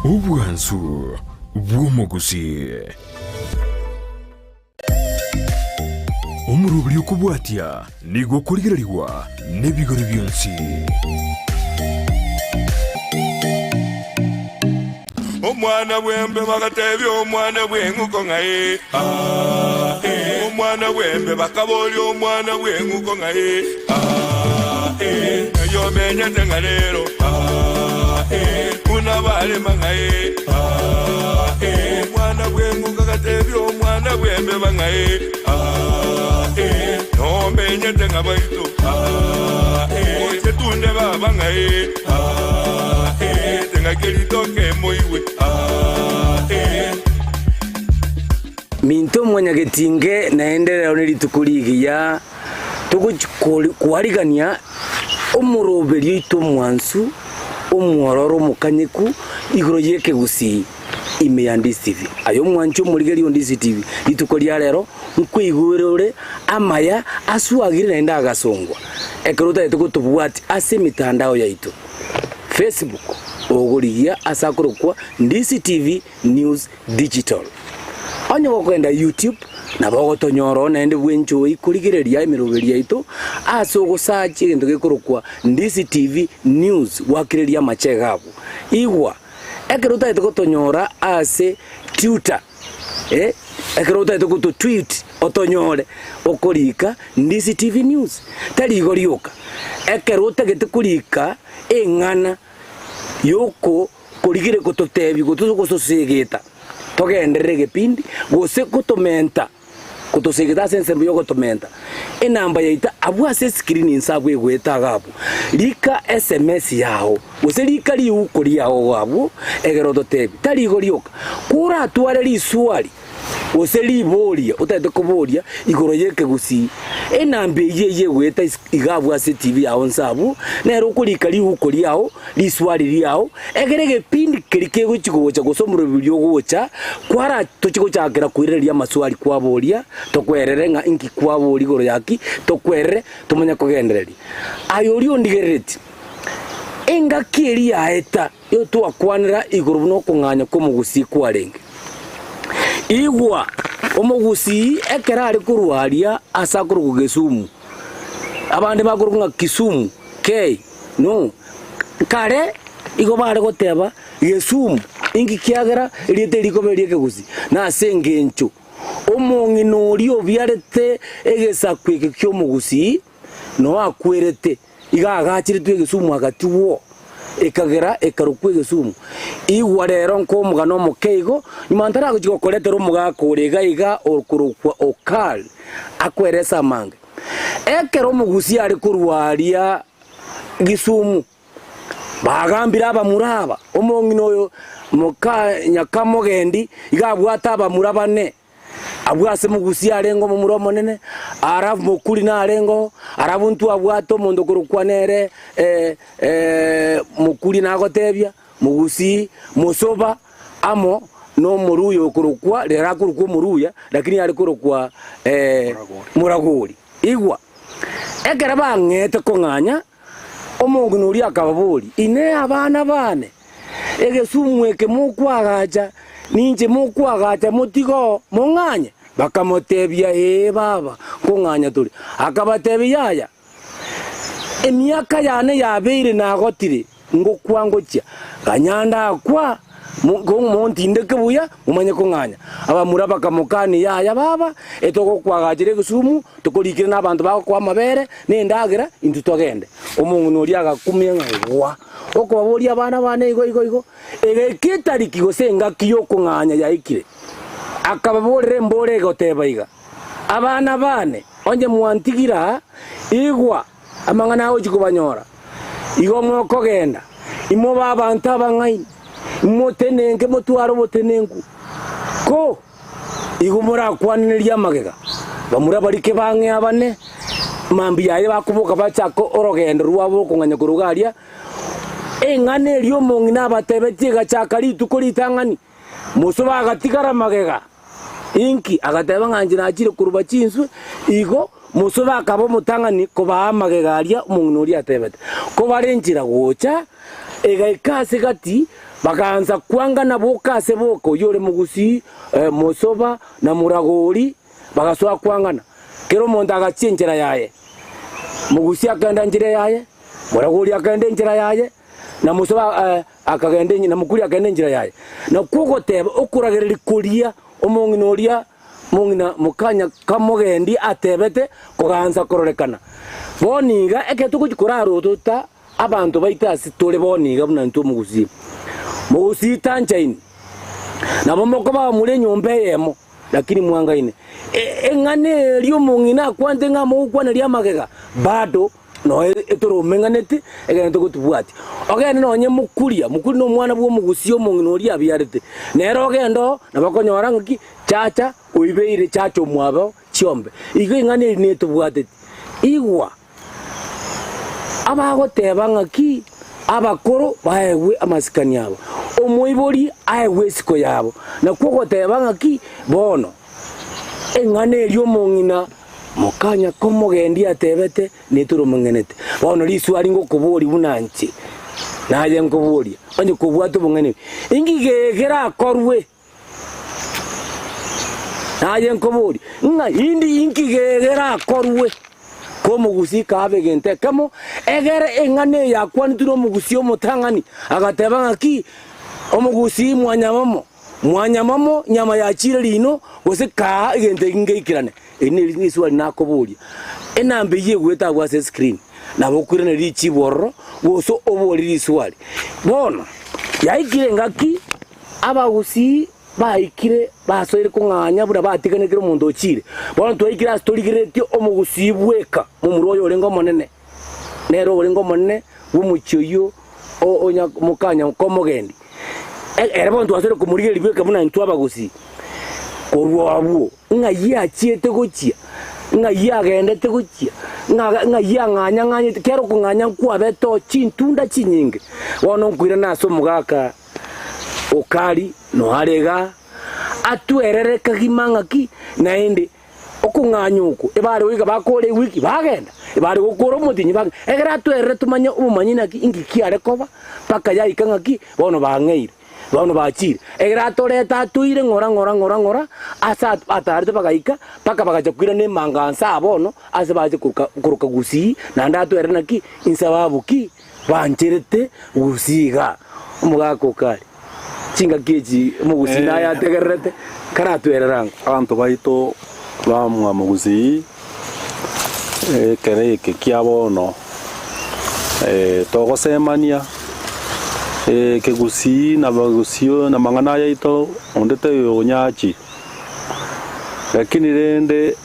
obwansu bw'omogusi. Omoroberi okobwatia nigo okorigererigwa nebigori bionsi. Omwana bw'embe bagatebia omwana bw'eng'uko ng'a ee, aa, ee. Omwana bw'embe bakaboria omwana bw'eng'uko ng'a ee, aa, ee. Ng'ai omenyete ng'a rero, aa, ee. Buna barema ng'a ee, aa, ee. Omwana bw'eng'uko agatebia omwana bw'embeba ng'a ee, aa, ee. Nomenyete ng'a baito, aa, ee. Oche tunde baba ng'a ee, aa, ee. Ng'aki ritoke moigwe, aa, ee. Minto mwanyagetinge naende rero nerituko rigiya togochi kwarigania omoroberio oito omwansu, omwororo omokanyeku igoro y'ekegusii ime ya Ndisi TV. Aye omwanchi omorigereria o Ndisi TV, rituko ria rero nkoigwere ore amaya aswagire naende agasongwa ekero otagete gotobwatia ase emitandao yaito. Facebook, ogorigia ase akorokwa Ndisi TV News Digital. Onye gokogenda YouTube, nabo ogotonyora oo naende bwenchoi korigereria emeroberi yaito ase ogosearch egento gekorokwa Ndisi TV News gwakereria amachega abwo. Igwa, ekero otagete gotonyora ase Twitter, eh, ekero otagete gototweet otonyore okorika Ndisi TV News. Tari igo rioka, ekero otagete korika eng'ana yoko korigere gototebia gose gotosegeta togenderere egepindi gose gotomenta gotosegeta ase ensemo ya ogotomenta enamba yaito abwo ase escreen inse abwo egoeta iga abwo rika sms yago gose rika riuko riago iga abwo egere ototebie tari igo rioka koratware riswari. gose riboria otagete koboria igoro y'ekegusii, enamba eyio eyio egoeta iga abwo ase etibi yao inse abwo, nere okorika riuko riao, riswari riao, egere egepindi keria kegochi gocha gose omoroberi ogocha, kwara tochi gochakera koiraneria amaswari kwaboria, tokwerere ng'a inki kwaboria igoro ya ki, tokwerere tomanye kogendereria. Aye oria ondigereretie, engaki eria yaeta. Nigo twakwanera igoro buna okong'anya kw'omogusii kwarenge. Igwa, omogusii ekero are korwa aria ase akorokwa Gesumu, abande bakorokwa ng'a Kisumu, K, no, kare igo bare goteba Gesumu, inki kiagera erieta eri rikoba eri'ekegusii? Nase engencho omong'ina oria obiarete egesaku eke ki'omogusii, noakwerete, iga agachiretwe egesumu agatigwa oo, ekagera ekarokwa egesumu. Igwa rero nkomogana omoke igo, nyuma ntaragochia gokoretera omogaka ore iga iga okorokwa Okal, akwerese amange. Ekero omogusia are korwa aria Gisumu, Bagambire abamura aba, omong'ina oyo moka nyakamogendi iga abwate abamura bane, Abwo ase mogusia arenge omomura omonene, Arabu mokuri narengeo, Arabu ntwabwate omonto okorokwa nere mokuri nagotebia, mogusii, mosoba, amo na omoruya okorokwa, rero akorokwa omoruya, lakini are korokwa moragori. Igwa, ekero bang'ete kong'anya, omong'ina oria akababoria, Inee abana baane, egesumu eke mokoagacha, ninche mokoagacha motige oo, mong'anye? Bakamotebia, Ee, baba, nkong'anya tore. Akabatebia, Yaya, Emiaka yane yabeire nagotire, ngokwa ngochia, ganya ndakwa, montindeke buya, momanye kong'anya. Abamura bakamokania, Yaya baba, etogokwagachera egesumu, tokorikire nabanto bagokoa amabere na endagera, intwe togende. Omong'ina oria agakumia ng'a gwa, okobaboria abana bane igo igo igo, egaika etariki gose engaki y'okong'anya yaikire. Akababorera emboro egoteba iga, Abana baane, onye mwantigira aa, igwa amang'ana agochia kobanyora. Igo mokogenda, imobe abanto abang'aini, motenenke motware obotenenku. Ko igo morakwaninerie amagega, bamura barike bang'e abane, mambia yaye bakoboka bachake orogendo rwabo rw'okong'anya korwa iga aria, eng'ana eria omong'ina abatebetie egachaka rituko ritang'ani. Mosoba agatigara magega. Inki? Agateba ng'a inche nachire koruba chinswe. Igo mosoba akaba omotang'ani kobaa amagega aria omong'ina oria atebete. Kobare enchera gocha, egaika ase gati, bakaansa kwangana boka ase boka, oyio ore mogusii, mosoba, na moragori, bagasoa kwangana. Kera omonto agachia enchera yaye. Mogusii akagenda enchera yaye, moragori akagenda enchera yaye, na mosoba akagenda na mokuri akagenda enchera yaye. Nakwo ogoteba okoragereria koria omong'ina oria mong'ina mokanya kamogendi atebete kogansa kororekana. Bono iga ekero togochia korarotota abanto baito ase tore bono iga buna intwe omogusii. Mogusii tanchaini, nabo mokoba more enyomba eyemo. Lakini mwangaine eng'ana eria omong'ina akwante ng'a mogokwaneria amagega bado noe etoromeng'aneti egento togotibwatia. Ogende nonye mokuria, mokuria na omwana bw'omogusia omong'ina oria abiarete, nere ogende oo nabo okonyora ng'aki chacha oibeire chacha omwabo chiombe. Igo eng'ana eri netobwateti. Igwa! Abagoteba ng'aki abakoro baegwe amasikani abo, omoibori aegwe esiko yabo, nakwo ogoteba ng'aki bono eng'ana eria omong'ina mokanya komogendia atebete netoromong'enete. Bono riswari ngokoboria buna inche naye nkoboria, onye kobwate obong'aini, inki gerakorwe? Naye nkoborie, ng'a indi inki gerakorwe komogusii kabe egento ekemo, egere eng'ana eye yakwanetwe nomogusii omotang'ani, agateba ng'aki, Omogusii mwanyamamo, mwanyamamo nyama yachiire rino, gose kaa egento eki ngeikerane. Eri neri riswali nakoboria. Enamba eyio egoeta agwo ase escreen, nabo okoiraneria richibu ororo, gose oborie riswali. Bono, yaikire engaki. Abagusii baikire basoire kong'anya buna batiganire kera omonto ochiire. Bono twaikire ase torigereretie omogusii bweka, momura oyo orenge omonene, nere orenge omonene bw'omochie oyio onya mokanya komogendi. Ere bono twasoire komorigereria bweka buna intwe abagusii. Korwa abwo ng'ai achiete gochia, ng'ai agendete gochia, ng'a ng'ai ang'anya-ng'anyete, kera okong'anya nkwabete oo chintunda chinyinge. Bono nkoirana ase omogaka Okari noare iga, atwerere kegima ng'aki, naende okong'anya oko, ebare goika bakore ewiki bagenda, ebare gokora omotienyi bagenda, ekero atwerere tomanye obomanyi naki inki kiare koba, mpaka yaika ng'aki bono bang'eire, bono bachire. Ekero atorete atoire ng'ora ng'ora ng'ora ng'ora, ase atarete bagaika, mpaka bagacha koirana emanga nse aa bono, ase bache koroka koroka gusii, naende atwerere naki, inse ababu ki. Bancherete gusii iga, omogaka okare chingaki echi omogusii naye ategererete karatwerere ango. Abanto baito ba mwamogusii ekero eke kia bono togosemania ekegusii na abagusii na amang'ana aya aito onde taiyo onyachi, lakini rende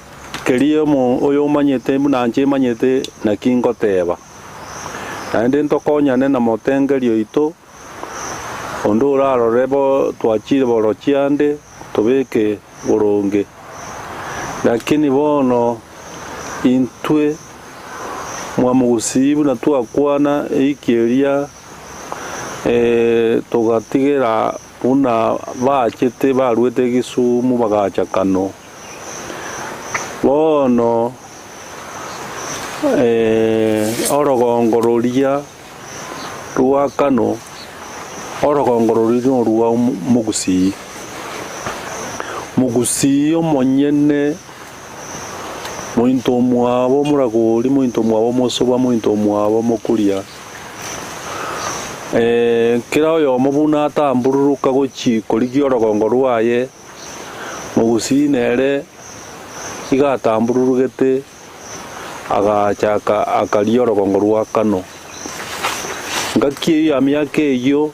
keria omo oyomanyete buna inche manyete naki ngoteba. Naende ntokonyane na motengeri oito, onde orarore bo twachire borochia ande, tobeke boronge. Lakini bono intwe mwamogusii buna twakwana eiki eria, togatigera. Buna bachete baruete Kisumu bagacha Kano. Bono orogongo roria rwa Kano, orogongo roria norwa Mogusii. Mogusii omonyene mointo omwabo omoragori, mointo omwabo omosoba, mointo omwabo omokuria. Kera oyomo buna atambururuka gochia korigia orogongo rwaye, Mogusii nere iga atambururugete agachaka akaria orogongo rwa Kano. Ngaki eyio ya miaka eyio,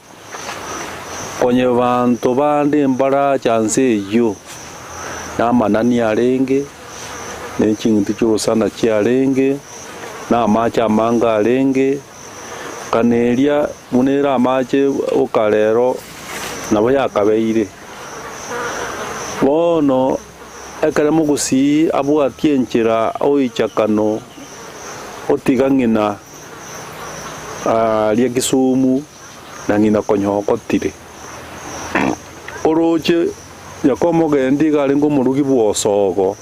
konye banto bande mbaracha nse eyio, na amanani arenge, ne ching'iti chi'orosana chiarenge, na amache amange arenge, Kano eria buna ere amache oka rero nabo yakabeire. Bono ekero mogusii abwatie enchera oicha kano otiga ng'ina aria Kisumu na ng'ina konya okotire. Oroche Nyakomogendi iga arenge omorugi bw'Osogo,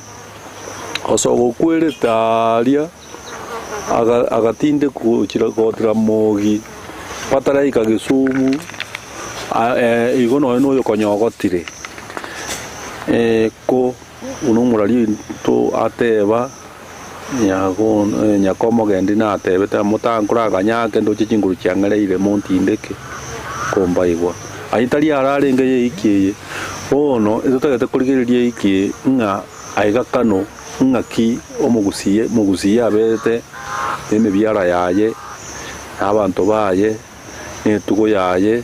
Osogo okwerete aaria. Agatindekwa gochia gotira mogi, bataraika Kisumu, igo nonya na oyokonya ogotire. Ko buna omorari oito ateba, nyakomogendi natebete motankoraganya ake ndoche chinguru chiang'ereire montindeke kombaigwa. Ayio tari ararenge yeiki eye, bono etotagete korigereria eiki eye ng'a aiga kano. Ng'aki omogusii mogusii aberete nemebiara yaye, na abanto baye, na etugo yaye,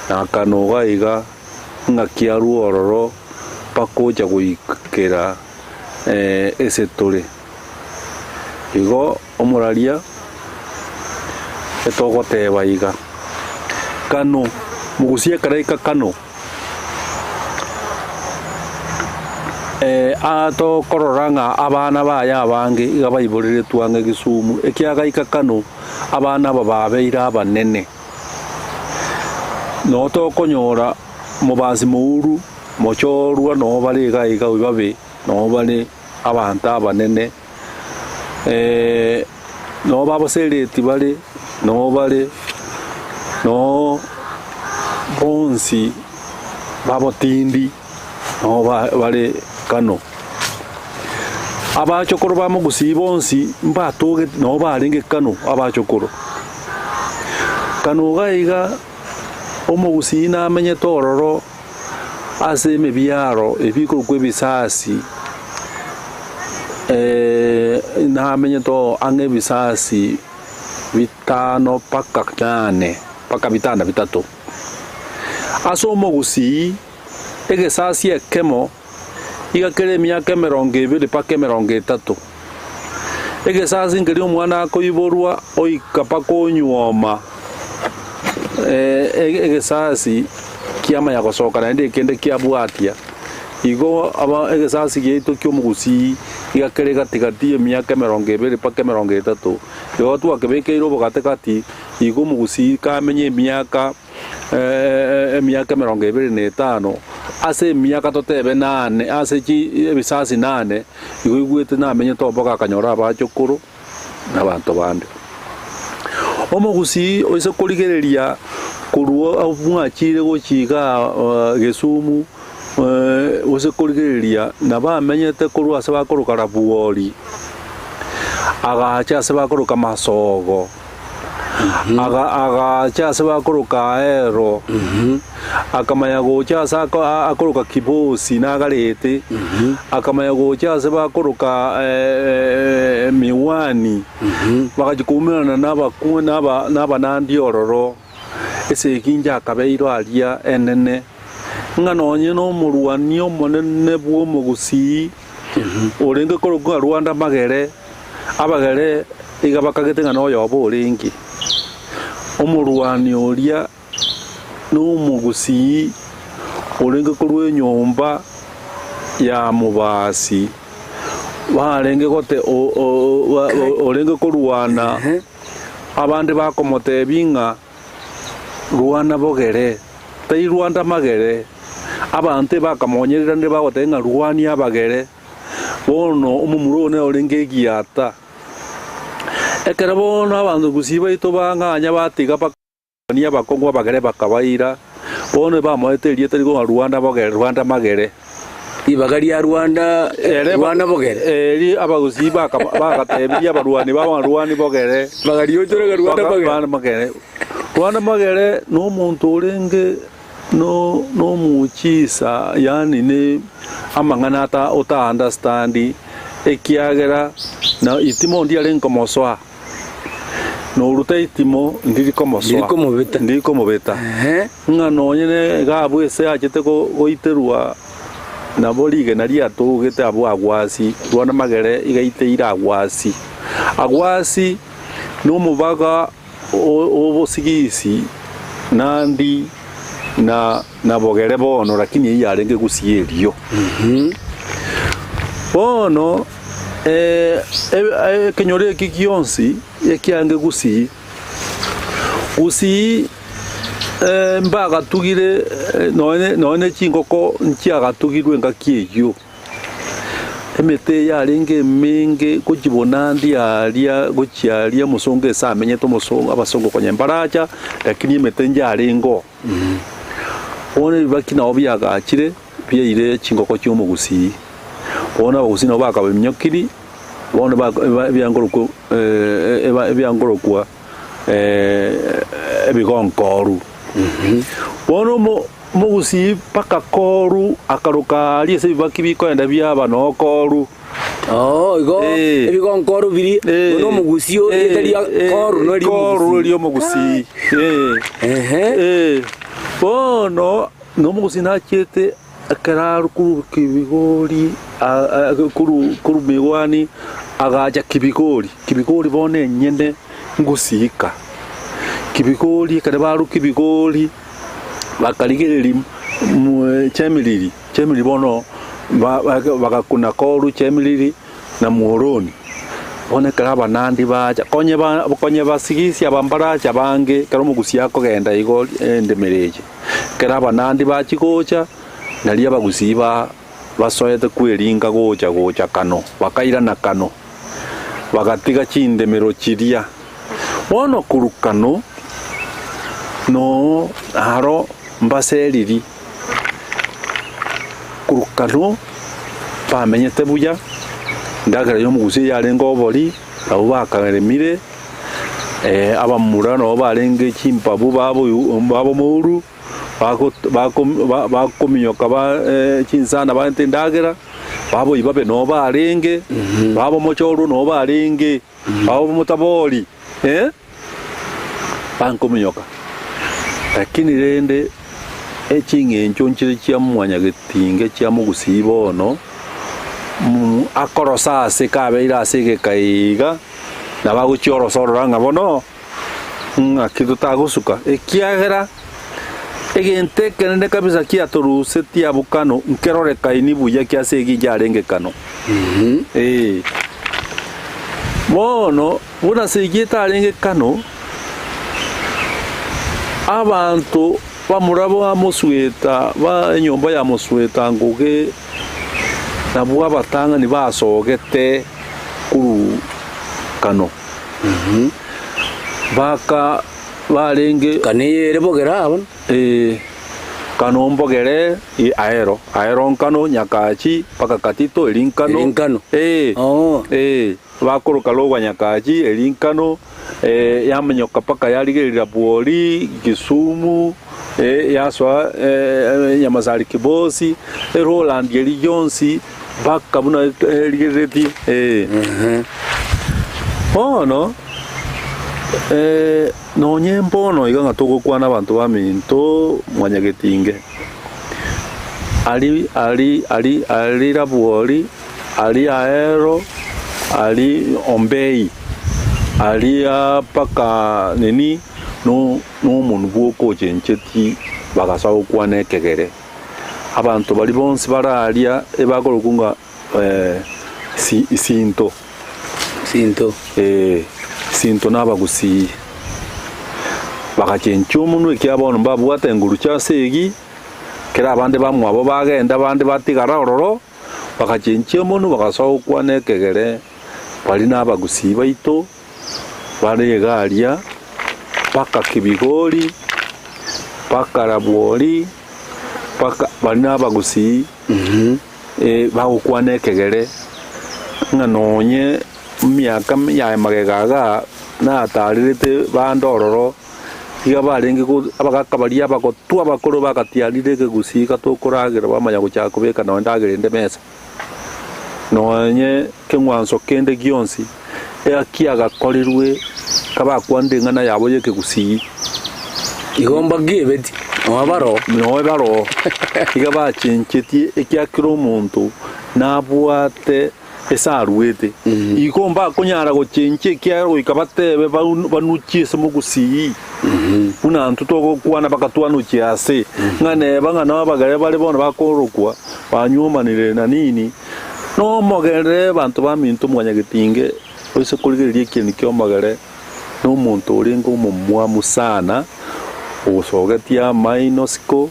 na akanoga iga, ng'aki arue ororo mpaka ocha goikera ase tore. Igo omoraria etogoteba iga, Kano, mogusii ekero aika Kano. Tokorora ng'a abana baye abange iga baiboreretwe ang'e Kisumu, ekiagaika Kano abana aba babeire abanene. Noo tokonyora mobasi mouru, mochorwa noo bare iga iga babe noo bare abanto abanene, noo babosereti bare, noo bare, noo bonsi babotindi. Nao bare Kano. Abachokoro ba Mogusii bonsi mbatogete nao barenge Kano abachokoro. Kano iga iga Omogusii namenyete ororo ase emebiaro ebikorokwa ebisasi namenyete oo ang'e ebisasi bitano mpaka nane mpaka bitano bitato. Ase Omogusii. Egesasi ekemo iga kere emiaka emerongo ebere mpaka emerongo etato. Egesasi nkeria omwana akoiborwa oika mpaka onyuoma, egesasi kiamanya gosoka naende ekende kiabwatia. Igo aba egesasi giaito kia omogusii iga kere gati gati emiaka emerongo ebere mpaka emerongo etato. Igo twakebekeire obogati gati, igo omogusii kamenye emiaka. emiaka emerongo ebere na etano, ase emiaka totebe nane, ase chi ebisasi nane, igo oigwete namenyete oboka akanyora abachokoro na abanto bande. Omogusii oise korigereria korwa mwachire gochia igaa Gesumu, gose korigereria nabo amenyete korwa ase bakoroka Rabuori, agacha ase bakoroka Masogo. Agaacha ase bakoroka Ahero, akamanya gocha ase akoroka Kibosi na Agarete, akamanya gocha ase bakoroka Miwani, bagachia koumerana nabanandi ororo. Esegi inche akabeirwe aria enene, ng'a nonye nomorwani omonene bw'omogusii orenge korokwa Rwanda Magere, Abagere iga bakagete ng'a noyobo orenge. Omorwani oria nomogusii orenge korwa enyomba ya mobasi, barenge gote orenge korwana, abande bakomotebia ng'a rwana bogere. Tai Rwanda magere, abanto ebakamonyereranire bagoteba ng'a rwania abagere, bono omomura one orenge egiata. Ekero bono abanto gusii baito bang'anya batiga bakarwania abakong'u abagere bakabaira, bono ebamoete erieta rigo ng'a Rwanda bogere, Rwanda magere. Ribaga ria Rwanda, Ere Rwanda bogere. Eri abagusii baka bagatebirie abarwani babo ng'a rwani bogere. Bakariochora ng'a Rwanda Baka magere. Rwanda magere. Rwanda magere nomonto orenge no nomochisa yaani ne amang'ana ata ota understand ekiagera na itimo ndiarenge komosoa. Noruta itimo ndiri komosoa. Ndiri komobeta. Ndiri komobeta. Ng'a nonye ne iga abwo ase achete go goiterwa nabo rigena riatogete abwo agwasi, rwanda magere iga aiteire agwasi. Agwasi nomobaga o obosigisi nandi na na bogere bono lakini eyio yarenge gusii erio. Bono ekenyoro eki gionsi ekiange gusii, gusii mbagatugire nonye nonye chingoko nchiagatugirwe engaki eyio. Emete eye yarenge emenge gochia bonandi aria gochia aria omosongo ase amenyete omosongo abasongo konya mbaracha, lakini emete njarenge oo. Bono ebibaki nabo biagachire biaire chingoko chi'omogusii. Bono abagusii nabo bakabaminyokiri, bono baka eba ebiangorokwa eba ebiangorokwa ebigonkoru. Bono omo omogusii mpaka koru akaroka aria ase ebibaki bikoenda biaba noo koru. Oo, igo Eh. ebigonkoru biria, Eh. bono omogusii o- erieta ria koru noria koru omogusii. eria omogusii. Eh. Eh. Bono nomogusii nachiete ekero arwa korwa kibigori a- a korwa korwa migwani agacha kibigori, kibigori bono enyene ngosika. Kibigori ekero barwa kibigori, bakarigereria mwe chemiriri. Chemiriri bono bagakuna koru chemiriri na mworoni. Bono ekero abanandi bacha, konye ba konye basigisi aba mbarache abange ekero omogusi akogenda igo endemero eye. Ekero abanandi bachia gocha, nario abagusii ba basoete kweringa gocha gocha kano, bakairana kano, bagatiga chindemero chiria. Bono korwa kano, noo aro mbaseriri. Korwa kano bamenyete buya, endagera y'omogusi yarenge obori, nabwo bakaremire, abamura nabo barenge chimbabu babomouru, bakominyoka chinsana barente endagera, baboyi babe nabo barenge, babomochorwa nabo barenge, babomotabori, bankominyoka. Lakini rende eching'encho nchire chia mwanyagetinge chia mogusii bono, akorosa ase kabeire ase egeka iga, nabo agochia orosa orora ng'a bono ng'aki totagosuka, ekiagera egento ekenene kabisa kiatorusetie abwo kano nkerorekaini buya ki ase egi yarenge kano. Ee. Bono buna ase egi etarenge kano, abanto bamura ba mosweta ba enyomba ya mosweta ngoge nabwo abatang'ani basogete korwa kano. Baka barenge. Kano eye ere bogere aa bono. Ee, kano mbogere i aero, aero nkano Nyakachi mpaka Katito eri nkano. Eri nkano. Ee, ee, bakoroka Logwa Nyakachi eri nkano, ee, yamonyoka mpaka yarigereria Bwori, Kisumu, ee, yasoa ee, Nyamasari Kibosi, eroland eri yonsi mpaka buna erigereretie, ee. Bono, nonye mbono iga ng'a togokwana abanto baminto mwanyagetinge, aria aria aria aria Rabuori, aria Ahero, aria Ombei, aria mpaka nini, no nomonwe bw'okochenchetie bagasoa gokwana ekegere. Abanto baria bonsi bare aria ebakorokwa ng'a si sinto. Sinto. Ee, sinto nabagusii. Bagachenchia omonwa ekiagera bono mbabwate enguru chi'ase egi, kera abande bamwabo bagenda abande batigara ororo, bagachenchia omonwa bagasoa gokwana ekegere baria nabagusii baito bare iga aria, mpaka Kibigori, mpaka Rabuori, mpaka baria nabagusii bagokwana ekegere ng'a nonye emiaka yaye magega igaa natarerete bande ororo, iga barenge go abagaka baria abagotwa abakoro bagatiarire ekegusii iga tokoragera bamanya gochaka kobeka nonye endagera ende mesa. Nonye keng'wanso kende gionsi ekiagakorirwe kabakwanire eng'ana yabo y'ekegusii. Igo mbagiebeti, noe baroo. Noe baroo. Iga bachenchetie ekiagera omonto nabwate ase aruete. Igo mbakonyara gochenchia ekiagera goika batebe banuchie ase mogusii. Buna intwe togokwana bakatwanuchia ase, ng'a neba ng'a nabagere bare bono bakorokwa banywomanire na nini, nomogere abanto baminto mwanyagetinge, oise korigereria ekieni ki'omogere, nomonto orenge omomwamu sana, osogetie amaino isiko,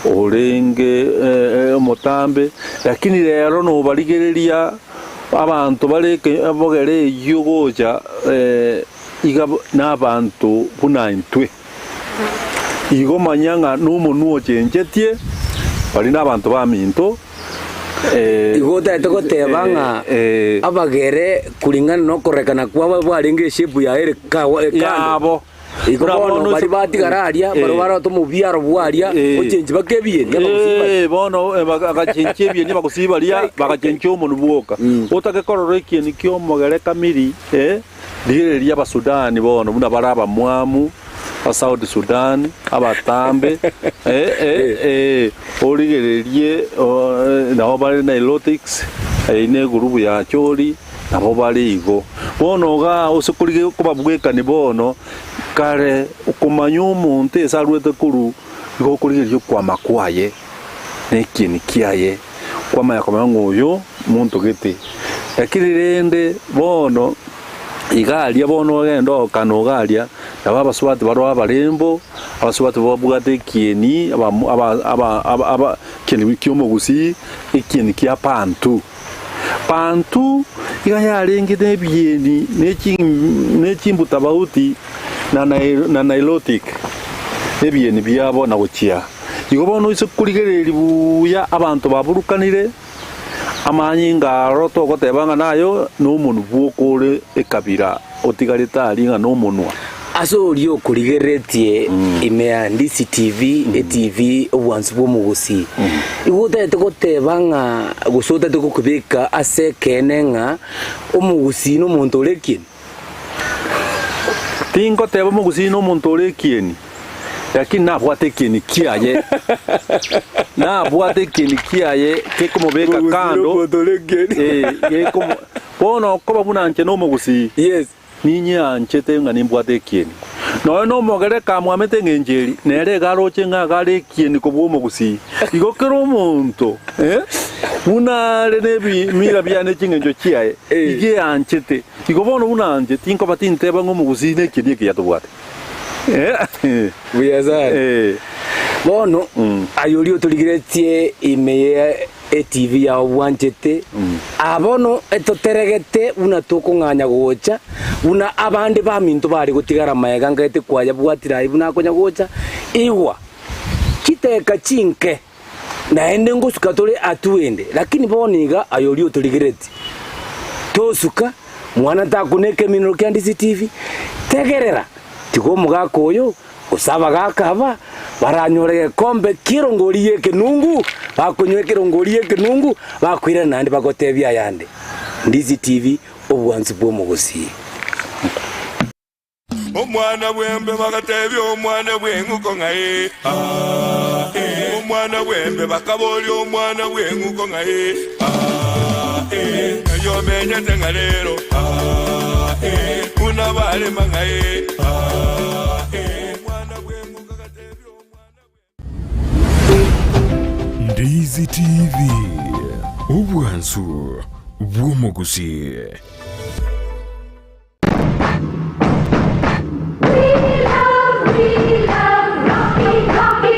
orenge omotambe, lakini rero nobarigereria abanto bare ebogere eyio gocha iga nabanto buna intwe. Igo manya ng'a nomonwa ochenchetie, baria nabanto baminto. Igo otagete goteba ng'a abagere kuringana nokorekana kwabo bwarenge eshape yaye ere kando. Yabo. Igo Buna bono bono baria batigara aria, barabwo barote omobiaro bw'aria, ochenchi baka ebieni abagusii baria. Eh, bono eh, bagachenchia ebieni abagusii baria, bagachenchia omonwa bwoka. Otake korora ekieni ki'omogere kamiri, eh, rigereria Abasudani bono buna bare abamwamu, ba South Sudan, abatambe, eh, eh, eh, origererie oh, eh, nabo bare Nilotics, eyio ne egurubu ya Acholi, Nabo bare igo. Bono igaa ase korigia kobabwekani bono, kare okomanya omonto ase arwete korwa, igo okorigereria okwama kwaye, na ekieni kiaye, kwamanya komanya ng'a oyo monto gete. Lakini rende bono, iga aria bono ogende ogokana iga aria, nabo abasubati baroo abarembo, abasubati babwate ekieni, abamo aba aba aba aba ekieni kia omogusii, ekieni kia bantu. Bantu iga yarenge nebieni ne chimbutabauti na Nilotic, ebieni biabo na gochia. Igo bono oise korigereria buya abanto baburukanire amanyinga aro togoteba ng'a nayo nomonwa bwoka ore ekabira otigarete aria ng'a nomonwa. Ase oria okorigereretie ime ya Ndisi TV, etv obwansu bw'omogusii, igo otagete goteba ng'a gose otagete gokobeka ase ekeene ng'a omogusii nomonto ore ekieni? Tingoteba omogusii nomonto ore ekieni, lakini nabwate ekieni kiaye, nabwate ekieni kiaye gekomobeka Omogusii kando, nomonto ore ekieni. eh, gekomo bono okoba buna inche nomogusii. Yes. Ninyeanchete ng'a nimbwate ekieni. Nonya nomogere kamwamete engencho eri, nere iga aroche ng'a iga are ekieni kobua omogusii. Igo kera omonto, eh, buna are nebimira biaye ne ching'encho chiaye, iga eanchete. Igo bono buna anche, tinkoba tinteba ng'a omogusii nekieni ekiya tobwate. Eh. Buya sana. Eh. Bono aye oria otorigeretie ime ye Etv yao bwanchete, aa bono etoteregete buna tokong'anya gocha, buna abande baminto bare gotigara magega ngaete kwayabwatire aye buna akonya gocha, igwa, chiteka chinke, naende ngosuka tore atuende, lakini bono iga aye oria otorigeretie, tosuka, mwana takuna ekeminoro kia Ndisi TV, tegerera, tiga omogaka oyo Gose abagaaka aba baranyore egekombe ki'erongori y'ekenungu, bakonywa ekerongori y'ekenungu, bakoirana naende bagotebia ayande. Ndizi TV, obwansu bw'omogusii. Omwana bw'embe bagatebia omwana bw'eng'uko ng'a ee, aa, ee. Omwana bw'embe bakaboria omwana bw'eng'uko ng'a ee, aa, ee. Ng'ai omenyete ng'a rero, aa, ee. Buna barema ng'a ee, aa, ee. Omwana bw'eng'uko agatebia omwana Ndizi TV, obwansu bw'omogusii.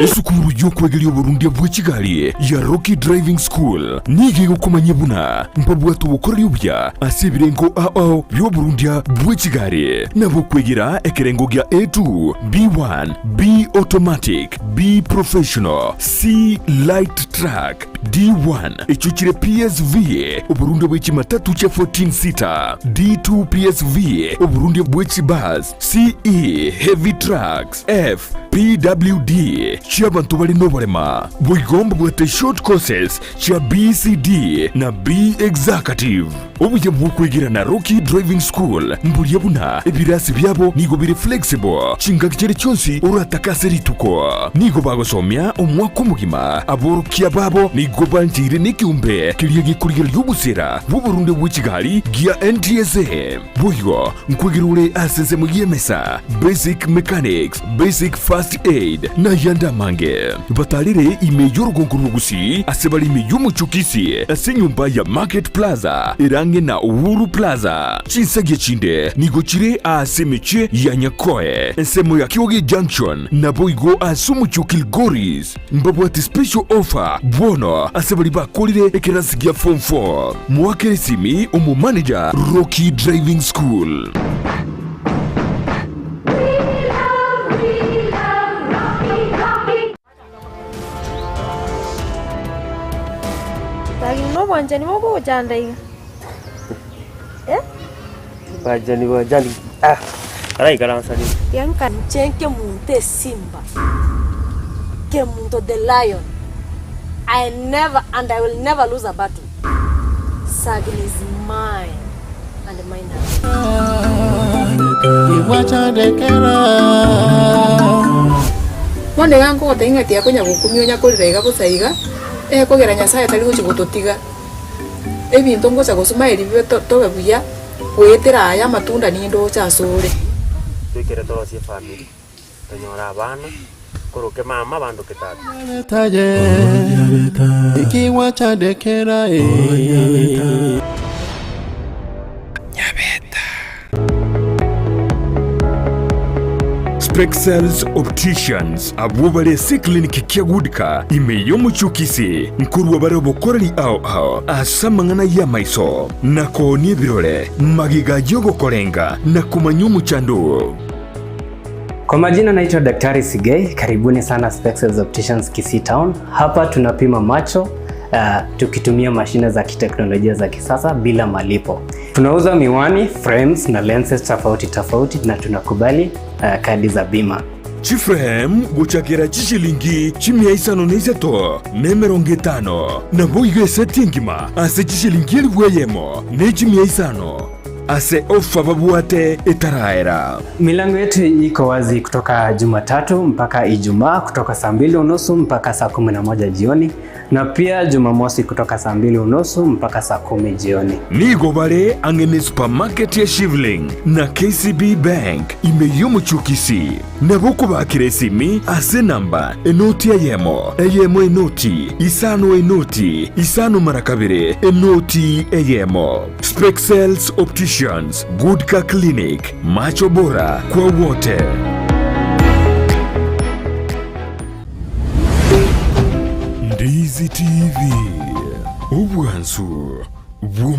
Esukuru y'okwegeria oborundia bwe chigari ya Rocky Driving School nigo egokomanyia buna mbabwate obokoreri obuya ase ebirengo ao ao bi'oborundia bwe chigari, nabo okwegera ekerengo gia A2, B1, B Automatic, B Professional, C Light Truck, D1 echio chire PSV, oborundia bwe chimatatu chia 14 seater, D2 PSV, oborundia bwe chibus, CE Heavy Trucks, F PWD chi'abanto bare noborema. Boigo mbabwate short courses chia BCD na B Executive. Obuya bw'okwegera na Rocky Driving School mboria buna ebirasi biabo nigo bire flexible chingaki chiria chionsi oratake ase rituko. Nigo bagosomia omwaka omogima. Aborokia babo nigo bancheire nekeombe keria gekorigereria obosera bw'oborunde bwe chigari gia NTSA. Boigo nkwegera ore ase ensemo y'emesa, basic mechanics, basic first aid, na ayande amange. Batarere ime y'orogongo rw'Ogusii ase bare ime y'omochie o Kisii ase enyomba ya Market Plaza ere ang'e na Uhuru Plaza. Chinsagia chinde nigo chire aase emechie ya Nyakoe, ensemo ya Kioge Junction, naboigo ase omochie o Kilgoris. Mbabwate special offer bono ase baria bakorire ekerasi gia form 4. Moakere esimi omomanager Rocky Driving School. Lakini nobwanchani bokogochanda iga eh? Bwanchani bwanchani ah araikaransa rimo. Tiga nche nkemunto esimba, kemunto the lion, I never and I will never lose a battle, Sagini is mine and mine alone. Bono iga nkogotebia ng'a tiakonya gokumia onya korera iga bosa iga, ekogera Nyasaye tari gochia gototiga. Ebinto ngocha gosoma erio bibe tobe buya, goetera aya amatunda nindoche asore. Toikere torosie efamiri, tonyore abana, koroke mama abandoke tata. Spexels Opticians abwo bare ase eclinic kia Goodcar ime y'omochie o Kisii nkorwa bare obokoreri ao ao ase amang'ana y'amaiso na koonia ebirore, magega y'ogokorenga na komanya omochando oo. Kwa majina naitwa Daktari Sigei, karibuni sana Spexels Opticians Kisii Town. Hapa tunapima macho tukitumia mashine za kiteknolojia za kisasa bila malipo. Tunauza miwani, frames na lenses tofauti tofauti na tunakubali kadi za bima. Chiframe gochakera chishilingi chimia isano na isato na emerongo etano, naboigo eseti engima ase chishilingi elifu eyemo ne chimia isano ase ofa babwate etaraera. Milango yetu iko wazi kutoka Jumatatu mpaka Ijumaa kutoka saa 2:30 mpaka saa 11 jioni na pia Jumamosi kutoka saa 2:30 mpaka saa 10 jioni. Nigo bare ang'e ne supermarket ya Shivling na KCB Bank ime y'omochie o Kisii. Nabo okobakera esimi ase enamba enoti eyemo, eyemo enoti, isano enoti, isano mara kabere, enoti eyemo. Spexels Opticians, Goodcar Clinic, macho bora kwa wote. Ndizi TV, obwansu bw'omo.